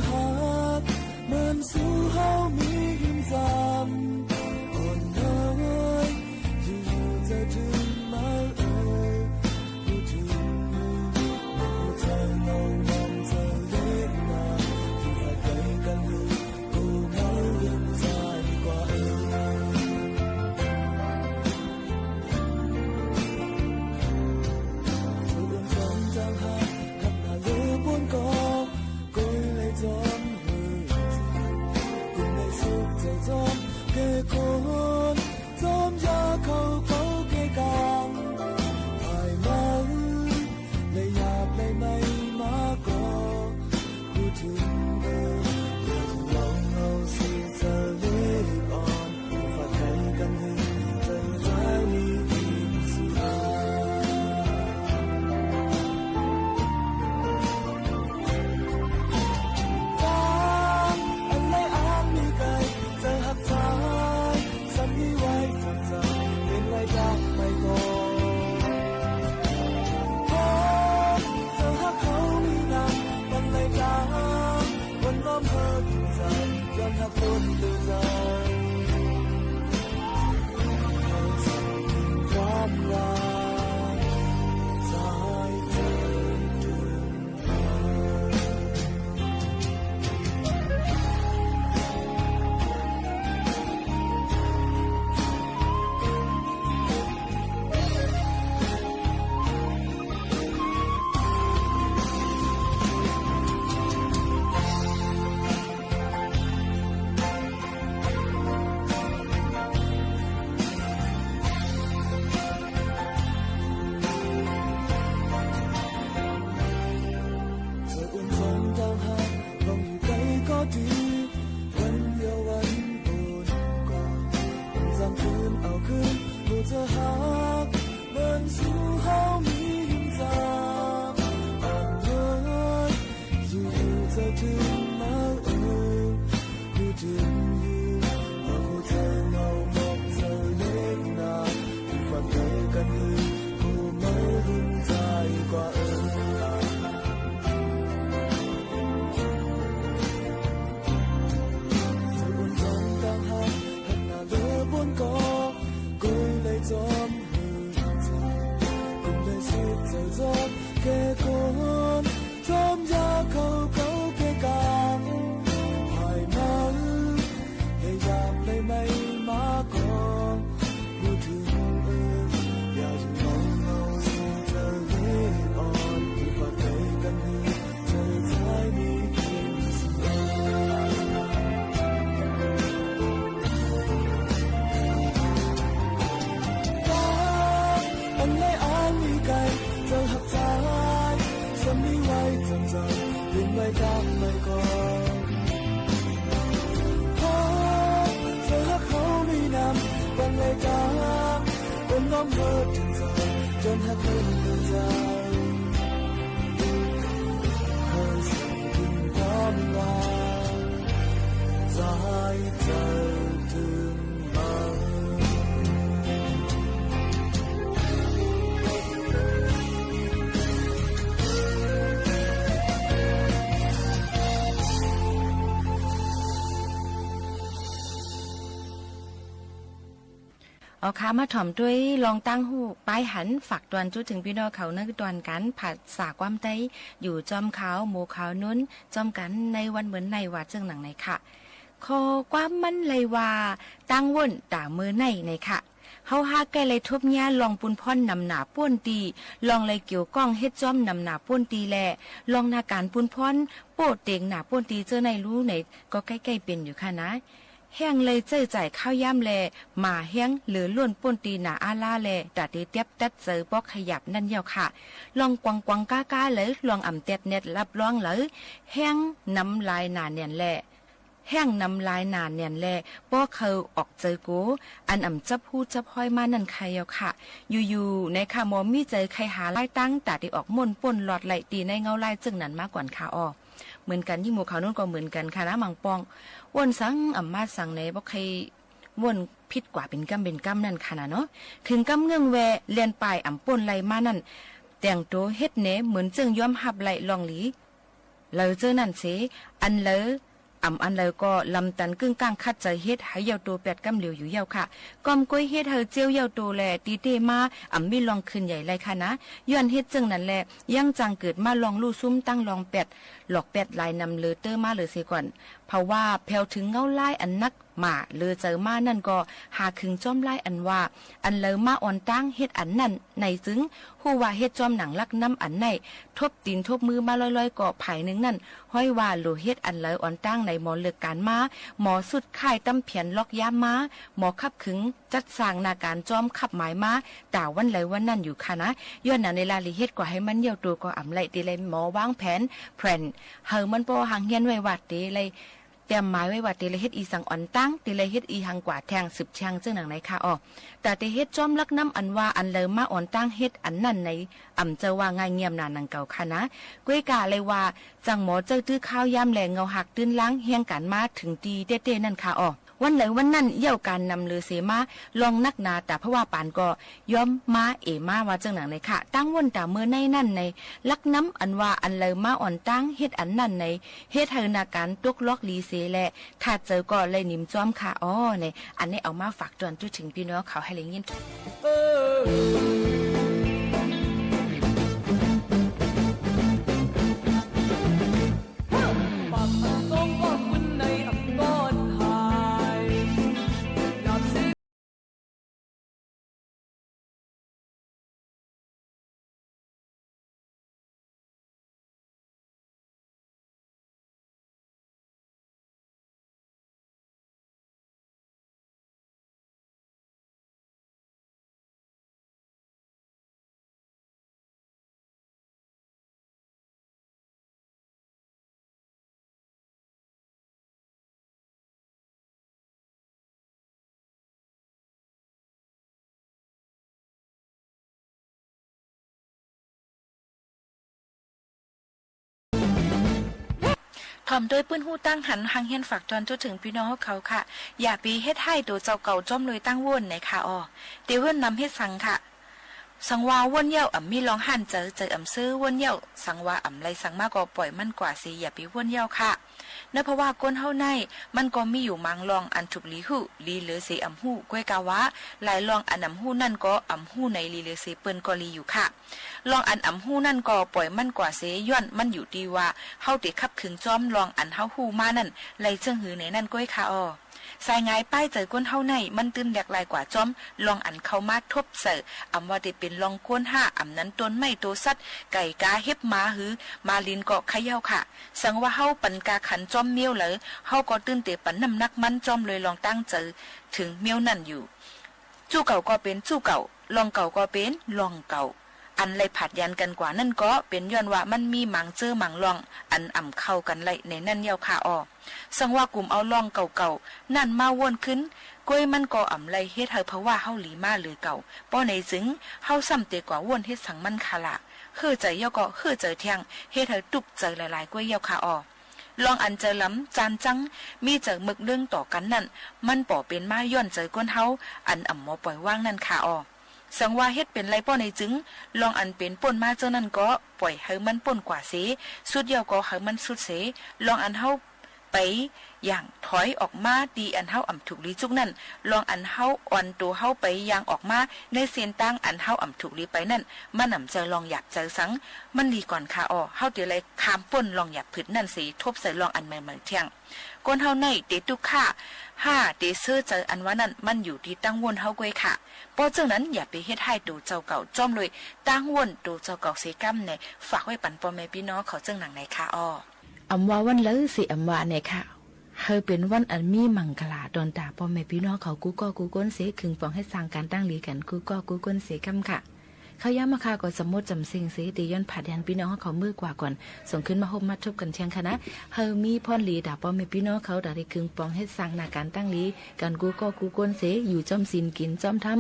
ฮักเหมือนสู่เฮามีหิมซ้ำ อ่อนน้อย อยู่ๆ จะถึงมาเอ่ย พูดถึง หัวใจเงาดำจะเล็กนา ที่ฝากไกลกันอยู่ กูเหงาลึกใจกว่าเอ่ย สู่ดวงจันทร์จางหา หักหน้าเหลือปนก็ กูเลยจอมหื้อ กูเลยสุขใจจอม แก่คน จอมอยากเข้าเขาแก่กัง ภายใน เลยอยากได้ไม่มาก่อ พูดถึงเอ่ย อยากลองเอาสิจะเล่อ่อน ฝากไกลกันหื้อ ใจร้ายนี้กินสุด อันไหนอันมีไกล จะหักจาย สันมีไว้จำจำ เป็นไว้ดักไม่ก่อ เพราะจะหักเขามีนำ วันไหลกลาง วันน้อมเธอถึงใจ ย้อนหักคนเดียวใจ ความรัก สายใจ จะอุ่นสมเจ้าหาก ลองอยู่ไกลก็ดี วันเดียววันโอนก่อน วันจันทร์คืนเอาคืน กูจะหัก เหมือนสู่เฮามีหิมซ้ำ อ่อนน้อย อยู่ๆ จะถึงมาเอ่ย พูดถึงอยู่ มาหัวใจเงาหมอกใจเล็กนา ที่ฝากไกลกันหื้อ กูไม่ลืมใจกว่าเอ่ย สู่ดวงจันทร์จางหา หักหน้าเหลือปนก็ กูเลยจอมหื้อ กูเลยสุขใจจอม แก่คน จอมอยากเข้าเขาแก่กัง ภายใน แค่อยากได้ไม่มาก่อ พูดถึงเอ่ย อย่าอยู่มองเงา เธอเล่อ่อน ที่ฝากไกลกันหื้อ ใจร้ายนี้กินสุด อันไหนอันมีไกล จะหักจาย สันมีไว้จำจำ เปลี่ยนไว้ดักไม่ก่อ เพราะจะหักเขามีนำ วันไหลกลาง วันน้อมเธอถึงใจ จนหักเธอถึงใจ เธอส่งถึงความรัก สายใจถึงมา เอาค่ะ มาถ่อมตวยลองตั้งฮู้ปายหัน ฝากตวนจุดถึงปี้น้องเขา ในตอนก๋านผาษาความใต้ อยู่จอมข่าว หมู่ข่าวนุ้น จอมกั๋นในวันเหมือนในว่าเจิ่งหนังในค่ะ ข้อความมันเลยว่า ตั้งว่นต๋าเมินในในค่ะ เฮาหากใก้เลยทบเยียะลองปุณพรนำหน้าป้นตี้ ลองเลยเกี่ยวก้องเฮ็ดจ้อมนำหน้าป้นตี้แล ลองนาก๋านปุณพรโป้เต็งหน้าป้นตี้เจ้าในรู้ไหน ก็ใก้ๆ เป๋นอยู่ค่ะนะ แฮ่งเลยใจ๊จ่ายข้าวยามแล หมาแฮงเหลือล้วนป้นตี้หน้าอาลาแล ต๋าเตเตียบตัดเจอปอกขยับนั่นเยียะค่ะ ลองกวังๆ ก๊าๆ เลย ลองอ่ำแต๊ดแนดรับรองเลย แฮ่งนำลายหนาแน่นแล แฮ่งนำลายหนาแน่นแล ป้อเคิลออกเจอโก อันอ่ำจับฮู้จับฮ้อยมานั่นใค่เยียะค่ะ อยู่ๆ ในค่ะ หมอมีใจ๋ใค่หาลายตัง ต๋าเตออกม่นป้นลอดไล่ตี้ในเงาลายเจิ่งนั้นมาก่อนค่ะอ้อ เหมือนกั๋น ยิ่งหมู่ข่าวนุ้นก็เหมือนกั๋นค่ะนะ บางป้อง ว่นสังอ่ำมาสังใน บ่ใค่ว่นผิดกว่าเป๋นกำเป๋นกำนั่นค่ะนะเนาะ เถิงกำเงื้องแว เลียนป่ายอ่ำป้นไล่มานั่น แต่งตั๋วเฮ็ดแหนเหมือนเจิ่งยอมฮับไล่ลองหลี เหลอเจ้านั้นเส อันเหลอ อ่ำอันเหลอก็ลำตันกึ้งก้างขัดใจ๋เฮ็ดหื้อเย้าโตแป๊ดก้ำเหลียวอยู่เย้าค่ะ ก้อมก๊วยเฮ็ดหื้อเจี้ยวเย้าโตแล ตี้เต๊มา อ่ำมีลองขึ้นใหญ่ไรค่ะนะ ย้อนเฮ็ดเจิ่งนั้นแล ยังจังเกิดมาลองลู่ซุ่มตั้งลองแป๊ด หลอกแป๊ดหลายนำเหลือเต๊มาเหลือเสียก่อน เพราะว่าแผวเถิงเงาลายอันนัก หม่าเหลือใจ๋มานั้นก็ หาขึงจ้อมลายอันว่า อันเหลอมาอ่อนตางเฮ็ดอันนั้น ไหนจึง ฮู้ว่าเฮ็ดจ้อมหนังลักน้ำอันไหน ทบตี๋นทบมือมาลอยๆ ก็ผายนึ่งนั้น ฮ้อยว่าหลัวเฮ็ดอันเหลออ่อนตางในหมอเลือกก๋านมา หมอสุดค่ายต๋ำแผนล็อกย้ำมา หมอขับขึงจัดสร้างหน้าก๋านจ้อมขับหมายมา ต๋าวันใดวันนั้นอยู่ค่ะนะ ย้อนหนังในลาลีเฮ็ดกว่าหื้อมันเย้าโตก็อ่ำไร เต๋เลยหมอวางแผน แพลน หื้อมันป้อหางเฮียนไว้ว่าเต๋เลย เตรียมหมายไว้ว่าเต๋เลยเฮ็ดอี่สังอ่อนตาง เต๋เลยเฮ็ดอี่หังกว่าแทงสืบแทงเจิ่งหนังไหนค่ะออ ต๋าเต๋เฮ็ดจ้อมลักน้ำอันว่าอันเหลอมาอ่อนตางเฮ็ดอันนั้นไหน อ่ำเจ้าว่าง่ายเงียบหนาหนังเก่าค่ะนะ ก๊วยก่าเลยว่า จังหมอเจ้าตื้อข้าวยามแลเงาหักตื้นล้างเฮียงก๋านมาเถิงตี้เต๊ๆ นั้นค่ะออ วันใดวันนั้นเย้าก๋านนำเหลือเสมา ลองนักหนาต๋าเพราะว่าปานก็ ย้อมมาเอ๋มาว่าเจิ่งหนังไหนค่ะ ตั้งว่นต๋าเมื่อในนั้นใน ลักน้ำอันว่าอันเหลอมาอ่อนตางเฮ็ดอันนั้นไหน เฮ็ดหื้อหน้าก๋านตกล็อกลีเสแล ถ้าเจอก็เลยหนิมจ้อมค่ะออ ใน อันนี้เอามาฝากตวนจุดเถิงปี้น้องเขาหื้อได้ยิน ถ่อมตวยปื้นฮู้ตังหัน หางเฮียนฝากตอนจุดเถิงปี้น้องเขาค่ะ อย่าไปเฮ็ดฮ้ายตั๋วเจ้าเก่าจ้อมเลยตั้งว่นไหนค่ะออ เต๋ว่นนำเฮ็ดสังค่ะ สังว่าว่นเย้าอ่ำมีลองหันเจอ เจออ่ำซื้อว่นเย้า สังว่าอ่ำไรสังมาก็ป่อยมันกว่าเส อย่าไปว่นเย้าค่ะ เนาะ เพราะว่าคนเฮาใน มันก็มีอยู่หมางลองอันถูกหลีฮู้ หลีเหลือเสอ่ำฮู้ ก๊วยก่าว่า หลายลองอันอ่ำฮู้นั้นก็อ่ำฮู้ในหลีเหลือเสเปิ้นก็หลีอยู่ค่ะ ลองอันอ่ำฮู้นั้นก็ป่อยมันกว่าเส ย้อนมันอยู่ตี้ว่า เฮาเต๋ขับขึงจ้อมลองอันเฮาฮู้มานั้น ไล่เจิ่งหื้อในนั้นก๊วยค่ะออ สายหงายปายใจ๋คนเฮาใน มันตื้นแหลกหลายกว่าจ้อม ลองอันเข้ามาทบใส่ อ่ำว่าเต๋เป๋นลองก้นห้า อ่ำนั้นต้นไม้ตั๋วสัตว์ ไก่ก๋าเห็บหมาหือ หมาลินก็เขย่าค่ะ สังว่าเฮาปันก๋าขันจ้อมเมี้ยวเหลอ เฮาก็ตื้นเต๋ปันน้ำหนักมันจ้อมเลยลองตั้งใจ๋เถิงเมี้ยวนั้นอยู่ จู้เก่าก็เป๋นจู้เก่า ลองเก่าก็เป๋นลองเก่า อันไล่ผลัดยันกั๋นกว่านั้นก็เป๋นย้อนว่ามันมีหมางเจื้อหมางลอง อันอ่ำเข้ากั๋นไล่ในนั้นเย้าค่ะออ สังว่ากุ่มเอาลองเก่าๆ นั้นมาว่นขึ้น ก๊วยมันก็อ่ำไล่เฮ็ดหื้อภาวะเฮาหลีมาเหลือเก่า ป้อไหนจึง เฮาซ้ำเต๋กว่าว่นเฮ็ดสังมันค่ะละ หื้อใจ๋เย้าก็หื้อใจ๋แทง เฮ็ดหื้อตุ๊กใจ๋หลายๆ ก๊วยเย้าค่ะออ ลองอันใจ๋หลำจานจัง มีใจ๋เมิกเรื่องต่อกั๋นนั้น มันป่อเป๋นมาย้อนใจ๋คนเฮา อันอ่ำหมอป่อยว่างนั้นค่ะออ สังว่าเฮ็ดเป๋นไรป้อไหนจึง ลองอันเป๋นป้นมาเจ้านั้นก็ ป่อยหื้อมันป้นกว่าเส สุดเย้าก็หื้อมันสุดเส ลองอันเฮาไปอย่างถอยออกมาตี้อันเฮาอ่ำถูกหลีจุกนั้น ลองอันเฮาอ่อนตั๋วเฮาไปอย่างออกมาในเส้นตางอันเฮาอ่ำถูกหลีไปนั้น มันอ่ำใจ๋ลองหยาบใจ๋สัง มันหลีก่อนค่ะออ เฮาเต๋เลยข้ามป้นลองหยาบผึดนั้นเส ทบใส่ลองอันใหม่ๆ แทง คนเฮาในเต๋ตุ๊กค่ะ ห้าเต๋เซอใจ๋อันว่านั้น มันอยู่ตี้ตั้งว่นเฮาก๊วยค่ะ ป้อเจิ่งนั้นอย่าไปเฮ็ดฮ้ายตั๋วเจ้าเก่าจ้อมเลย ตั้งว่นตั๋วเจ้าเก่าเสก้ำแน่ ฝากไว้ปันป้อแม่ปี้น้องเขาเจิ่งหนังไหนค่ะออ อ่ำว่าวันเหลอเสอ่ำว่าแน่ค่ะ หื้อเป๋นวันอันมีมังคลาตอนต๋าป้อแม่ปี้น้องเขากู้ก้อกู้ก้นเส ขึงป๋องเฮ็ดสร้างก๋านตั้งหลีกั๋นกู้ก้อกู้ก้นเสก้ำค่ะ ข้าวยามมาค่ะก็จ๋ำหมดจ๋ำเซ็งเส เต๋ย้อนผลัดยันปี้น้องเขาเมื่อกว่าก่อน ส่งคืนมาฮบมาทบกั๋นแทงค่ะนะ หื้อมีพ่อนหลีต๋าป้อแม่ปี้น้องเขาต๋าตี้ขึงป๋องเฮ็ดสร้างหน้าก๋านตั้งหลีกั๋นกู้ก้อกู้ก้นเส อยู่จ้อมศีลกิ๋นจ้อมธรรม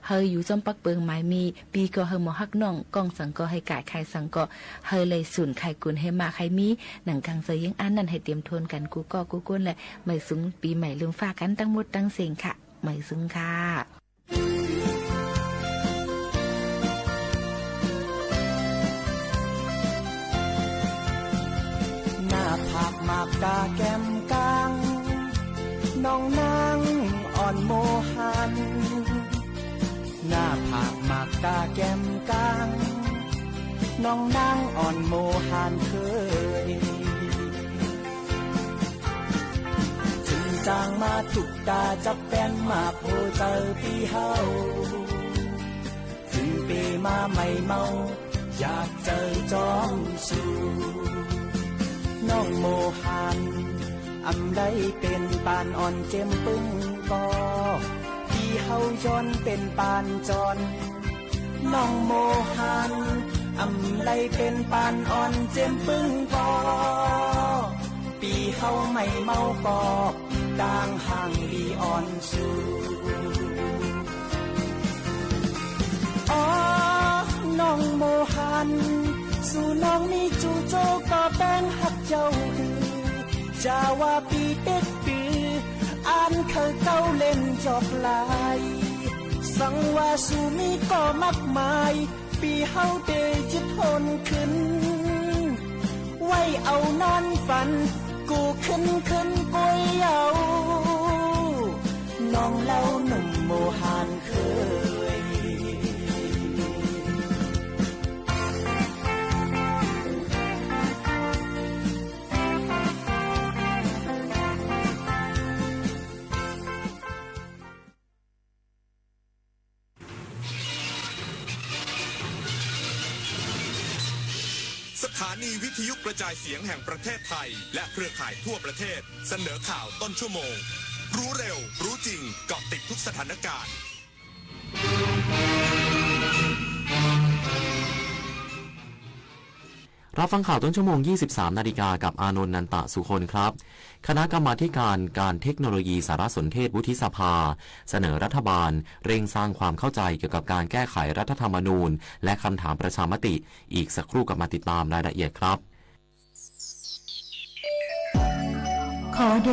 หื้ออยู่จ้อมปักเปิงหมายมี ปี้ก็หื้อหมอฮักน้อง ก้องสังก็หื้อก๋าย ขายสังก็หื้อไล่สูญ ขายกุญหื้อมาขายมี หนังกังเสยเยียงอั้นนั้นหื้อเต๋มทนกั๋นกู้ก้อกู้ก้นแล ใหม่สุงปี๋ใหม่ลืมฟ้ากั๋นตังหมดตังเซ็งค่ะ ใหม่สุงค่ะ กาแก้มก๋าง น้องนางอ่อนโมหัน หน้าผากหมากกาแก้มก๋าง น้องนางอ่อนโมหันเคย จึงจางมาตุ๊กต๋าจับแป้นมาโผใจ๋ปี้เฮา จึงเปมาใหม่เมา อยากเจอจอมสู่ น้องโมหัน อำได้เป๋นปานอ่อนเจ็มปึ้งก่อ ปี้เฮาย้อนเป๋นปานจอน น้องโมหัน อำได้เป๋นปานอ่อนเจ็มปึ้งก่อ ปี้เฮาใหม่เมาก่อ ต่างห่างดีอ่อน สู่ อ๋อ น้องโมหัน สู่น้องมีจูโจก็แป้งฮักเจ้าหือ จาว่าปี้เป๊กปือ อันเคยเก้าเล่นหยอกหลาย สังว่าสู่มีก็มากมาย ปี้เฮาเตยึดโหนขึ้น ไว้เอานอนฝัน กู้ขึ้นขึ้นกวยเอา น้องเล่าหนุ่มโมหันเคย สถานีวิทยุกระจายเสียงแห่งประเทศไทย และเครือข่ายทั่วประเทศ เสนอข่าวต้นชั่วโมง รู้เร็ว รู้จริง เกาะติดทุกสถานการณ์ รับฟังข่าวต้นชั่วโมง ยี่สิบสามนาฬิกา กับอานนท์ นันตะสุคนครับ คณะกรรมาธิการการเทคโนโลยีสารสนเทศวุฒิสภา เสนอรัฐบาลเร่งสร้างความเข้าใจเกี่ยวกับการแก้ไขรัฐธรรมนูญ และคำถามประชามติ อีกสักครู่กลับมาติดตามรายละเอียดครับ ขอเด